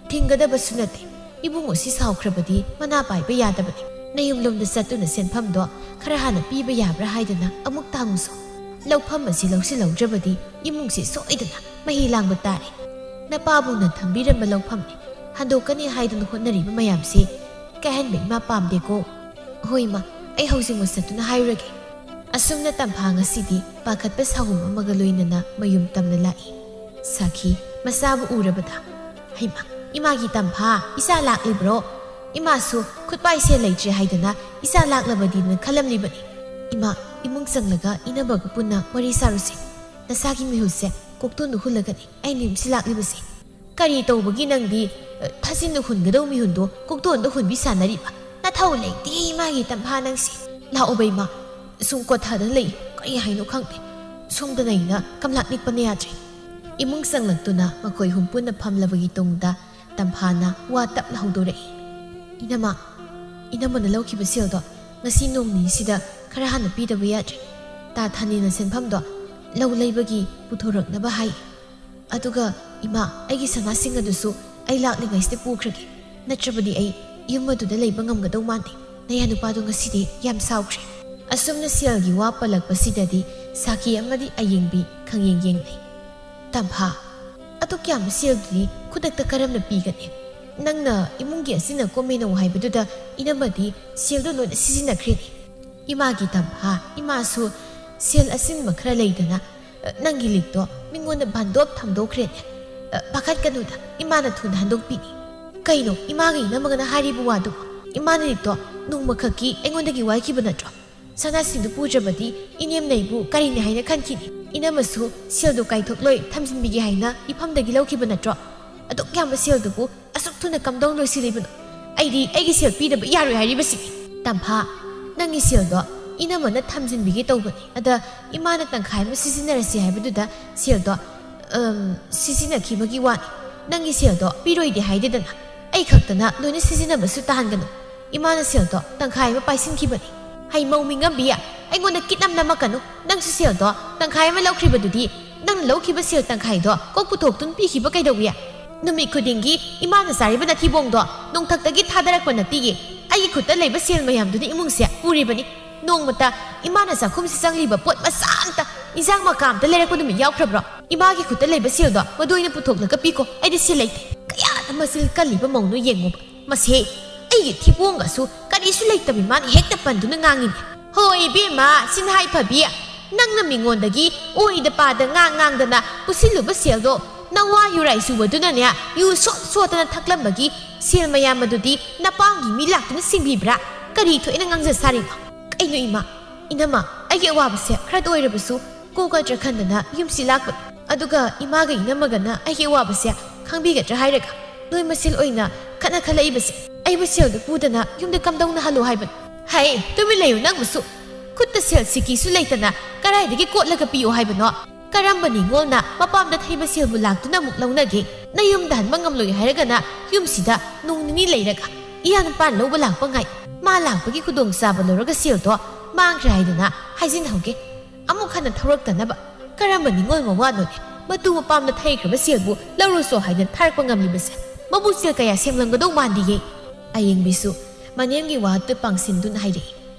ꯊꯤꯡꯒꯗꯕꯁꯨ ꯅꯠꯇꯦ꯫ ꯏꯕꯨꯡꯉꯣ ꯁꯤ ꯁꯥꯎꯈ꯭ꯔꯕꯗꯤ ꯃꯅꯥ ꯄꯥꯏꯕ ꯌꯥꯗꯕꯅꯤ꯫ ꯅꯌꯨꯝꯂꯣꯝꯗ ꯆꯠꯇꯨꯅ ꯁꯦꯟꯐꯝꯗꯣ ꯈꯔ ꯍꯥꯟꯅ ꯄꯤꯕ ꯌꯥꯕ꯭ꯔꯥ ꯍꯥꯏꯗꯅ ꯑꯃꯨꯛ ꯇꯥꯡꯉꯨꯁꯣ꯫ ꯂꯧꯐꯝ ꯑꯁꯤ ꯂꯧꯁꯤꯜꯍꯧꯗ꯭ꯔꯕꯗꯤ ꯏꯃꯨꯡꯁꯤ ꯁꯣꯏꯗꯅ ꯃꯍꯤ ꯂꯥꯡꯕ ꯇꯥꯔꯦ꯫ ꯅꯄꯥꯕꯨꯡꯅ ꯊꯝꯕꯤꯔꯝꯕ ꯂꯧꯐꯝꯅꯤ, ꯍꯟꯗꯣꯛꯀꯅꯤ ꯍꯥꯏꯗꯨꯅ ꯍꯣꯠꯅꯔꯤꯕ ꯃꯌꯥꯝꯁꯤ ꯀꯥꯏꯍꯟꯕ ꯏꯃꯥ ꯄꯥꯝꯗꯦꯀꯣ꯫ ꯍꯣꯏ ꯏꯃꯥ, ꯑꯩ ꯍꯧꯖꯤꯛꯃꯛ ꯆꯠꯇꯨꯅ ꯍꯥꯏꯔꯨꯔꯒꯦ꯫" ꯑꯁꯨꯝꯅ ꯇꯝꯐꯥ ꯉꯁꯤꯗꯤ ꯄꯥꯈꯠꯄ ꯁꯥꯍꯨꯝ ꯑꯃꯒ ꯂꯣꯏꯅꯅ ꯃꯌꯨꯝ ꯇꯝꯅ ꯂꯥꯛꯏ꯫ ꯁꯥꯈꯤ ꯃꯆꯥꯕꯨ ꯎꯔꯕꯗ, "ꯍꯩꯃꯥ, ꯏꯃꯥꯒꯤ ꯇꯝꯐꯥ, ꯏꯆꯥ ꯂꯥꯛꯂꯤꯕ꯭ꯔꯣ? ꯏꯃꯥꯁꯨ ꯈꯨꯠꯄꯥꯏꯁꯦ ꯂꯩꯇ꯭ꯔꯦ ꯍꯥꯏꯗꯅ ꯏꯆꯥ ꯂꯥꯛꯂꯕꯗꯤꯅ ꯈꯜꯂꯝꯂꯤꯕꯅꯤ꯫ ꯏꯃꯥ, ꯏꯃꯨꯡ ꯆꯪꯂꯒ ꯏꯅꯝꯃꯒ ꯄꯨꯟꯅ ꯋꯥꯔꯤ ꯁꯥꯔꯨꯁꯦ꯫ ꯅꯁꯥꯒꯤ ꯃꯤꯍꯨꯠꯁꯦ ꯀꯣꯛꯇꯣꯟꯗ ꯍꯨꯜꯂꯒꯅꯤ ꯑꯩꯅ ꯌꯨꯝꯁꯤ ꯂꯥꯛꯂꯤꯕꯁꯦ꯫ ꯀꯔꯤ ꯇꯧꯕꯒꯤ ꯅꯪꯗꯤ, ꯑ, ꯊꯥꯖꯤꯟꯗ ꯍꯨꯟꯒꯗꯧ ꯃꯤꯍꯨꯟꯗꯣ ꯀꯣꯛꯇꯣꯟꯗ ꯍꯨꯟꯕꯤ ꯁꯥꯟꯅꯔꯤꯕ? ꯅꯊꯧ ꯂꯩꯇꯦ ꯏꯃꯥꯒꯤ ꯇꯝꯐꯥ ꯅꯪꯁꯦ꯫ ꯂꯥꯛꯑꯣꯕ ꯏꯃꯥ, ꯁꯨꯝ ꯀꯣꯊꯗꯅ ꯂꯩ, ꯀꯔꯤ ꯍꯥꯏꯅꯣ ꯈꯪꯗꯦ꯫ ꯁꯣꯝꯗꯅ ꯑꯩꯅ ꯀꯝꯂꯥꯛ ꯅꯤꯛꯄꯅ ꯌꯥꯗ꯭ꯔꯦ꯫" ꯏꯃꯨꯡ ꯆꯪꯂꯛꯇꯨꯅ ꯃꯈꯣꯏ ꯑꯍꯨꯝ ꯄꯨꯟꯅ ꯐꯝꯂꯕꯒꯤ ꯇꯨꯡꯗ ꯇꯝꯐꯥꯅ ꯋꯥ ꯇꯞꯅ ꯍꯧꯗꯣꯔꯛꯏ꯫ "ꯏꯅꯝꯃ, ꯏꯅꯝꯃꯅ ꯂꯧꯈꯤꯕ ꯁꯦꯜꯗꯣ ꯉꯁꯤ ꯅꯣꯡ ꯅꯤꯅꯤꯁꯤꯗ ꯈꯔ ꯍꯥꯟꯅ ꯄꯤꯗꯕ ꯌꯥꯗ꯭ꯔꯦ꯫ ꯇꯥ ꯊꯥꯅꯤꯜꯅ ꯁꯦꯟꯐꯝꯗꯣ ꯂꯧ ꯂꯩꯕꯒꯤ ꯄꯨꯊꯣꯔꯛꯅꯕ ꯍꯥꯏ꯫ ꯑꯗꯨꯒ ꯏꯃꯥ, ꯑꯩꯒꯤ ꯁꯅꯥꯁꯤꯡ ꯑꯗꯨꯁꯨ ꯑꯩ ꯂꯥꯛꯂꯤꯉꯩꯁꯤꯗ ꯄꯨꯈ꯭ꯔꯒꯦ, ꯅꯠꯇ꯭ꯔꯕꯗꯤ ꯑꯩ ꯌꯨꯝ ꯑꯗꯨꯗ ꯂꯩꯕ ꯉꯝꯒꯗꯧ ꯃꯥꯟꯗꯦ꯫ ꯅꯌꯥ ꯅꯨꯄꯥꯗꯣ ꯉꯁꯤꯗꯤ ꯌꯥꯝ ꯁꯥꯎꯈ꯭ꯔꯦ꯫" ꯑꯁꯨꯝꯅ ꯁꯦꯜꯒꯤ ꯋꯥ ꯄꯜꯂꯛꯄꯁꯤꯗꯗꯤ ꯁꯥꯈꯤ ꯑꯃꯗꯤ ꯑꯌꯦꯡꯕꯤ ꯈꯪꯌꯦꯡ ꯌꯦꯡꯅꯩ꯫ "ꯇꯝꯐꯥ, ꯑꯗꯨꯛ ꯌꯥꯝꯕ ꯁꯦꯜꯗꯨꯗꯤ ꯈꯨꯗꯛꯇ ꯀꯔꯝꯅ ꯄꯤꯒꯅꯤ? ꯅꯪꯅ ꯏꯃꯨꯡꯒꯤ ꯑꯆꯤꯟ ꯑꯀꯣꯝ ꯃꯦꯟꯅꯧ ꯍꯥꯏꯕꯗꯨꯗ ꯏꯅꯝꯃꯗꯤ ꯁꯦꯜꯗꯨ ꯂꯣꯏꯅ ꯁꯤꯖꯤꯟꯅꯈ꯭ꯔꯦꯅꯦ꯫" "ꯏꯃꯥꯒꯤ ꯇꯝꯐꯥ, ꯏꯃꯥꯁꯨ ꯁꯦꯜ ꯑꯆꯤꯟꯕ ꯈꯔ ꯂꯩꯗꯅ, ꯑ, ꯅꯪꯒꯤ ꯂꯤꯛꯇꯣ ꯃꯤꯉꯣꯟꯗ ꯚꯟꯗꯣꯞ ꯊꯝꯗꯣꯛꯈ꯭ꯔꯦꯅꯦ꯫ ꯑ, ꯄꯥꯈꯠꯀꯅꯨꯗ, ꯏꯃꯥꯅ ꯊꯨꯅ ꯍꯟꯗꯣꯛꯄꯤꯅꯤ꯫" "ꯀꯩꯅꯣ, ꯏꯃꯥꯒ ꯏꯅꯝꯃꯒꯅ ꯍꯥꯏꯔꯤꯕ ꯋꯥꯗꯨꯕꯣ? ꯏꯃꯥꯅ ꯂꯤꯛꯇꯣ ꯅꯣꯡꯃꯈꯛꯀꯤ ꯑꯩꯉꯣꯟꯗꯒꯤ ꯋꯥꯏꯈꯤꯕ ꯅꯠꯇ꯭ꯔꯣ? ꯁꯅꯥꯁꯤꯡꯗꯨ ꯄꯨꯗ꯭ꯔꯕꯗꯤ ꯏꯅꯦꯝꯅ ꯑꯩꯕꯨ ꯀꯔꯤꯅꯤ ꯍꯥꯏꯅ ꯈꯟꯈꯤꯅꯤ? ꯏꯅꯝꯃꯁꯨ ꯁꯦꯜꯗꯨ ꯀꯥꯏꯊꯣꯛꯂꯣꯏ ꯊꯝꯖꯤꯟꯕꯤꯒꯦ ꯍꯥꯏꯅ ꯏꯐꯝꯗꯒꯤ ꯂꯧꯈꯤꯕ ꯅꯠꯇ꯭ꯔꯣ? ꯑꯗꯨꯛ ꯌꯥꯝꯕ ꯁꯦꯜꯗꯨꯕꯨ ꯑꯁꯨꯛ ꯊꯨꯅ ꯀꯝꯗꯧꯅ ꯂꯣꯏꯁꯤꯜꯂꯤꯕꯅꯣ? ꯑꯩꯗꯤ ꯑꯩꯒꯤ ꯁꯦꯜ ꯄꯤꯗꯕ ꯌꯥꯔꯣꯏ ꯍꯥꯏꯔꯤꯕꯁꯤꯅꯤ꯫" "ꯇꯝꯐꯥ, ꯅꯪꯒꯤ ꯁꯦꯜꯗꯣ ꯏꯅꯝꯃꯅ ꯊꯝꯖꯤꯟꯕꯤꯒꯦ ꯇꯧꯕꯅꯤ꯫ ꯑꯗ ꯏꯃꯥꯅ ꯇꯪꯈꯥꯏ ꯑꯃ ꯁꯤꯖꯤꯟꯅꯔꯁꯤ ꯍꯥꯏꯕꯗꯨꯗ ꯁꯦꯜꯗꯣ, ꯑꯝ, ꯁꯤꯖꯤꯟꯅꯈꯤꯕꯒꯤ ꯋꯥꯅꯤ꯫ ꯅꯪꯒꯤ ꯁꯦꯜꯗꯣ ꯄꯤꯔꯣꯏꯗꯤ ꯍꯥꯏꯗꯦꯗꯅ꯫" ꯑꯩ ꯈꯛꯇꯅ ꯂꯣꯏꯅ ꯁꯤꯖꯤꯟꯅꯕꯁꯨ ꯇꯥꯍꯟꯒꯅꯨ꯫ ꯏꯃꯥꯅ ꯁꯦꯜꯗꯣ ꯇꯪꯈꯥꯏ ꯑꯃ ꯄꯥꯏꯁꯤꯟꯈꯤꯕꯅꯤ꯫ ꯍꯩ ꯃꯧ ꯃꯤꯉꯝꯕꯤ, ꯑꯩꯉꯣꯟꯗ ꯀꯤꯠ ꯑꯝ ꯅꯝꯃꯛꯀꯅꯨ꯫ ꯅꯪꯁꯨ ꯁꯦꯜꯗꯣ ꯇꯪꯈꯥꯏ ꯑꯃ ꯂꯧꯈ꯭ꯔꯤꯕꯗꯨꯗꯤ, ꯅꯪꯅ ꯂꯧꯈꯤꯕ ꯁꯦꯜ ꯇꯪꯈꯥꯏꯗꯣ ꯀꯣꯛ ꯄꯨꯊꯣꯛꯇꯨꯅ ꯄꯤꯈꯤꯕ ꯀꯩꯗꯧꯏ? ꯅꯨꯃꯤꯠ ꯈꯨꯗꯤꯡꯒꯤ ꯏꯃꯥꯅ ꯆꯥꯔꯤꯕ ꯅꯊꯤꯕꯣꯡꯗꯣ ꯅꯣꯡꯊꯛꯇꯒꯤ ꯊꯥꯗꯔꯛꯄ ꯅꯠꯇꯤꯌꯦ꯫ ꯑꯩꯒꯤ ꯈꯨꯠꯇ ꯂꯩꯕ ꯁꯦꯜ ꯃꯌꯥꯝꯗꯨꯅ ꯏꯃꯨꯡꯁꯦ ꯄꯨꯔꯤꯕꯅꯤ꯫ ꯅꯣꯡꯃꯇ ꯏꯃꯥꯅ ꯆꯥꯛꯈꯨꯝꯁꯤ ꯆꯪꯂꯤꯕ ꯄꯣꯠ ꯃꯆꯥ ꯑꯝꯇ, ꯏꯟꯖꯥꯡ ꯃꯀꯥ ꯑꯝꯇ ꯂꯩꯔꯛꯄ ꯅꯨꯃꯤꯠ ꯌꯥꯎꯈ꯭ꯔꯕ꯭ꯔꯣ? ꯏꯃꯥꯒꯤ ꯈꯨꯠꯇ ꯂꯩꯕ ꯁꯦꯜꯗꯣ ꯃꯗꯨ ꯑꯣꯏꯅ ꯄꯨꯊꯣꯛꯂꯒ ꯄꯤꯀꯣ, ꯑꯩꯗꯤ ꯁꯦꯜ ꯂꯩꯇꯦ꯫ ꯀꯌꯥꯗ ꯃꯆꯤꯜ ꯀꯜꯂꯤꯕ ꯃꯧꯅꯣ ꯌꯦꯡꯉꯨꯕ꯫ ꯃꯁꯦ, ꯑꯩꯒꯤ ꯊꯤꯕꯣꯡꯒꯁꯨ ꯀꯔꯤꯁꯨ ꯂꯩꯇꯕꯤ ꯃꯥꯅ ꯍꯦꯛꯇ ꯄꯟꯗꯨꯅ ꯉꯥꯡꯉꯤꯅꯦ꯫ ꯍꯣꯏ ꯏꯕꯦꯝꯃ, ꯁꯤꯟꯍꯥꯏ ꯐꯕꯤ, ꯅꯪꯅ ꯃꯤꯉꯣꯟꯗꯒꯤ ꯑꯣꯏꯗ ꯄꯥꯗ ꯉꯥꯡ ꯉꯥꯡꯗꯅ ꯄꯨꯁꯤꯜꯂꯨꯕ ꯁꯦꯜꯗꯣ ꯅꯋꯥ ꯌꯨꯔꯥꯏ ꯆꯨꯕꯗꯨꯅꯅꯦ, ꯌꯨ ꯁꯣꯠ ꯁꯣꯠꯇꯅ ꯊꯛꯂꯝꯕꯒꯤ ꯁꯦꯜ ꯃꯌꯥꯝ ꯑꯗꯨꯗꯤ ꯅꯄꯥꯝꯒꯤ ꯃꯤ ꯂꯥꯛꯇꯨꯅ ꯁꯤꯡꯕꯤꯕ꯭ꯔꯥ? ꯀꯔꯤ ꯊꯣꯛꯏꯅ ꯉꯥꯡꯖ ꯁꯥꯔꯤꯅꯣ? ꯀꯩꯅꯣ ꯏꯃꯥ, ꯏꯅꯝꯃ, ꯑꯩꯒꯤ ꯑꯋꯥꯕꯁꯦ ꯈꯔꯗ ꯑꯣꯏꯔꯕꯁꯨ ꯀꯣꯛꯀꯗ꯭ꯔꯥ ꯈꯟꯗꯅ ꯌꯨꯝꯁꯤ ꯂꯥꯛꯄꯅꯤ꯫ ꯑꯗꯨꯒ ꯏꯃꯥꯒ ꯏꯅꯝꯃꯒꯅ ꯑꯩꯒꯤ ꯑꯋꯥꯕꯁꯦ ꯈꯪꯕꯤꯒꯗ꯭ꯔꯥ ꯍꯥꯏꯔꯒ ꯅꯣꯏ ꯃꯁꯦꯜ ꯑꯣꯏꯅ ꯈꯠꯅ ꯈꯠꯂꯛꯏꯕꯁꯦ, ꯑꯩꯕꯨ ꯁꯦꯜꯗꯨ ꯄꯨꯗꯅ ꯌꯨꯝꯗ ꯀꯝꯗꯧꯅ ꯍꯜꯂꯣ ꯍꯥꯏꯕꯅꯣ? ꯍꯩ, ꯇꯨꯃꯤꯟ ꯂꯩꯌꯨ ꯅꯪꯕꯨꯁꯨ꯫ ꯈꯨꯠꯇ ꯁꯦꯜ ꯁꯤꯀꯤꯁꯨ ꯂꯩꯇꯅ ꯀꯗꯥꯏꯗꯒꯤ ꯀꯣꯠꯂꯒ ꯄꯤꯌꯣ ꯍꯥꯏꯕꯅꯣ? ꯀꯔꯝꯕ ꯅꯤꯉꯣꯜꯅ ꯃꯄꯥꯝꯗ ꯊꯩꯕ ꯁꯦꯜꯕꯨ ꯂꯥꯛꯇꯨꯅ ꯑꯃꯨꯛ ꯂꯧꯅꯒꯦ? ꯅꯌꯨꯝꯗ ꯍꯟꯕ ꯉꯝꯂꯣꯏ ꯍꯥꯏꯔꯒꯅ ꯌꯨꯝꯁꯤꯗ ꯅꯣꯡ ꯅꯤꯅꯤ ꯂꯩꯔꯒ ꯏꯌꯥ ꯅꯨꯄꯥꯅ ꯂꯧꯕ ꯂꯥꯛꯄ ꯉꯥꯏ꯫ ꯃꯥ ꯂꯥꯛꯄꯒꯤ ꯈꯨꯗꯣꯡꯆꯥꯕ ꯂꯧꯔꯒ ꯁꯦꯜꯗꯣ ꯃꯥꯡꯈ꯭ꯔꯦ ꯍꯥꯏꯗꯅ ꯍꯥꯏꯖꯤꯟꯍꯧꯒꯦ꯫ ꯑꯃꯨꯛ ꯍꯟꯅ ꯊꯧꯔꯛꯇꯅꯕ꯫ ꯀꯔꯝꯕ ꯅꯤꯉꯣꯜ ꯃꯋꯥꯅꯣꯅꯦ? ꯃꯇꯨ ꯃꯄꯥꯝꯗ ꯊꯩꯈ꯭ꯔꯕ ꯁꯦꯜꯕꯨ ꯂꯧꯔꯨꯆꯣ ꯍꯥꯏꯗꯅ ꯊꯥꯔꯛꯄ ꯉꯝꯂꯤꯕꯁꯦ? ꯃꯕꯨꯛꯆꯦꯜ ꯀꯌꯥ ꯁꯦꯡꯂꯝꯒꯗꯧ ꯃꯥꯟꯗꯤꯌꯦ꯫ ꯑꯌꯦꯡꯕꯤꯁꯨ ꯃꯅꯦꯝꯒꯤ ꯋꯥꯗꯨ ꯄꯥꯡꯁꯤꯟꯗꯨꯅ ꯍꯥꯏꯔꯛꯏ꯫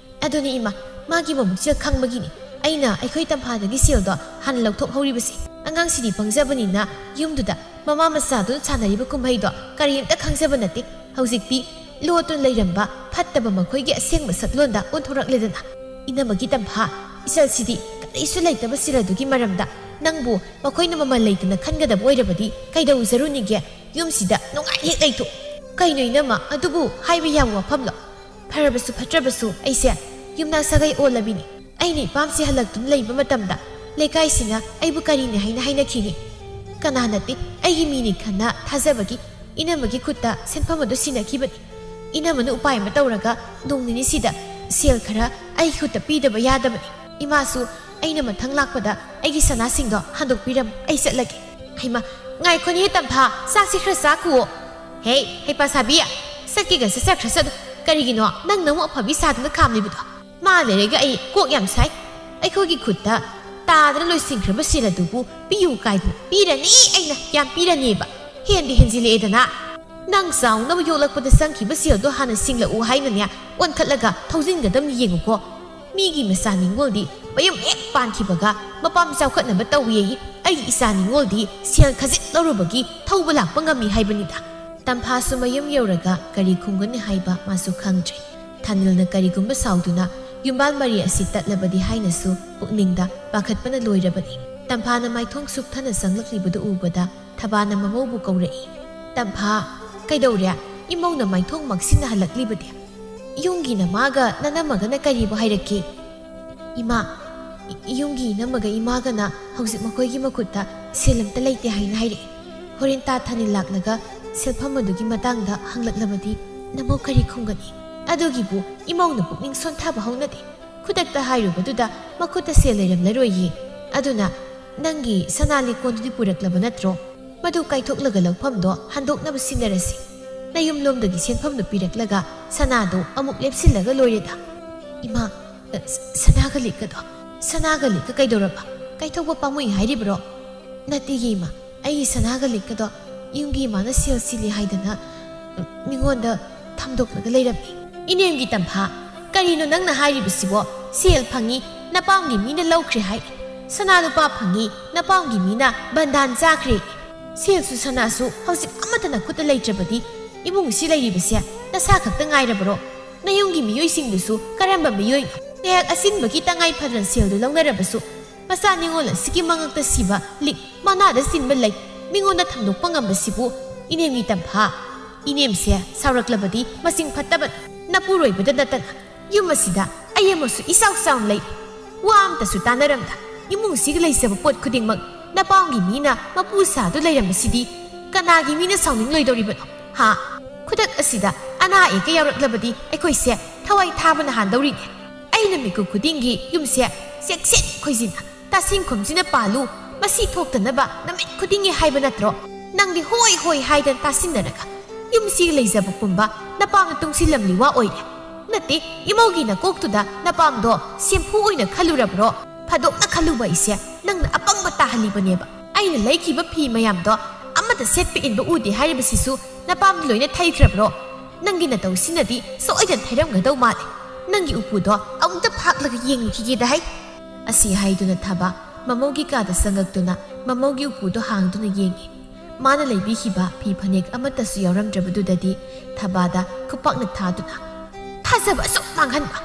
ꯑꯗꯨꯅꯤ ꯏꯃꯥ, ꯃꯥꯒꯤ ꯃꯕꯨꯛꯆꯦꯜ ꯈꯪꯕꯒꯤꯅꯤ ꯑꯩꯅ ꯑꯩꯈꯣꯏ ꯇꯝꯐꯥꯗꯒꯤ ꯁꯦꯜꯗꯣ ꯍꯥꯟꯅ ꯂꯧꯊꯣꯛꯍꯧꯔꯤꯕꯁꯦ꯫ ꯑꯉꯥꯡꯁꯤꯗꯤ ꯄꯪꯖꯕꯅꯤꯅ ꯌꯨꯝꯗꯨꯗ ꯃꯃꯥ ꯃꯆꯥꯗꯨꯅ ꯁꯥꯟꯅꯔꯤꯕ ꯀꯨꯝꯍꯩꯗꯣ ꯀꯔꯤꯝꯇ ꯈꯪꯖꯕ ꯅꯠꯇꯦ꯫ ꯍꯧꯖꯤꯛꯇꯤ ꯂꯣꯠꯇꯨꯅ ꯂꯩꯔꯝꯕ ꯐꯠꯇꯕ ꯃꯈꯣꯏꯒꯤ ꯑꯁꯦꯡꯕ ꯁꯛꯂꯣꯟꯗ ꯑꯣꯟꯊꯣꯔꯛꯂꯦꯗꯅ꯫ ꯏꯅꯝꯃꯒꯤ ꯇꯝꯐꯥ, ꯏꯆꯜꯁꯤꯗꯤ ꯀꯔꯤꯁꯨ ꯂꯩꯇꯕ ꯁꯦꯜ ꯑꯗꯨꯒꯤ ꯃꯔꯝꯗ ꯅꯪꯕꯨ ꯃꯈꯣꯏꯅ ꯃꯃꯜ ꯂꯩꯇꯅ ꯈꯟꯒꯗꯕ ꯑꯣꯏꯔꯕꯗꯤ ꯀꯩꯗꯧꯖꯔꯨꯅꯤꯒꯦ? ꯌꯨꯝꯁꯤꯗ ꯅꯨꯡꯉꯥꯏꯅ ꯍꯦꯛ ꯂꯩꯊꯣꯛ꯫ ꯀꯩꯅꯣ ꯏꯅꯝꯃ, ꯑꯗꯨꯕꯨ ꯍꯥꯏꯕ ꯌꯥꯕ ꯋꯥꯐꯝꯂꯣ? ꯐꯔꯕꯁꯨ ꯐꯠꯇ꯭ꯔꯕꯁꯨ ꯑꯩꯁꯦ ꯌꯨꯝꯅꯥꯛ ꯁꯥꯒꯩ ꯑꯣꯜꯂꯕꯤꯅꯤ꯫ ꯑꯩꯅ ꯏꯄꯥꯝꯁꯤ ꯍꯜꯂꯛꯇꯨꯅ ꯂꯩꯕ ꯃꯇꯝꯗ ꯂꯩꯀꯥꯏꯁꯤꯅ ꯑꯩꯕꯨ ꯀꯔꯤꯅꯤ ꯍꯥꯏꯅ ꯍꯥꯏꯅꯈꯤꯅꯤ? ꯀꯅꯥ ꯅꯠꯇꯦ, ꯑꯩꯒꯤ ꯃꯤꯅꯤ ꯈꯟꯅ ꯊꯥꯖꯕꯒꯤ ꯏꯅꯝꯃꯒꯤ ꯈꯨꯠꯇ ꯁꯦꯟꯐꯝ ꯑꯗꯨ ꯁꯤꯟꯅꯈꯤꯕꯅꯤ꯫ ꯏꯅꯝꯃꯅ ꯎꯄꯥꯏ ꯑꯃ ꯇꯧꯔꯒ ꯅꯣꯡ ꯅꯤꯅꯤꯁꯤꯗ ꯁꯦꯜ ꯈꯔ ꯑꯩꯒꯤ ꯈꯨꯠꯇ ꯄꯤꯗꯕ ꯌꯥꯗꯕꯅꯤ꯫ ꯏꯃꯥꯁꯨ ꯑꯩꯅ ꯃꯊꯪ ꯂꯥꯛꯄꯗ ꯑꯩꯒꯤ ꯁꯅꯥꯁꯤꯡꯗꯣ ꯍꯟꯗꯣꯛꯄꯤꯔꯝꯃꯨ, ꯑꯩ ꯆꯠꯂꯒꯦ꯫ ꯍꯩꯃꯥ, ꯉꯥꯏꯈꯣꯅꯦ ꯇꯝꯐꯥ, ꯆꯥꯛꯁꯤ ꯈꯔ ꯆꯥꯈꯨꯑꯣ꯫ ꯍꯦ, ꯍꯩꯄꯥ ꯁꯥꯕꯤ! ꯆꯠꯀꯦꯒ ꯆꯠꯆꯈ꯭ꯔꯁꯅꯨ꯫ ꯀꯔꯤꯒꯤꯅꯣ ꯅꯪꯅ ꯑꯃꯨꯛ ꯑꯐꯕꯤ ꯁꯥꯗꯨꯅ ꯈꯥꯝꯂꯤꯕꯗꯣ? ꯃꯥ ꯂꯩꯔꯒ ꯑꯩ ꯀꯣꯛ ꯌꯥꯝ ꯁꯥꯏ꯫ ꯑꯩꯈꯣꯏꯒꯤ ꯈꯨꯠꯇ ꯇꯥꯗꯅ ꯂꯣꯏꯁꯤꯟꯈ꯭ꯔꯕ ꯁꯦꯜ ꯑꯗꯨꯕꯨ ꯄꯤꯌꯨ ꯀꯥꯏꯗꯅ ꯄꯤꯔꯅꯤ, ꯑꯩꯅ ꯌꯥꯝ ꯄꯤꯔꯅꯦꯕ꯫ ꯍꯦꯟꯗꯤ ꯍꯦꯟꯖꯤꯜꯂꯛꯑꯦꯗꯅ꯫ ꯅꯪ ꯆꯥꯎꯅꯕ ꯌꯣꯛꯂꯛꯄꯗ ꯆꯪꯈꯤꯕ ꯁꯦꯜꯗꯣ ꯍꯥꯟꯅ ꯁꯤꯡꯂꯛꯎ ꯍꯥꯏꯅꯅꯦ, ꯑꯣꯟꯈꯠꯂꯒ ꯊꯧꯖꯤꯟꯒꯗꯕꯅꯤ ꯌꯦꯡꯉꯨꯀꯣ꯫ ꯃꯤꯒꯤ ꯃꯆꯥ ꯅꯤꯉꯣꯜꯗꯤ ꯃꯌꯨꯝ ꯍꯦꯛ ꯄꯥꯟꯈꯤꯕꯒ ꯃꯄꯥꯝ ꯆꯥꯎꯈꯠꯅꯕ ꯇꯧꯏꯌꯦ꯫ ꯑꯩꯒꯤ ꯏꯆꯥ ꯅꯤꯉꯣꯜꯗꯤ ꯁꯦꯜ ꯈꯖꯤꯛ ꯂꯧꯔꯨꯕꯒꯤ ꯊꯧꯕ ꯂꯥꯛꯄ ꯉꯝꯃꯤ ꯍꯥꯏꯕꯅꯤꯗ꯫ ꯇꯝꯐꯥꯁꯨ ꯃꯌꯨꯝ ꯌꯧꯔꯒ ꯀꯔꯤ ꯈꯨꯝꯒꯅꯤ ꯍꯥꯏꯕ ꯃꯥꯁꯨ ꯈꯪꯗ꯭ꯔꯦ꯫ ꯊꯥꯅꯤꯜꯅ ꯀꯔꯤꯒꯨꯝꯕ ꯁꯥꯎꯗꯨꯅ ꯌꯨꯝꯕꯥꯜ ꯃꯔꯤ ꯑꯁꯤ ꯇꯠꯂꯕꯗꯤ ꯍꯥꯏꯅꯁꯨ ꯄꯨꯛꯅꯤꯡꯗ ꯄꯥꯈꯠꯄꯅ ꯂꯣꯏꯔꯕꯅꯤ꯫ ꯇꯝꯐꯥꯅ ꯃꯥꯏꯊꯣꯡ ꯁꯨꯞꯊꯅ ꯆꯪꯂꯛꯂꯤꯕꯗꯨ ꯎꯕꯗ ꯊꯕꯥꯅ ꯃꯃꯧꯕꯨ ꯀꯧꯔꯛꯏ꯫ "ꯇꯝꯐꯥ, ꯀꯩꯗꯧꯔꯦ? ꯏꯃꯧꯅ ꯃꯥꯏꯊꯣꯡ ꯃꯛꯁꯤꯟꯅ ꯍꯜꯂꯛꯂꯤꯕꯗꯤ?" "ꯌꯨꯝꯒꯤ ꯅꯃꯥꯒ ꯅꯅꯝꯃꯒꯅ ꯀꯔꯤꯕꯨ ꯍꯥꯏꯔꯛꯀꯦ?" "ꯏꯃꯥ, ꯏ-, ꯌꯨꯝꯒꯤ ꯏꯅꯝꯃꯒ ꯏꯃꯥꯒꯅ ꯍꯧꯖꯤꯛ ꯃꯈꯣꯏꯒꯤ ꯃꯈꯨꯠꯇ ꯁꯦꯜ ꯑꯝꯇ ꯂꯩꯇꯦ ꯍꯥꯏꯅ ꯍꯥꯏꯔꯛꯏ꯫ ꯍꯣꯔꯦꯟ ꯇꯥ ꯊꯥꯅꯤꯜ ꯂꯥꯛꯂꯒ ꯁꯦꯜꯐꯝ ꯑꯗꯨꯒꯤ ꯃꯇꯥꯡꯗ ꯍꯪꯂꯛꯂꯕꯗꯤ ꯅꯃꯧ ꯀꯔꯤ ꯈꯨꯝꯒꯅꯤ? ꯑꯗꯨꯒꯤꯕꯨ ꯏꯃꯧꯅ ꯄꯨꯛꯅꯤꯡ ꯁꯣꯟꯊꯕ ꯍꯧꯅꯗꯦ꯫ ꯈꯨꯗꯛꯇ ꯍꯥꯏꯔꯨꯕꯗꯨꯗ ꯃꯈꯨꯠꯇ ꯁꯦꯜ ꯂꯩꯔꯝꯂꯔꯣꯏꯌꯦ꯫ ꯑꯗꯨꯅ ꯅꯪꯒꯤ ꯁꯅꯥ ꯂꯤꯛꯀꯣꯟꯗꯨꯗꯤ ꯄꯨꯔꯛꯂꯕ ꯅꯠꯇ꯭ꯔꯣ? ꯃꯗꯨ ꯀꯥꯏꯊꯣꯛꯂꯒ ꯂꯧꯐꯝꯗꯣ ꯍꯟꯗꯣꯛꯅꯕ ꯁꯤꯟꯅꯔꯁꯤ꯫ ꯅꯌꯨꯝꯂꯣꯝꯗꯒꯤ ꯁꯦꯟꯐꯝꯗꯨ ꯄꯤꯔꯛꯂꯒ ꯁꯅꯥꯗꯨ ꯑꯃꯨꯛ ꯂꯦꯞꯁꯤꯜꯂꯒ ꯂꯣꯏꯔꯦꯗ꯫" "ꯏꯃꯥ, ꯁ-, ꯁꯅꯥꯒ ꯂꯤꯛꯀꯗꯣ, ꯁꯅꯥꯒ ꯂꯤꯛꯀ ꯀꯩꯗꯧꯔꯕ? ꯀꯥꯏꯊꯣꯛꯄ ꯄꯥꯝꯃꯨꯏ ꯍꯥꯏꯔꯤꯕ꯭ꯔꯣ?" "ꯅꯠꯇꯦꯌꯦ ꯏꯃꯥ, ꯑꯩꯒꯤ ꯁꯅꯥꯒ ꯂꯤꯛꯀꯗꯣ ꯌꯨꯝꯒꯤ ꯏꯃꯥꯅ ꯁꯦꯜ ꯁꯤꯜꯂꯤ ꯍꯥꯏꯗꯅ, ꯎꯝ, ꯃꯤꯉꯣꯟꯗ ꯊꯝꯗꯣꯛꯂꯒ ꯂꯩꯔꯝꯃꯤ꯫" "ꯏꯅꯦꯝꯒꯤ ꯇꯝꯐꯥ, ꯀꯔꯤꯅꯣ ꯅꯪꯅ ꯍꯥꯏꯔꯤꯕꯁꯤꯕꯣ? ꯁꯦꯜ ꯐꯪꯉꯤ, ꯅꯄꯥꯝꯒꯤ ꯃꯤꯅ ꯂꯧꯈ꯭ꯔꯦ ꯍꯥꯏ꯫ ꯁꯅꯥ ꯂꯨꯄꯥ ꯐꯪꯉꯤ, ꯅꯄꯥꯝꯒꯤ ꯃꯤꯅ ꯕꯟꯗꯥꯟ ꯆꯥꯈ꯭ꯔꯦ꯫ ꯁꯦꯜꯁꯨ ꯁꯅꯥꯁꯨ ꯍꯧꯖꯤꯛ ꯑꯃꯠꯇ ꯅꯈꯨꯠꯇ ꯂꯩꯇ꯭ꯔꯕꯗꯤ ꯏꯃꯨꯡꯁꯤ ꯂꯩꯔꯤꯕꯁꯦ ꯅꯁꯥ ꯈꯛꯇ ꯉꯥꯏꯔꯕꯔꯣ? ꯅꯌꯨꯝꯒꯤ ꯃꯤꯑꯣꯏꯁꯤꯡꯗꯨꯁꯨ ꯀꯔꯝꯕ ꯃꯤꯑꯣꯏꯅꯣ? ꯀꯌꯥ ꯑꯆꯤꯟꯕꯒꯤ ꯇꯉꯥꯏ ꯐꯗꯅ ꯁꯦꯜꯗꯨ ꯂꯧꯅꯔꯕꯁꯨ ꯃꯆꯥ ꯅꯤꯉꯣꯜ ꯑꯁꯤꯒꯤ ꯃꯉꯛꯇ ꯁꯤꯕ ꯂꯤꯛ ꯃꯅꯥꯗ ꯆꯤꯟꯕ ꯂꯩ ꯃꯤꯉꯣꯟꯗ ꯊꯝꯗꯣꯛꯄ ꯉꯝꯕꯁꯤꯕꯨ ꯏꯅꯦꯝꯒꯤ ꯇꯝꯐꯥ꯫ ꯏꯅꯦꯝꯁꯦ ꯁꯥꯎꯔꯛꯂꯕꯗꯤ ꯃꯁꯤꯡ ꯐꯠꯇꯕꯅꯤ꯫ ꯅꯄꯨꯔꯣꯏꯕꯗ ꯅꯠꯇꯅ ꯌꯨꯝ ꯑꯁꯤꯗ ꯑꯩ ꯑꯃꯁꯨ ꯏꯆꯥꯎ ꯆꯥꯎꯅ ꯂꯩ꯫ ꯋꯥ ꯑꯝꯇꯁꯨ ꯇꯥꯅꯔꯝꯗ ꯏꯃꯨꯡꯁꯤꯒ ꯂꯩꯖꯕ ꯄꯣꯠ ꯈꯨꯗꯤꯡꯃꯛ ꯅꯄꯥꯝꯒꯤ ꯃꯤꯅ ꯃꯄꯨ ꯁꯥꯗꯨ ꯂꯩꯔꯝꯕꯁꯤꯗꯤ ꯀꯅꯥꯒꯤ ꯃꯤꯅ ꯁꯥꯎꯅꯤꯡꯂꯣꯏꯗꯧꯔꯤꯕꯅꯣ? ꯍꯥ? ꯈꯨꯗꯛ ꯑꯁꯤꯗ ꯑꯅꯥ ꯑꯌꯦꯛꯀ ꯌꯥꯎꯔꯛꯂꯕꯗꯤ ꯑꯩꯈꯣꯏꯁꯦ ꯊꯋꯥꯏ ꯊꯥꯕꯅ ꯍꯥꯟꯗꯧꯔꯤꯅꯦ꯫ ꯑꯩꯅ ꯃꯤꯀꯨꯞ ꯈꯨꯗꯤꯡꯒꯤ ꯌꯨꯝꯁꯦ ꯆꯦꯛꯁꯤꯟ ꯈꯣꯏꯖꯤꯟꯅ ꯇꯥꯁꯤꯟ ꯈꯨꯝꯖꯤꯟꯅ ꯄꯥꯜꯂꯨ, ꯃꯁꯤ ꯊꯣꯛꯇꯅꯕ ꯅꯨꯃꯤꯠ ꯈꯨꯗꯤꯡꯒꯤ ꯍꯥꯏꯕ ꯅꯠꯇ꯭ꯔꯣ? ꯅꯪꯗꯤ ꯍꯣꯏ ꯍꯣꯏ ꯍꯥꯏꯗꯅ ꯇꯥꯁꯤꯟꯅꯔꯒ ꯌꯨꯝꯁꯤ ꯂꯩꯖꯕ ꯄꯨꯝꯕ ꯅꯄꯥꯝꯅ ꯇꯨꯡꯁꯤꯜꯂꯝꯂꯤ ꯋꯥ ꯑꯣꯏꯔꯦ꯫ ꯅꯠꯇꯦ, ꯏꯃꯧꯒꯤ ꯅꯀꯣꯛꯇꯨꯗ ꯅꯄꯥꯝꯗꯣ ꯁꯦꯝꯐꯨ ꯑꯣꯏꯅ ꯈꯜꯂꯨꯔꯕ꯭ꯔꯣ? ꯐꯥꯗꯣꯛꯅ ꯈꯜꯂꯨꯕ ꯑꯩꯁꯦ ꯅꯪꯅ ꯑꯄꯪꯕ ꯇꯥꯍꯜꯂꯤꯕꯅꯦꯕ꯫ ꯑꯩꯅ ꯂꯩꯈꯤꯕ ꯐꯤ ꯃꯌꯥꯝꯗꯣ ꯑꯃꯠꯇ ꯁꯦꯠꯄ ꯏꯟꯕ ꯎꯗꯦ ꯍꯥꯏꯔꯤꯕꯁꯤꯁꯨ ꯅꯄꯥꯝꯗ ꯂꯣꯏꯅ ꯊꯩꯈ꯭ꯔꯕ꯭ꯔꯣ? ꯅꯪꯒꯤ ꯅꯇꯧꯁꯤꯅꯗꯤ ꯁꯣꯏꯗꯅ ꯊꯩꯔꯝꯒꯗꯧ ꯃꯥꯜꯂꯦ꯫ ꯅꯪꯒꯤ ꯎꯄꯨꯗꯣ ꯑꯃꯨꯛꯇ ꯐꯥꯛꯂꯒ ꯌꯦꯡꯉꯨꯈꯤꯒꯦꯗ ꯍꯩ꯫ ꯑꯁꯤ ꯍꯥꯏꯗꯨꯅ ꯊꯕꯥ ꯃꯃꯧꯒꯤ ꯀꯥꯗ ꯆꯪꯉꯛꯇꯨꯅ ꯃꯃꯧꯒꯤ ꯎꯄꯨꯗꯣ ꯍꯥꯡꯗꯨꯅ ꯌꯦꯡꯉꯤ꯫ ꯃꯥꯅ ꯂꯩꯕꯤꯈꯤꯕ ꯐꯤ ꯐꯅꯦꯛ ꯑꯃꯠꯇꯁꯨ ꯌꯥꯎꯔꯝꯗ꯭ꯔꯕꯗꯨꯗꯗꯤ ꯊꯕꯥꯗ ꯈꯨꯄꯥꯛꯅ ꯊꯥꯗꯨꯅ, "ꯊꯥꯖꯕ ꯑꯁꯨꯛ ꯃꯥꯡꯍꯟꯕ!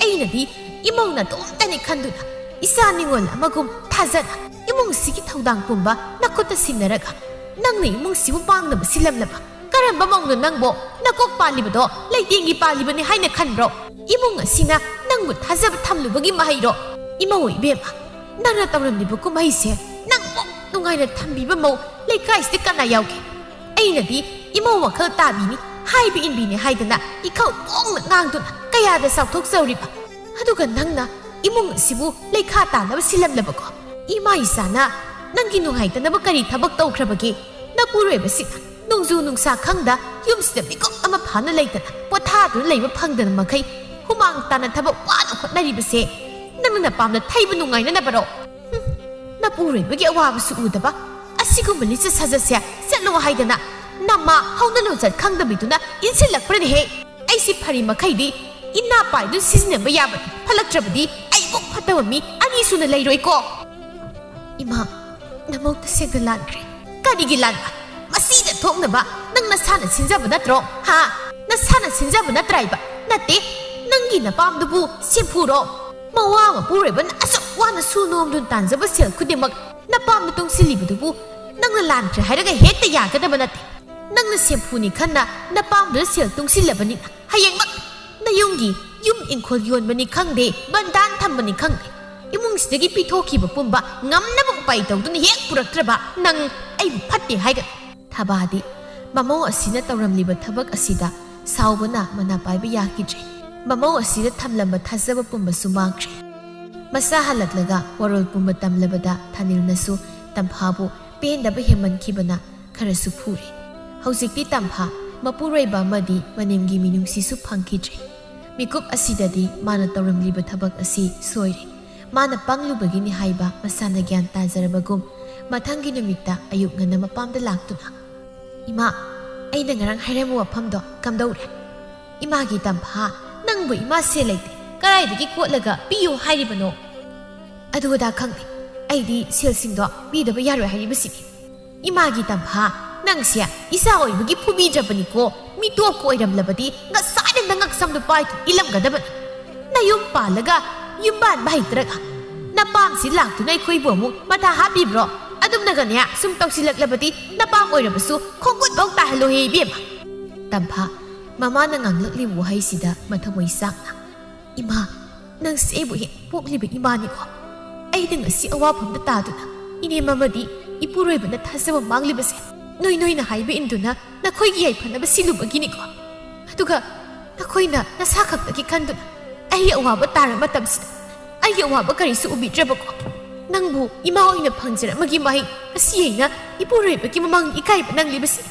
ꯑꯩꯅꯗꯤ ꯏꯃꯧ ꯅꯇꯣꯝꯇꯅꯤ ꯈꯟꯗꯨꯅ ꯏꯆꯥ ꯅꯤꯉꯣꯜ ꯑꯃꯒꯨꯝ ꯊꯥꯖꯅ ꯏꯃꯨꯡꯁꯤꯒꯤ ꯊꯧꯗꯥꯡ ꯄꯨꯝꯕ ꯅꯈꯨꯠꯇ ꯁꯤꯟꯅꯔꯒ ꯅꯪꯅ ꯏꯃꯨꯡꯁꯤꯕꯨ ꯃꯥꯡꯅꯕ ꯁꯤꯜꯂꯝꯂꯕ ꯀꯔꯝꯕ ꯃꯧꯅꯣ ꯅꯪꯕꯣ? ꯅꯀꯣꯛ ꯄꯥꯜꯂꯤꯕꯗꯣ ꯂꯩꯇꯦꯡꯒꯤ ꯄꯥꯜꯂꯤꯕꯅꯤ ꯍꯥꯏꯅ ꯈꯟꯕ꯭ꯔꯣ? ꯏꯃꯨꯡ ꯑꯁꯤꯅ ꯅꯪꯕꯨ ꯊꯥꯖꯕ ꯊꯝꯂꯨꯕꯒꯤ ꯃꯍꯩꯔꯣ? ꯏꯃꯧ ꯏꯕꯦꯝꯃ, ꯅꯪꯅ ꯇꯧꯔꯝꯂꯤꯕ ꯀꯨꯝꯍꯩꯁꯦ ꯅꯪꯃꯨꯛ ꯅꯨꯡꯉꯥꯏꯅ ꯊꯝꯕꯤꯕ ꯃꯧ ꯂꯩꯀꯥꯏꯁꯤꯗ ꯀꯅꯥ ꯌꯥꯎꯒꯦ? ꯑꯩꯅꯗꯤ ꯏꯃꯧ ꯋꯥꯈꯜ ꯇꯥꯕꯤꯅꯤ, ꯍꯥꯏꯕ ꯏꯟꯕꯤꯅꯤ ꯍꯥꯏꯗꯅ ꯏꯈꯧ ꯄꯣꯡꯅ ꯉꯥꯡꯗꯨꯅ ꯀꯌꯥꯗ ꯆꯥꯎꯊꯣꯛꯆꯔꯤꯕ? ꯑꯗꯨꯒ ꯅꯪꯅ ꯏꯃꯨꯡ ꯑꯁꯤꯕꯨ ꯂꯩꯈꯥ ꯇꯥꯅꯕ ꯁꯤꯜꯂꯝꯂꯕꯀꯣ? ꯏꯃꯥ ꯏꯆꯥꯅ ꯅꯪꯒꯤ ꯅꯨꯡꯉꯥꯏꯇꯅꯕ ꯀꯔꯤ ꯊꯕꯛ ꯇꯧꯈ꯭ꯔꯕꯒꯦ? ꯅꯄꯨꯔꯣꯏꯕꯁꯤꯡꯅ ꯅꯣꯡꯖꯨ ꯅꯨꯡꯁꯥ ꯈꯪꯗ ꯌꯨꯝꯁꯤꯗ ꯃꯤꯀꯨꯞ ꯑꯃ ꯐꯥꯅ ꯂꯩꯇꯅ ꯄꯣꯊꯥꯗꯨꯅ ꯂꯩꯕ ꯐꯪꯗꯅ ꯃꯈꯩ ꯍꯨꯃꯥꯡ ꯇꯥꯅ ꯊꯕꯛ ꯋꯥꯅ ꯍꯣꯠꯅꯔꯤꯕꯁꯦ ꯅꯪꯅ ꯅꯄꯥꯝꯗ ꯊꯩꯕ ꯅꯨꯡꯉꯥꯏꯅꯅꯕꯔꯣ? ꯍꯨꯝ, ꯅꯄꯨꯔꯣꯏꯕꯒꯤ ꯑꯋꯥꯕꯁꯨ ꯎꯗꯕ ꯑꯁꯤꯒꯨꯝꯕ ꯂꯤꯆꯠ ꯁꯥꯖꯠꯁꯦ ꯆꯠꯂꯣ ꯍꯥꯏꯗꯅ ꯅꯃꯥ ꯍꯧꯅ ꯂꯣꯟꯆꯠ ꯈꯪꯗꯕꯤꯗꯨꯅ ꯏꯟꯁꯤꯜꯂꯛꯄ꯭ꯔꯅꯦꯍꯦ? ꯑꯩꯁꯤ ꯐꯔꯤ ꯃꯈꯩꯗꯤ ꯏꯅꯥ ꯄꯥꯏꯗꯨ ꯁꯤꯖꯤꯟꯅꯕ ꯌꯥꯕꯅꯤ, ꯐꯠꯂꯛꯇ꯭ꯔꯕꯗꯤ ꯑꯩꯃꯨꯛ ꯐꯠꯇꯕ ꯃꯤ ꯑꯅꯤ ꯁꯨꯅ ꯂꯩꯔꯣꯏꯀꯣ꯫ ꯏꯃꯥ, ꯅꯃꯧ ꯇꯁꯦꯡꯅ ꯂꯥꯟꯈ꯭ꯔꯦ꯫ ꯀꯔꯤꯒꯤ ꯂꯥꯟꯕ? ꯃꯁꯤꯗ ꯊꯣꯛꯅꯕ ꯅꯪ ꯅꯁꯥꯅ ꯁꯤꯟꯖꯕ ꯅꯠꯇ꯭ꯔꯣ? ꯍꯥ? ꯅꯁꯥꯅ ꯁꯤꯟꯖꯕ ꯅꯠꯇ꯭ꯔꯥꯏꯕ? ꯅꯠꯇꯦ, ꯅꯪꯒꯤ ꯅꯄꯥꯝꯗꯨꯕꯨ ꯁꯦꯝꯐꯨꯔꯣ? ꯃꯋꯥ ꯃꯄꯨꯔꯣꯏꯕꯅ ꯑꯁꯨꯛ ꯋꯥꯅ ꯁꯨ ꯅꯣꯝꯗꯨꯅ ꯇꯥꯟꯖꯕ ꯁꯦꯜ ꯈꯨꯗꯤꯡꯃꯛ ꯅꯄꯥꯝꯗ ꯇꯨꯡꯁꯤꯜꯂꯤꯕꯗꯨꯕꯨ ꯅꯪꯅ ꯂꯥꯟꯈ꯭ꯔꯦ ꯍꯥꯏꯔꯒ ꯍꯦꯛꯇ ꯌꯥꯒꯗꯕ ꯅꯠꯇꯦ꯫ ꯅꯪꯅ ꯁꯦꯝꯐꯨꯅꯤ ꯈꯟꯅ ꯅꯄꯥꯝꯗꯨꯗ ꯁꯦꯜ ꯇꯨꯡꯁꯤꯜꯂꯕꯅꯤꯅ ꯍꯌꯦꯡꯃꯛ ꯅꯌꯨꯝꯒꯤ ꯌꯨꯝ ꯏꯪꯈꯣꯜ ꯌꯣꯟꯕꯅꯤ ꯈꯪꯗꯦ, ꯕꯟꯗꯥꯟ ꯊꯝꯕꯅꯤ ꯈꯪꯗꯦ, ꯏꯃꯨꯡꯁꯤꯗꯒꯤ ꯄꯤꯊꯣꯛꯈꯤꯕ ꯄꯨꯝꯕ ꯉꯝꯅꯕ ꯎꯄꯥꯏ ꯇꯧꯗꯨꯅ ꯍꯦꯛ ꯄꯨꯔꯛꯇ꯭ꯔꯕ ꯅꯪ ꯑꯩꯕꯨ ꯐꯠꯇꯦ ꯍꯥꯏꯒꯅꯤ꯫ ꯊꯕꯥꯗꯤ ꯃꯃꯧ ꯑꯁꯤꯅ ꯇꯧꯔꯝꯂꯤꯕ ꯊꯕꯛ ꯑꯁꯤꯗ ꯁꯥꯎꯕꯅ ꯃꯅꯥ ꯄꯥꯏꯕ ꯌꯥꯈꯤꯗ꯭ꯔꯦ꯫ ꯃꯃꯧ ꯑꯁꯤꯗ ꯊꯝꯂꯝꯕ ꯊꯥꯖꯕ ꯄꯨꯝꯕꯁꯨ ꯃꯥꯡꯈ꯭ꯔꯦ꯫ ꯃꯆꯥ ꯍꯜꯂꯛꯂꯒ ꯋꯥꯔꯣꯜ ꯄꯨꯝꯕ ꯇꯝꯂꯕꯗ ꯊꯥꯅꯤꯜꯅꯁꯨ ꯇꯝꯐꯥꯕꯨ ꯄꯦꯟꯗꯕ ꯍꯦꯟꯃꯟꯈꯤꯕꯅ ꯈꯔꯁꯨ ꯐꯨꯔꯦ꯫ ꯍꯧꯖꯤꯛꯇꯤ ꯇꯝꯐꯥ ꯃꯄꯨꯔꯣꯏꯕ ꯑꯃꯗꯤ ꯃꯅꯦꯝꯒꯤ ꯃꯤꯅꯨꯡꯁꯤꯁꯨ ꯐꯪꯈꯤꯗ꯭ꯔꯦ꯫ ꯃꯤꯀꯨꯞ ꯑꯁꯤꯗꯗꯤ ꯃꯥꯅ ꯇꯧꯔꯝꯂꯤꯕ ꯊꯕꯛ ꯑꯁꯤ ꯁꯣꯏꯔꯦ꯫ ꯃꯥꯅ ꯄꯪꯂꯨꯕꯒꯤꯅꯤ ꯍꯥꯏꯕ ꯃꯁꯥꯅ ꯒ꯭ꯌꯥꯟ ꯇꯥꯖꯔꯕꯒꯨꯝ, ꯃꯊꯪꯒꯤ ꯅꯨꯃꯤꯠꯇ ꯑꯌꯨꯛ ꯉꯟꯅ ꯃꯄꯥꯝꯗ ꯂꯥꯛꯇꯨꯅ, "ꯏꯃꯥ, ꯑꯩꯅ ꯉꯔꯥꯡ ꯍꯥꯏꯔꯝꯕ ꯋꯥꯐꯝꯗꯣ ꯀꯝꯗꯧꯔꯦ?" "ꯏꯃꯥꯒꯤ ꯇꯝꯐꯥ, ꯅꯪꯕꯨ ꯏꯃꯥ ꯁꯦꯜ ꯂꯩꯇꯦ, ꯀꯗꯥꯏꯗꯒꯤ ꯀꯣꯠꯂꯒ ꯄꯤꯌꯨ ꯍꯥꯏꯔꯤꯕꯅꯣ?" "ꯑꯗꯨ ꯑꯗꯥ ꯈꯪꯗꯦ, ꯑꯩꯗꯤ ꯁꯦꯜꯁꯤꯡꯗꯣ ꯄꯤꯗꯕ ꯌꯥꯔꯣꯏ ꯍꯥꯏꯔꯤꯕꯁꯤꯅꯤ꯫ ꯏꯃꯥꯒꯤ ꯇꯝꯐꯥ, ꯅꯪꯁꯦ ꯏꯆꯥ ꯑꯣꯏꯕꯒꯤ ꯐꯨꯕꯤꯗ꯭ꯔꯕꯅꯤꯀꯣ꯫ ꯃꯤꯇꯣꯞꯀ ꯑꯣꯏꯔꯝꯂꯕꯗꯤ ꯉꯁꯥꯏꯅ ꯅꯉꯛꯁꯝꯗꯣ ꯄꯥꯏꯊꯨ ꯏꯜꯂꯝꯒꯗꯕꯅꯤ꯫ ꯅꯌꯨꯝ ꯄꯥꯜꯂꯒ ꯌꯨꯝꯕꯥꯟꯕ ꯍꯩꯇ꯭ꯔꯒ ꯅꯄꯥꯝꯁꯤ ꯂꯥꯛꯇꯨꯅ ꯑꯩꯈꯣꯏꯕꯨ ꯑꯃꯨꯛ ꯃꯊꯥ ꯍꯥꯞꯄꯤꯕ꯭ꯔꯣ? ꯑꯗꯨꯝꯅꯒꯅꯦ ꯁꯨꯝ ꯇꯧꯁꯤꯜꯂꯛꯂꯕꯗꯤ ꯅꯄꯥꯝ ꯑꯣꯏꯔꯕꯁꯨ ꯈꯣꯡꯒꯨꯠꯐꯥꯎ ꯇꯥꯍꯜꯂꯣꯍꯦ ꯏꯕꯦꯝꯃ!" ꯇꯝꯐꯥ, ꯃꯃꯥꯅ ꯉꯥꯡꯂꯛꯂꯤꯕ ꯋꯥꯍꯩꯁꯤꯗ ꯃꯊꯃꯣꯏ ꯆꯥꯛꯅ, "ꯏꯃꯥ, ꯅꯪꯁꯦ ꯑꯩꯕꯨ ꯍꯦꯛ ꯄꯣꯛꯂꯤꯕ ꯏꯃꯥꯅꯤꯀꯣ꯫ ꯑꯩꯅ ꯉꯁꯤ ꯑꯋꯥꯐꯝꯗ ꯇꯥꯗꯨꯅ ꯏꯅꯦꯝ ꯑꯃꯗꯤ ꯏꯄꯨꯔꯣꯏꯕꯅ ꯊꯥꯖꯕ ꯃꯥꯡꯂꯤꯕꯁꯦ ꯅꯣꯏ ꯅꯣꯏꯅ ꯍꯥꯏꯕ ꯏꯟꯗꯨꯅ ꯅꯈꯣꯏꯒꯤ ꯌꯥꯏꯐꯅꯕ ꯁꯤꯜꯂꯨꯕꯒꯤꯅꯤꯀꯣ꯫ ꯑꯗꯨꯒ ꯅꯈꯣꯏꯅ ꯅꯁꯥ ꯈꯛꯇꯒꯤ ꯈꯟꯗꯨꯅ ꯑꯩꯒꯤ ꯑꯋꯥꯕ ꯇꯥꯔ ꯃꯇꯝꯁꯤꯗ ꯑꯩꯒꯤ ꯑꯋꯥꯕ ꯀꯔꯤꯁꯨ ꯎꯕꯤꯗ꯭ꯔꯕꯀꯣ꯫ ꯅꯪꯕꯨ ꯏꯃꯥ ꯑꯣꯏꯅ ꯐꯪꯖꯔꯝꯃꯒꯤ ꯃꯍꯩ ꯉꯁꯤ ꯑꯩꯅ ꯏꯄꯨꯔꯣꯏꯕꯒꯤ ꯃꯃꯥꯡꯗ ꯏꯀꯥꯏꯕ ꯅꯪꯂꯤꯕꯁꯦ?"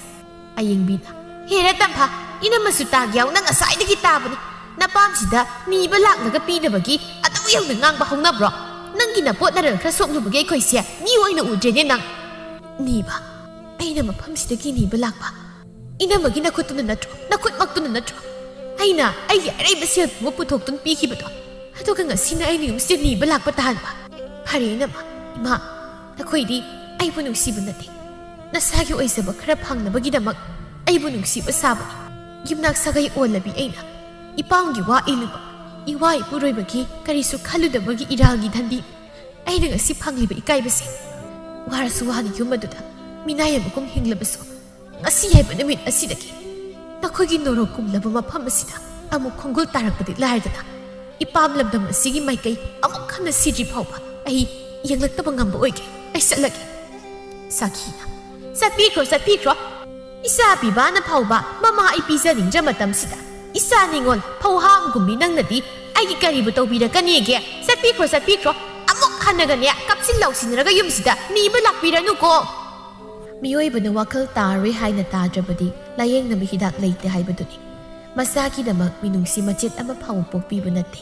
ꯑꯌꯦꯡꯕꯤꯅ, "ꯍꯦꯔꯥ ꯇꯝꯐꯥ, ꯏꯅꯝꯃꯁꯨ ꯇꯥꯒꯦ ꯌꯥꯎ, ꯅꯪ ꯉꯁꯥꯏꯗꯒꯤ ꯇꯥꯕꯅꯤ꯫ ꯅꯄꯥꯝꯁꯤꯗ ꯅꯤꯕ ꯂꯥꯛꯂꯒ ꯄꯤꯗꯕꯒꯤ ꯑꯗꯨ ꯌꯧꯅ ꯉꯥꯡꯕ ꯍꯧꯅꯕ꯭ꯔꯣ? ꯅꯪꯒꯤ ꯅꯄꯣꯠ ꯅꯔꯜ ꯈꯔ ꯁꯣꯛꯂꯨꯕꯒꯤ ꯑꯩꯈꯣꯏꯁꯦ ꯃꯤ ꯑꯣꯏꯅ ꯎꯗ꯭ꯔꯦꯅꯦ ꯅꯪ꯫" "ꯅꯤꯕ? ꯑꯩꯅ ꯃꯐꯝꯁꯤꯗꯒꯤ ꯅꯤꯕ ꯂꯥꯛꯄ? ꯏꯅꯝꯃꯒꯤ ꯅꯈꯨꯠꯇꯨꯅ ꯅꯠꯇ꯭ꯔꯣ, ꯅꯈꯨꯠꯃꯛꯇꯨꯅ ꯅꯠꯇ꯭ꯔꯣ ꯑꯩꯅ ꯑꯩꯒꯤ ꯑꯔꯩꯕ ꯁꯦꯜ ꯄꯨꯝꯕ ꯄꯨꯊꯣꯛꯇꯨꯅ ꯄꯤꯈꯤꯕꯗꯣ? ꯑꯗꯨꯒ ꯉꯁꯤꯅ ꯑꯩꯅ ꯌꯨꯝꯁꯤꯗ ꯅꯤꯕ ꯂꯥꯛꯄ ꯇꯥꯍꯟꯕ? ꯐꯔꯦ ꯏꯅꯝꯃ, ꯏꯃꯥ, ꯅꯈꯣꯏꯗꯤ ꯑꯩꯕꯨ ꯅꯨꯡꯁꯤꯕ ꯅꯠꯇꯦ꯫ ꯅꯁꯥꯒꯤ ꯑꯣꯏꯖꯕ ꯈꯔ ꯐꯪꯅꯕꯒꯤꯗꯃꯛ ꯑꯩꯕꯨ ꯅꯨꯡꯁꯤꯕ ꯁꯥꯕꯅꯤ꯫ ꯌꯨꯝꯅꯥꯛ ꯁꯥꯒꯩ ꯑꯣꯜꯂꯕꯤ ꯑꯩꯅ ꯏꯄꯥꯝꯒꯤ ꯋꯥ ꯏꯜꯂꯨꯕ, ꯏꯋꯥ ꯏꯄꯨꯔꯣꯏꯕꯒꯤ ꯀꯔꯤꯁꯨ ꯈꯜꯂꯨꯗꯕꯒꯤ ꯏꯔꯥꯜꯒꯤ ꯙꯟꯗꯤ꯫ ꯑꯩꯅ ꯉꯁꯤ ꯐꯪꯂꯤꯕ ꯏꯀꯥꯏꯕꯁꯦ꯫ ꯋꯥꯔꯁꯨ ꯋꯥꯅ ꯌꯨꯝ ꯑꯗꯨꯗ ꯃꯤꯅꯥꯏ ꯑꯃꯒꯨꯝ ꯍꯤꯡꯂꯕꯁꯨ, ꯉꯁꯤ ꯍꯥꯏꯕ ꯅꯨꯃꯤꯠ ꯑꯁꯤꯗꯒꯤ ꯅꯈꯣꯏꯒꯤ ꯅꯣꯔꯣꯛ ꯀꯨꯝꯂꯕ ꯃꯐꯝ ꯑꯁꯤꯗ ꯑꯃꯨꯛ ꯈꯣꯡꯒꯨꯜ ꯇꯥꯔꯛꯄꯗꯤ ꯂꯥꯏꯔꯗꯅ, ꯏꯄꯥꯝ ꯂꯝꯗꯝ ꯑꯁꯤꯒꯤ ꯃꯥꯏꯀꯩ ꯑꯃꯨꯛ ꯍꯟꯅ ꯁꯤꯗ꯭ꯔꯤ ꯐꯥꯎꯕ ꯑꯩ ꯌꯦꯡꯂꯛꯇꯕ ꯉꯝꯕ ꯑꯣꯏꯒꯦ꯫ ꯑꯩ ꯆꯠꯂꯒꯦ꯫" ꯁꯥꯈꯤꯅ, "ꯆꯠꯄꯤꯈ꯭ꯔꯣ, ꯆꯠꯄꯤꯈ꯭ꯔꯣ꯫ ꯏꯆꯥ ꯄꯤꯕꯥꯅ ꯐꯥꯎꯕ ꯃꯃꯥ ꯑꯩ ꯄꯤꯖꯅꯤꯡꯗ꯭ꯔ ꯃꯇꯝꯁꯤꯗ, ꯏꯆꯥ ꯅꯤꯉꯣꯜ ꯐꯧꯍꯥꯝꯒꯨꯝꯕꯤ ꯅꯪꯅꯗꯤ ꯑꯩꯒꯤ ꯀꯔꯤꯕꯨ ꯇꯧꯕꯤꯔꯛꯀꯅꯤꯒꯦ? ꯆꯠꯄꯤꯈ꯭ꯔꯣ, ꯆꯠꯄꯤꯈ꯭ꯔꯣ꯫ ꯑꯃꯨꯛ ꯍꯟꯅꯒꯅꯦ ꯀꯞꯁꯤꯟ ꯂꯥꯎꯁꯤꯟꯅꯔꯒ ꯌꯨꯝꯁꯤꯗ ꯅꯤꯕ ꯂꯥꯛꯄꯤꯔꯅꯨꯀꯣ꯫" ꯃꯤꯑꯣꯏꯕꯅ ꯋꯥꯈꯜ ꯇꯥꯔꯣꯏ ꯍꯥꯏꯅ ꯇꯥꯗ꯭ꯔꯕꯗꯤ ꯂꯥꯌꯦꯡꯅꯕ ꯍꯤꯗꯥꯛ ꯂꯩꯇꯦ ꯍꯥꯏꯕꯗꯨꯅꯤ꯫ ꯃꯆꯥꯒꯤꯗꯃꯛ ꯃꯤꯅꯨꯡꯁꯤ ꯃꯆꯦꯠ ꯑꯃ ꯐꯥꯎꯕ ꯄꯣꯛꯄꯤꯕ ꯅꯠꯇꯦ꯫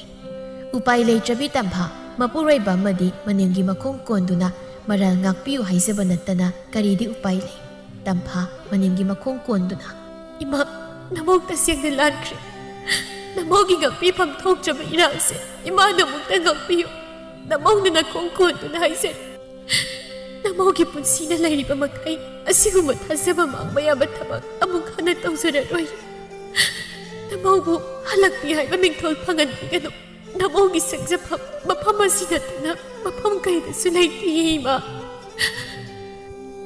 ꯎꯄꯥꯏ ꯂꯩꯇ꯭ꯔꯕꯤ ꯇꯝꯐꯥ ꯃꯄꯨꯔꯣꯏꯕ ꯑꯃꯗꯤ ꯃꯅꯦꯝꯒꯤ ꯃꯈꯣꯡ ꯀꯣꯟꯗꯨꯅ ꯃꯔꯥꯜ ꯉꯥꯛꯄꯤꯌꯨ ꯍꯥꯏꯖꯕ ꯅꯠꯇꯅ ꯀꯔꯤꯗꯤ ꯎꯄꯥꯏ ꯂꯩ? ꯇꯝꯐꯥ ꯃꯅꯦꯝꯒꯤ ꯃꯈꯣꯡ ꯀꯣꯟꯗꯨꯅ, "ꯏꯃꯥ, ꯅꯃꯧ ꯇꯁꯦꯡꯅ ꯂꯥꯟꯈ꯭ꯔꯦ꯫ ꯅꯃꯧꯒꯤ ꯉꯥꯛꯄꯤꯐꯝ ꯊꯣꯛꯇ꯭ꯔꯕ ꯏꯔꯥꯜꯁꯦ ꯏꯃꯥꯅ ꯑꯃꯨꯛꯇ ꯉꯥꯛꯄꯤꯌꯨ꯫ ꯅꯃꯧꯅ ꯅꯈꯣꯡ ꯀꯣꯟꯗꯨꯅ ꯍꯥꯏꯖꯔꯤ꯫ ꯅꯃꯧꯒꯤ ꯄꯨꯟꯁꯤꯅ ꯂꯩꯔꯤꯕ ꯃꯈꯩ ꯑꯁꯤꯒꯨꯝꯕ ꯊꯥꯖꯕ ꯃꯥꯡꯕ ꯌꯥꯕ ꯊꯕꯛ ꯑꯃꯨꯛ ꯍꯟꯅ ꯇꯧꯖꯔꯔꯣꯏ꯫ ꯅꯃꯧꯕꯨ ꯍꯜꯂꯛꯄꯤ ꯍꯥꯏꯕ ꯃꯤꯡꯊꯣꯜ ꯐꯪꯍꯟꯕꯤꯒꯅꯨ꯫ ꯅꯃꯧꯒꯤ ꯁꯪꯖꯐꯝ ꯃꯐꯝ ꯑꯁꯤ ꯅꯠꯇꯅ ꯃꯐꯝ ꯀꯩꯗꯁꯨ ꯂꯩꯇꯦ, ꯏꯃꯥ"꯫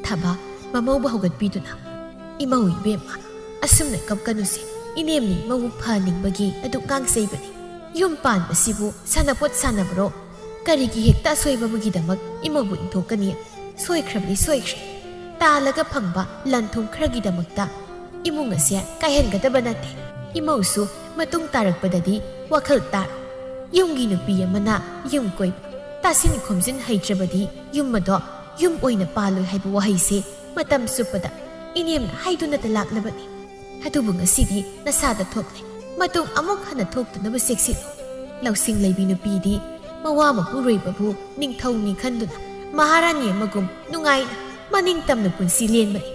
ꯊꯕꯥ ꯃꯃꯧꯕꯨ ꯍꯧꯒꯠꯄꯤꯗꯨꯅ, "ꯏꯃꯧ ꯏꯕꯦꯝꯃ, ꯑꯁꯨꯝꯅ ꯀꯞꯀꯅꯨꯁꯦ꯫ ꯏꯅꯦꯝꯅꯤ ꯃꯧ ꯐꯍꯟꯅꯤꯡꯕꯒꯤ ꯑꯗꯨꯛ ꯉꯥꯡꯖꯩꯕꯅꯤ꯫ ꯌꯨꯝ ꯄꯥꯟꯕꯁꯤꯕꯨ ꯁꯥꯟꯅꯄꯣꯠ ꯁꯥꯟꯅꯕꯔꯣ? ꯀꯔꯤꯒꯤ ꯍꯦꯛꯇ ꯑꯁꯣꯏꯕ ꯑꯃꯒꯤꯗꯃꯛ ꯏꯃꯧꯕꯨ ꯏꯟꯊꯣꯛꯀꯅꯤ? ꯁꯣꯏꯈ꯭ꯔꯕꯗꯤ ꯁꯣꯏꯈ꯭ꯔꯦ꯫ ꯇꯥꯜꯂꯒ ꯐꯪꯕ ꯂꯟ ꯊꯨꯝ ꯈꯔꯒꯤꯗꯃꯛꯇ ꯏꯃꯨꯡ ꯑꯁꯦ ꯀꯥꯏꯍꯟꯒꯗꯕ ꯅꯠꯇꯦ꯫ ꯏꯃꯧꯁꯨ ꯃꯇꯨꯡ ꯇꯥꯔꯛꯄꯗꯗꯤ ꯋꯥꯈꯜ ꯇꯥꯔꯣ꯫ ꯌꯨꯝꯒꯤ ꯅꯨꯄꯤ ꯑꯃꯅ ꯌꯨꯝ ꯀꯣꯏꯕ, ꯇꯥꯁꯤꯟ ꯈꯣꯝꯖꯤꯟ ꯍꯩꯇ꯭ꯔꯕꯗꯤ ꯌꯨꯝ ꯑꯗꯣ ꯌꯨꯝ ꯑꯣꯏꯅ ꯄꯥꯜꯂꯣꯏ ꯍꯥꯏꯕ ꯋꯥꯍꯩꯁꯦ ꯃꯇꯝ ꯆꯨꯞꯄꯗ ꯏꯅꯦꯝꯅ ꯍꯥꯏꯗꯨꯅꯇ ꯂꯥꯛꯂꯕꯅꯤ꯫ ꯑꯗꯨꯕꯨ ꯉꯁꯤꯗꯤ ꯅꯁꯥꯗ ꯊꯣꯛꯂꯦ꯫ ꯃꯇꯨꯡ ꯑꯃꯨꯛ ꯍꯟꯅ ꯊꯣꯛꯇꯅꯕ ꯆꯦꯛꯁꯤꯜꯂꯨ꯫ ꯂꯧꯁꯤꯡ ꯂꯩꯕꯤ ꯅꯨꯄꯤꯗꯤ ꯃꯋꯥ ꯃꯄꯨꯔꯣꯏꯕꯕꯨ ꯅꯤꯡꯊꯧꯅꯤ ꯈꯟꯗꯨꯅ ꯃꯍꯥꯔꯥꯅꯤ ꯑꯃꯒꯨꯝ ꯅꯨꯡꯉꯥꯏꯅ ꯃꯅꯤꯡ ꯇꯝꯅ ꯄꯨꯟꯁꯤ ꯂꯦꯟꯕꯅꯤ꯫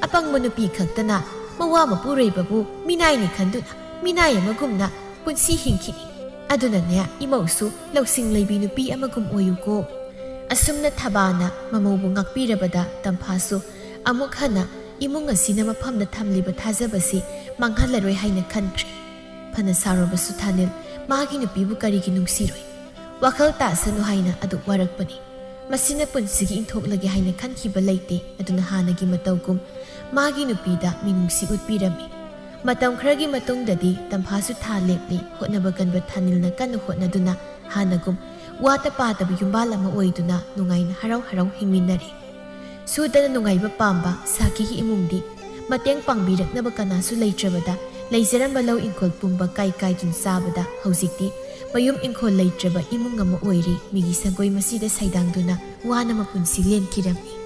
ꯑꯄꯪꯕ ꯅꯨꯄꯤ ꯈꯛꯇꯅ ꯃꯋꯥ ꯃꯄꯨꯔꯣꯏꯕꯕꯨ ꯃꯤꯅꯥꯏꯅꯤ ꯈꯟꯗꯨꯅ ꯃꯤꯅꯥꯏ ꯑꯃꯒꯨꯝꯅ ꯄꯨꯟꯁꯤ ꯍꯤꯡꯈꯤꯅꯤ꯫ ꯑꯗꯨꯅꯅꯦ, ꯏꯃꯧꯁꯨ ꯂꯧꯁꯤꯡ ꯂꯩꯕꯤ ꯅꯨꯄꯤ ꯑꯃꯒꯨꯝ ꯑꯣꯏꯌꯨꯀꯣ"꯫ ꯑꯁꯨꯝꯅ ꯊꯕꯥꯅ ꯃꯃꯧꯕꯨ ꯉꯥꯛꯄꯤꯔꯕꯗ ꯇꯝꯐꯥꯁꯨ ꯑꯃꯨꯛ ꯍꯟꯅ ꯏꯃꯨꯡ ꯑꯁꯤꯅ ꯃꯐꯝꯗ ꯊꯝꯂꯤꯕ ꯊꯥꯖꯕꯁꯤ ꯃꯥꯡꯍꯜꯂꯔꯣꯏ ꯍꯥꯏꯅ ꯈꯟꯈ꯭ꯔꯦ꯫ ꯐꯅ ꯁꯥꯎꯔꯕꯁꯨ ꯊꯥꯅꯤꯜ ꯃꯥꯒꯤ ꯅꯨꯄꯤꯕꯨ ꯀꯔꯤꯒꯤ ꯅꯨꯡꯁꯤꯔꯣꯏ? ꯋꯥꯈꯜ ꯇꯥꯁꯅꯨ ꯍꯥꯏꯅ ꯑꯗꯨꯛ ꯋꯥꯔꯛꯄꯅꯤ꯫ ꯃꯁꯤꯅ ꯄꯨꯟꯁꯤꯒꯤ ꯏꯟꯊꯣꯛꯂꯒꯦ ꯍꯥꯏꯅ ꯈꯟꯈꯤꯕ ꯂꯩꯇꯦ꯫ ꯑꯗꯨꯅ ꯍꯥꯟꯅꯒꯤ ꯃꯇꯧꯒꯨꯝ ꯃꯥꯒꯤ ꯅꯨꯄꯤꯗ ꯃꯤꯅꯨꯡꯁꯤ ꯎꯠꯄꯤꯔꯝꯃꯤ꯫ ꯃꯇꯝ ꯈꯔꯒꯤ ꯃꯇꯨꯡꯗꯗꯤ ꯇꯝꯐꯥꯁꯨ ꯊꯥ ꯂꯦꯞꯂꯤ꯫ ꯍꯣꯠꯅꯕ ꯀꯟꯕ ꯊꯥꯅꯤꯜꯅ ꯀꯟꯅ ꯍꯣꯠꯅꯗꯨꯅ ꯍꯥꯟꯅꯒꯨꯝ ꯋꯥꯠꯇ ꯄꯥꯗꯕ ꯌꯨꯝꯕꯥꯜ ꯑꯃ ꯑꯣꯏꯗꯨꯅ ꯅꯨꯡꯉꯥꯏꯅ ꯍꯔꯥꯎ ꯍꯔꯥꯎ ꯍꯤꯡꯃꯤꯟꯅꯔꯤ꯫ ꯁꯨꯗꯅ ꯅꯨꯡꯉꯥꯏꯕ ꯄꯥꯝꯕ ꯁꯥꯈꯤꯒꯤ ꯏꯃꯨꯡꯗꯤ ꯃꯇꯦꯡ ꯄꯥꯡꯕꯤꯔꯛꯅꯕ ꯀꯅꯥꯁꯨ ꯂꯩꯇ꯭ꯔꯕꯗ ꯂꯩꯖꯔꯝꯕ ꯂꯧ ꯏꯪꯈꯣꯜ ꯄꯨꯝꯕ ꯀꯥꯏ ꯀꯥꯏꯗꯨꯅ ꯆꯥꯕꯗ ꯍꯧꯖꯤꯛꯇꯤ ꯃꯌꯨꯝ ꯏꯪꯈꯣꯜ ꯂꯩꯇ꯭ꯔꯕ ꯏꯃꯨꯡ ꯑꯃ ꯑꯣꯏꯔꯤ꯫ ꯃꯤꯒꯤ ꯁꯪꯒꯣꯏ ꯃꯁꯤꯗ ꯁꯩꯗꯥꯡꯗꯨꯅ ꯋꯥꯅ ꯃꯄꯨꯟꯁꯤ ꯂꯦꯟꯈꯤꯔꯝꯃꯤ꯫